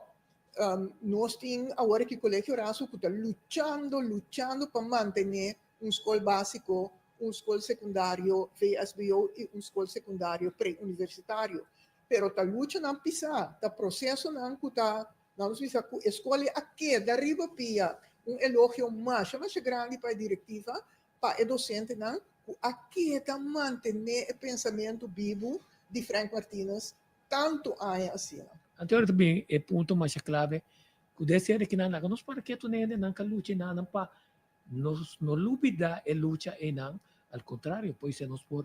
Nos tin awor aki Colegio Razo ku ta luchando, luchando pa mantené un skol básiko, un skol sekundario VSBO i un skol sekundario preuniversitario. Pero ta luchanan pisá, ta prosesonan ku ta, nan nos bisa ku e skol ei a keda riba pia. Un elogio masha masha grandi pa e direktiva, pa e dosentenan ku a keda mantené e pensamentu bibu di Frank Martinus tantu aña asina. Anto ora ta bin e punto masha clave cu den sede kinan laga nos para ketu nende nan ka lucha enanan pa nos no lubida e lucha einan, al contrario poise nos por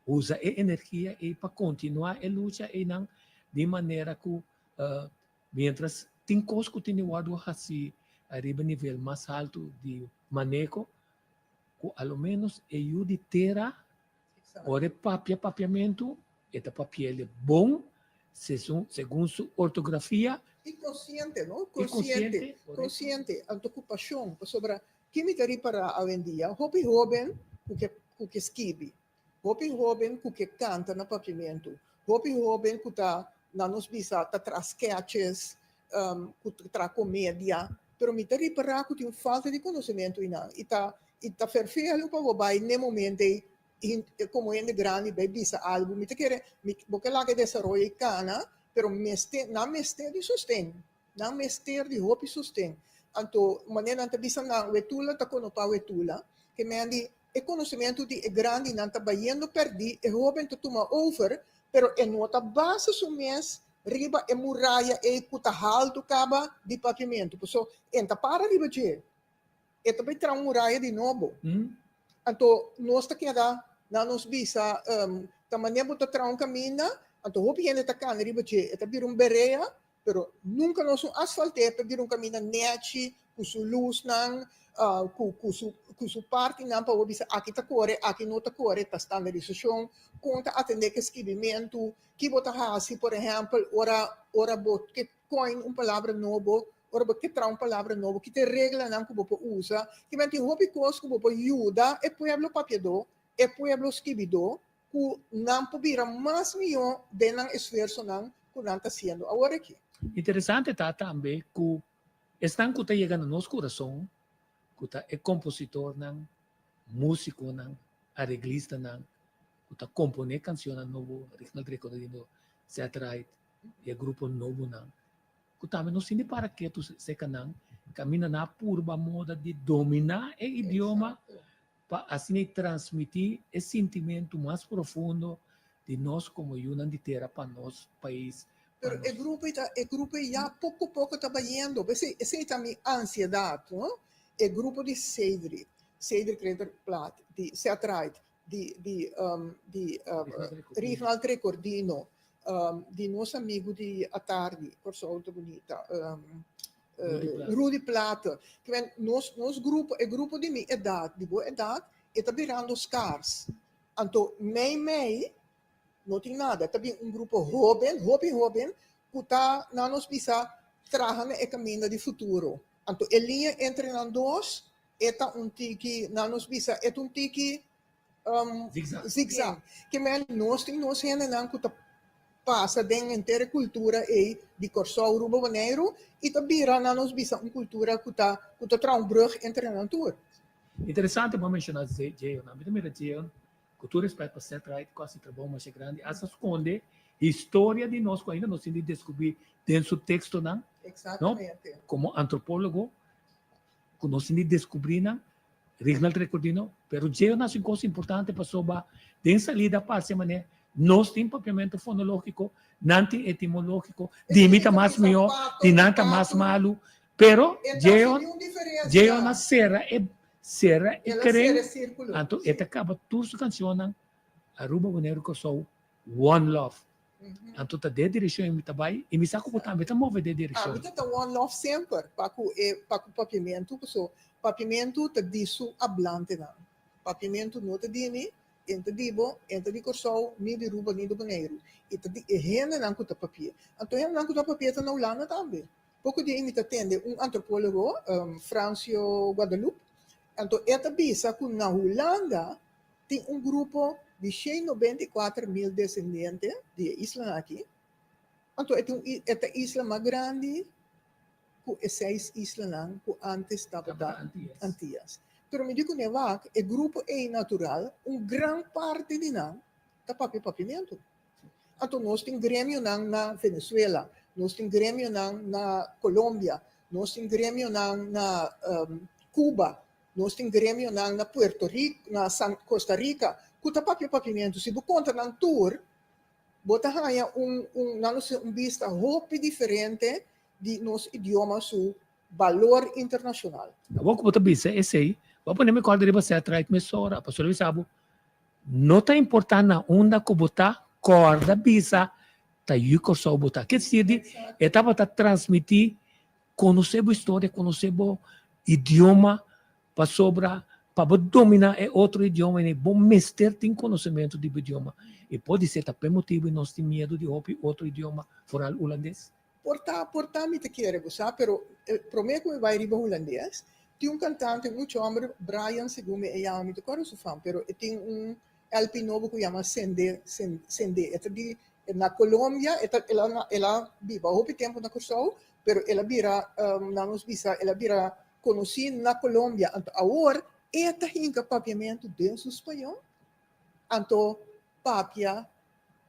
usa e energia ei pa continua e lucha einan di manera cu mientras. Tin kos ku tin di wòrdu hasi ariba nivel mas haltu di maneho ku a lo ménos e yu di tera ora e papia papiamentu e ta papi'el bon segun su ortografia. I konsiente, no? Konsiente, konsiente, anto ku pashon, pasobra ki mi ta ripará awendia, hopi hóben ku ke ku ke skibi, Hopi hoben ku ke kanta na papiamentu, hopi hoben ku ta, nan nos bisa, ta traha sketches, ku ta traha komedia, pero mi ta ripará ku tin un falta di konosementu einan i ta i ta ferfelu pa bo bai n'e momento ei komo hende grandi bai bisa algu. Mi ta kere mi bo ke laga e desaroyo ei kana, pero mester nan mester di sosten, nan mester di hopi sosten. Anto manera nan ta bisa nan wetula ta konopá wetula, ke men di E konosementu di e grandinan ta bayendo pèrdí, e hóben ta tuma over, pero e no ta basa su mes riba e muraya ei ku ta haltu kaba di papiamentu. Pasobra e no ta para riba dje, e ta bai traha un muraya di nobo. Anto nos ta keda na nos bisa, ta manera bo ta traha un kaminda, anto hopi hende ta kana riba dje, e ta bira un berea, Pero nunka nos un asfalt'é pa bira un kaminda nèchi, ku su lusnan, ku ku su ku su partinan pa bo bisa aki ta kore, aki no ta kore, ta standarisashon, kon ta atendé ku e skibimentu, ki bo ta hasi por ehèmpel ora ora bo ke coin un palabra nobo, ora bo ke traha un palabra nobo, ki ta e reglanan ku bo por usa. Kimen tin hopi kos ku bo por yuda e pueblo papiadó, e pueblo skibidó, ku nan por bira mas mihó den nan esfuersonan ku nan ta hasiendo awor aki. Interesante ta tambe ku esnan ku ta yega na nos kurason, ku ta e kompositornan, músikonan, areglistanan ku ta komponé kansionnan nobo, Rignald Recordino, Zet Wright i e grupo nobonan, ku tambe no sinti para ketu seka nan, kaminda nan a purba moda di dominá e idioma pa asina e transmití e sintimentu mas profundo di nos komo yunan di tera pa nos pais, pa Pero e nos. grupo ta, e grupo ya poko poko ta bayendo. P'esei, esei ta mi ansiedat, no? E grupo di Cedric, Cedric Ridderplaat, di Seth Wright, di, di, di Rignald Recordino, di nos amigu di atardi, Kòrsou ta bunita, Rudy Plaate. Kimen nos, nos grupo, e grupo di mi edat, di bo edat, e ta birando skars. Anto mei mei no tin nada. Ta bin un grupo hóben, hopi hóben, ku ta, nan nos bisa, traha na e kaminda di futuro. Anto e liña entre nan dos, e ta un tiki, nan nos bisa, e ta un tiki Zigzag. Ke men nos tin nos hendenan ku ta pasa den henter e kultura ei di Kòrsou, Aruba, Boneiru i ta bira nan nos bisa un kultura ku ta ku ta traha un brùg entre nan tur. Interesante bo a menshoná Jeon. Ami ta mira Jeon ku tur respèt pa Seth Wright ku a hasi trabou masha grandi, hasta skonde historia di nos ku ainda nos tin di deskubrí den su tekstonan, no? Komo antropólogo ku nos tin di deskubrí nan. Rignald Recordino, pero dje na su cos importante pasobra den salida parce mane nos tin papiamento fonologico, nan tin etimologico, di mi ta mas miho, di nan ta mas malu, pero dje dje na cera e cera e kren, anto e ta caba tur su cancionnan Aruba, Boneiru, Kòrsou, one love. Anto ta den direkshon mi ta bai i mi sa ku bo tambe ta move den direkshon. Ami ta ta one love semper pa ku e pa ku papiamentu paso papiamentu ta di su ablantenan. Papiamentu no ta di mi, en ta di bo, en ta di Kòrsou, ni di Ruba ni di Boneiru. E ta di e hendenan ku ta papia. Anto e hendenan ku ta papia ta na Hulanda tambe. Poko dia mi ta tende un antropólogo, Francio Guadalupe, anto e ta bisa ku na Hulanda Tin un grupo di 194 mil desendiente di e islanan aki, anto e tin e ta isla mas grandi ku e seis islanan ku antes tabata Antias. Pero mi di ku ne wak, e grupo ei natural, un gran parti di nan ta papia papiamentu. Anto nos tin gremionan na Venezuela, nos tin gremionan na Colombia, nos tin gremionan na Cuba, Nos tin gremionan na Puerto Rico, na San Costa Rica, ku ta papia papiamentu. Si bo konta nan tur, bo ta haña un, un, nan lo si un bista hopi diferente di nos idioma su balor internashonal. Awor ku bo ta bisa esei, bo a pone mi kòrda riba Seth Wright mesora. Pasobra bisa bo, no ta importá na unda ku bo ta, kòrda bisa ta yu Kòrsou bo ta. Ke sier di e tabata transmití. Konosé bo historia, konosé bo idioma, pasobra pa bo dominá e otro idioma ei bo mester tin konosementu di bo idioma. I podisé ta p'e motibu nos tin miedu di hopi otro idioma foral hulandes. Por ta, por ta mi ta kere bo sa, pero promé ku mi bai riba hulandes, tin un kantante muchu hòmber, Brian segun mi e yama, mi ta kòrda su fam, pero e tin un LP nobo ku yama Sende, Sende, e ta di na Colombia, e ta, el a, el a biba hopi tempu na Kòrsou, pero el a bira, nan nos bisa, el a bira konosí na Colombia, anto awor e ta hinka papiamentu den su spañó, anto papia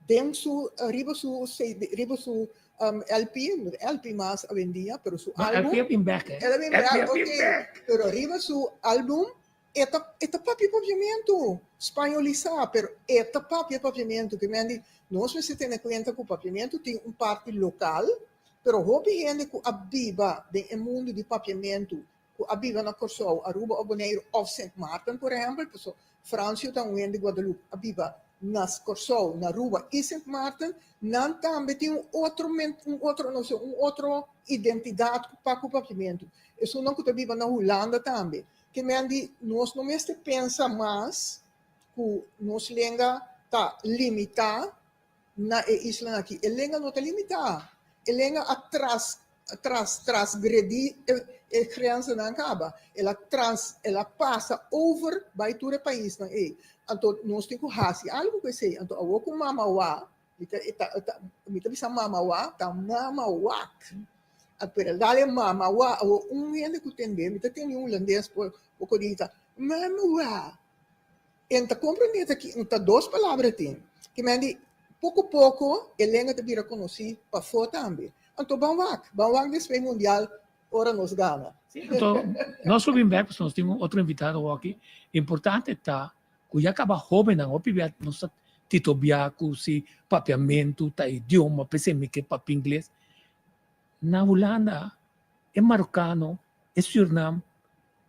den su riba su CD riba su LP, no LP mas awendia, pero su No, álbum. LP a bin bek, eh. El a bin LP bek, a bin ok. bek. Pero riba su álbum e ta e ta papia papiamentu, spañolisá, pero e ta papia papiamentu. Ke men di nos mester tene kuenta ku papiamentu tin un parti lokal, pero hopi hende ku a biba den e mundu di papiamentu ku a biba na Kòrsou, Aruba òf Boneiru òf Sint Maarten por ehèmpel, paso Francio ta un hende Guadalupe a biba na Kòrsou, na Aruba i Sint Maarten, nan tambe tin un otro un otro no se un otro identidat pa ku papiamentu. Esunnan ku ta biba na Hulanda tambe. Ke men di nos no mester pensa mas ku nos lenga ta limitá na e islanan aki. E lenga no ta limitá. E lenga a tras tras trasgredí e e grenzennan kaba. El a trans el a pasa over bai tur e paisnan ei. Anto nos tin ku hasi algu ku esei. Anto awor ku mama wak, mi ta e ta ta mi ta bisa mama wak, ta mama wak. A pero el dal e mama wak, awor un hende ku tende, mi ta tende un hulandes poko di ta mama wak. En ta comprende ta ki ta dos palabra tin. Ki men di poco poco e lenga ta bira conoci pafó tambe. Anto ban wak, ban wak despues mundial ora nos gana. Sí, anto nos lo bin bek pasobra nos tin un otro invitado awor aki. Importante ta cu ya caba hobennan hopi bia nos ta titobia cu si papiamentu ta idioma p'esei mi ke papia ingles. Na Hulanda e Marokano, e Surnam,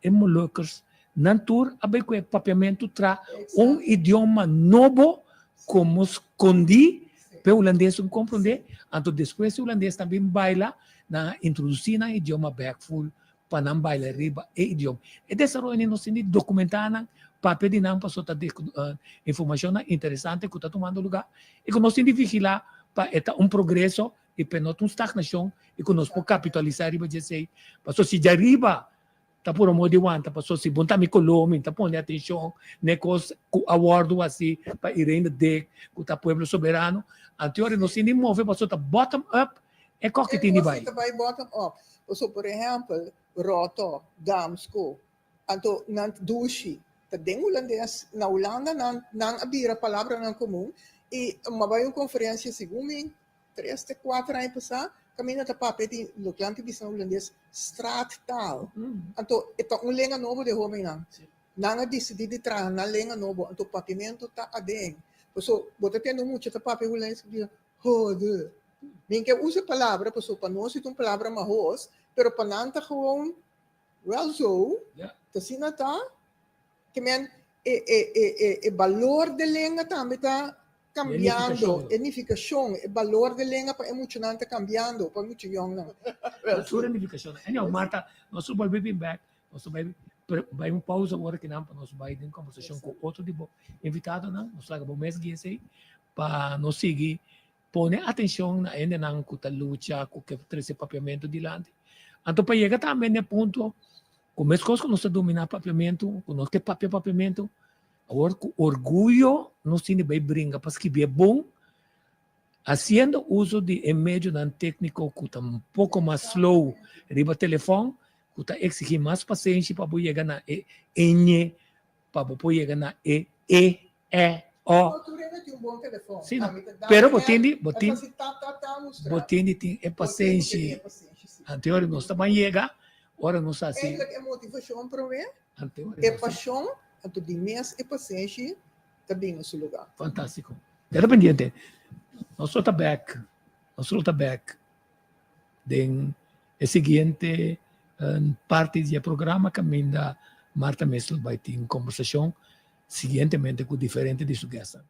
e Molukkers, nan tur a bai ku e papiamentu tra un idioma nobo komo skondí p'e hulandes un komprondé, anto despues e hulandes ta bin baila, nan a introdusí nan idioma bèk ful pa nan baila riba e idioma. E desaroyonan nos tin di dokumentá nan, papia di nan pasobra ta informashonnan interesante ku ta tumando lugá i ku nos tin di vigilá pa e ta un progreso i p'e no ta un stagnashon i ku nos por kapitalisá riba dje esei. Pasobra si djariba ta puru amor di wanta, pasobra si bon ta mi koló mi ta pone atenshon n'e kos ku a wòrdu hasi pa Irene Dick ku ta Pueblo Soberano, anto ora nos tin di move pasobra ta bottom up e kòk ki tin di bai. E kos ta bai bottom up. Pasobra por ehèmpel Roto, Damsko, anto nan dushi ta den hulandes, na Hulanda nan nan a bira palabranan komun i mi a bai un konferensia segun mi Tres te kuater aña pasá kaminda ta papia di loke nan ta bisa na hulandes straattaal. Anto e ta un lenga nobo di e hóbennan. Nan a disidí di traha nan lenga nobo, anto papiamentu ta aden. Paso bo ta tende un mucha ta papia hulandes ku bisa hode. Mi ke usa e palabra paso pa nos e ta un palabra mahos, pero pa nan ta gewoon wel zo, ta asina ta. Ke men e e e e e balor de lenga tambe ta cambiando, e nificacion, e balor de lenga pa e muchanan ta cambiando, pa e mucha yongnan. Tur e nificacionnan. Anyhow, Marta, nos lo bolbe bin bek, nos lo bai bai un pausa awor akinan pa nos bai den conversacion cu otro di bo invitadonan. Nos laga bo mes guia esey pa nos sigui pone atencion na hendenan cu ta lucha, cu ke trece papiamento dilanti. Anto pa yega tambe n'e punto cu mescos cu nos ta domina papiamento, cu nos ke papia papiamento, awor cu orguyo nos tin di bay bringa pa skibié bon, haciendo uso di e medionan tecnico cu ta un poco mas slow riba telefon, cu ta exigi mas pasenshi pa bo yega na e eñe, pa bo por yega na e e, e, o. No, tur hende tin un bon telefon. Sí, no. Ami ta da Pero bo e tin di, bo e tin, fasi ta, ta, ta mustra. bo tin di tin e Bo tin ku pasenshi. tin e pasenshi, sí. Ante ora nos ta ban yega, ora nos hasi. Eigenlijk e motivashon promé, Ante ora e nos. pashon, anto di mes e pasenshi ta bin na su lugá. Fantástiko. Keda pendiente. Nos lo ta bèk, nos lo ta bèk den e siguiente parti di e programa kaminda Martha mes lo bai tin kombersashon siguientemente ku diferente di su guestnan.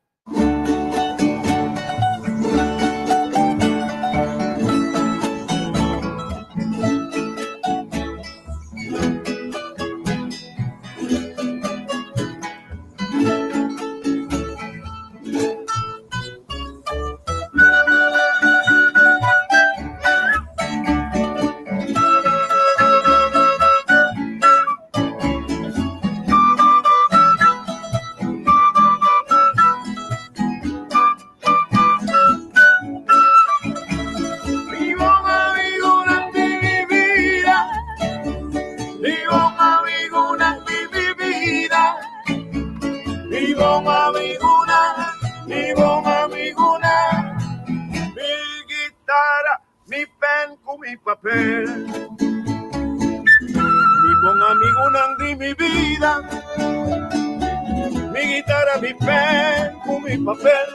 bon amigunan, mi bon amigunan. Mi guitara, mi pen ku mi papel. Mi bon amigunan di mi bida. Mi guitara, mi pen ku mi papel.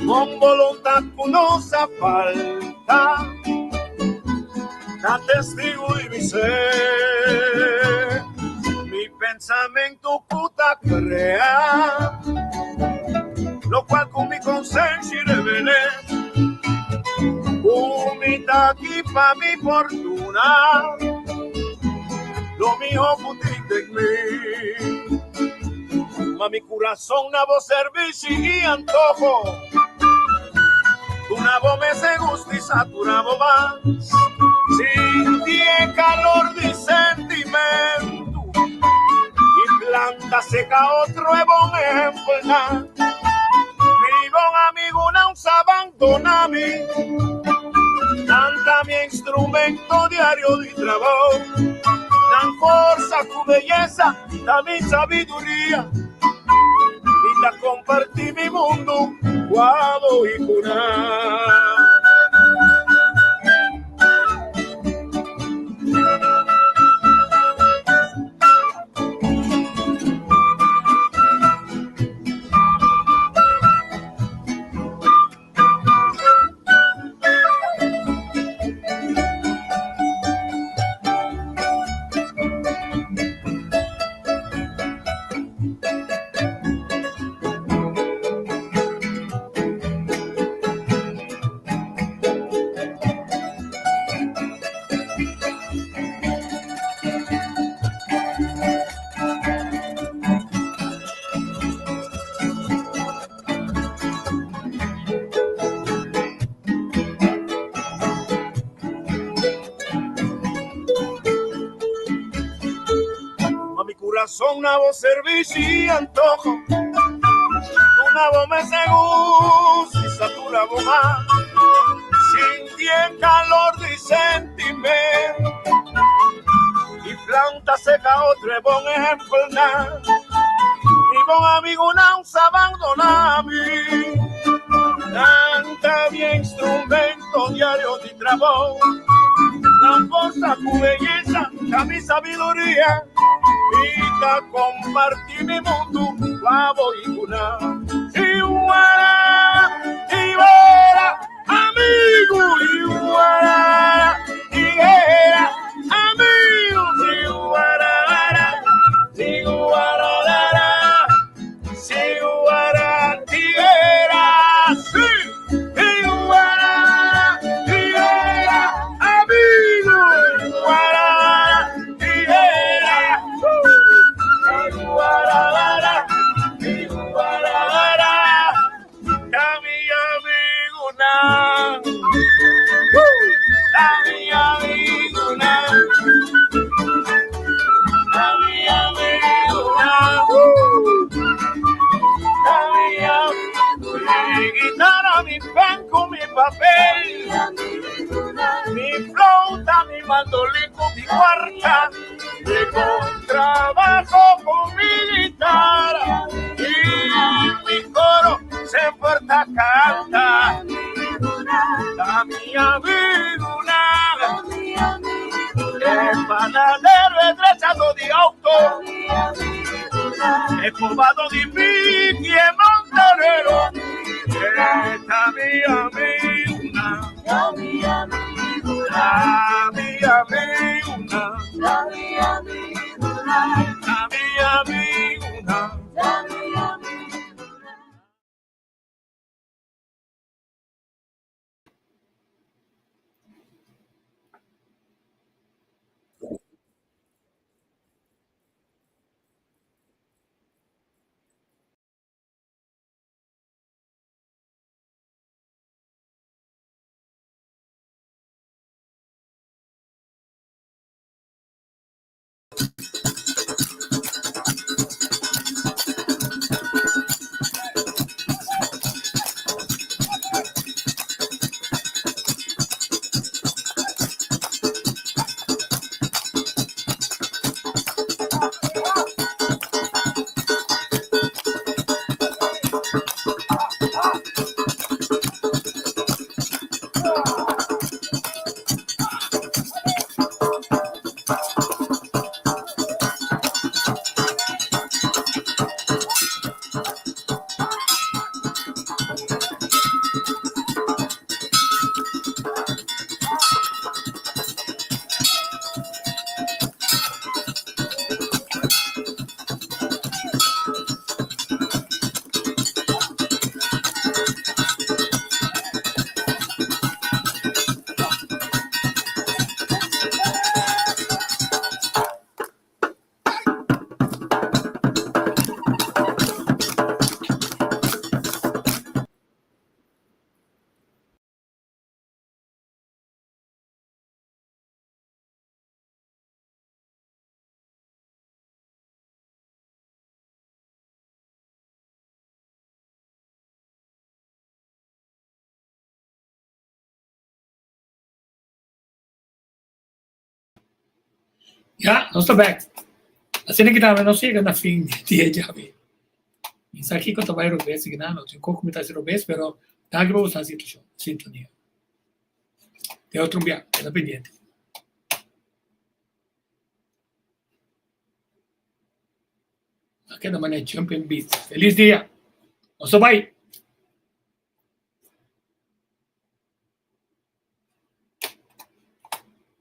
Bon boluntat ku no sa falta. Ta testigu di mi ser. Mi pensamentu ku ta krea. Lokual ku mi konsenshi revel'é. Ku mi ta aki pa mi fortuna. Lo mihó ku tin den mi. Ma mi kurason na bo servishi i antoho. Duna bo mester gusto i satura bo mas. Sinti e calor di sentimento i planta seca otro e bon ehempelnan. Mi bon amigunan sa abandona mi, nan ta mi instrumento diario di trabou. Nan forsa cu beyesa ta mi sabiduria. Mi ta comparti mi mundu cu abo i cu nan. Ma mi kurason na bo servishi i antoho, Duna bo mester gusto i satura bo mas. Sinti e kalor di sentimento i planta seka otro e bon ehempelnan. Mi bon amigunan sa bandona mi, Nan ta mi instrumento diario di trabou. Nan forsa ku beyesa ta mi sabiduria, Mi ta kompartí mi mundu ku abo i ku nan. Iwara, iwara, amigu, iwara, iwara, amigu, iwara, iwara, iwara, tiguera, sí, iwara, tiguera, amigu, iwara, tiguera, iwara, iwara, ta mi amigunan, ta mi amigunan, ta mi amigunan, ta mi Mi guitarra, mi pen ku mi papel, mi flauta, mi mandolin ku mi kuarta, mi contrabajo ku mi guitarra i mi koro semper ta kanta. Ta mi amigunan, e panadero, e drechado di auto, e kobado di piki, e montanero, ta mi amigunan, ta mi amigunan, ta mi amigunan. Ya, nos ta bek. Asina ki tambe nos yega na fin di dia djawe. Mi sa kiko ta bai robes aki nan, no tin koko mi ta hasi robes, pero danki pa boso situashon, sintonia. Te otro bia, keda pendiente. A keda manera jumping beat. Feliz dia! Nos ta bai!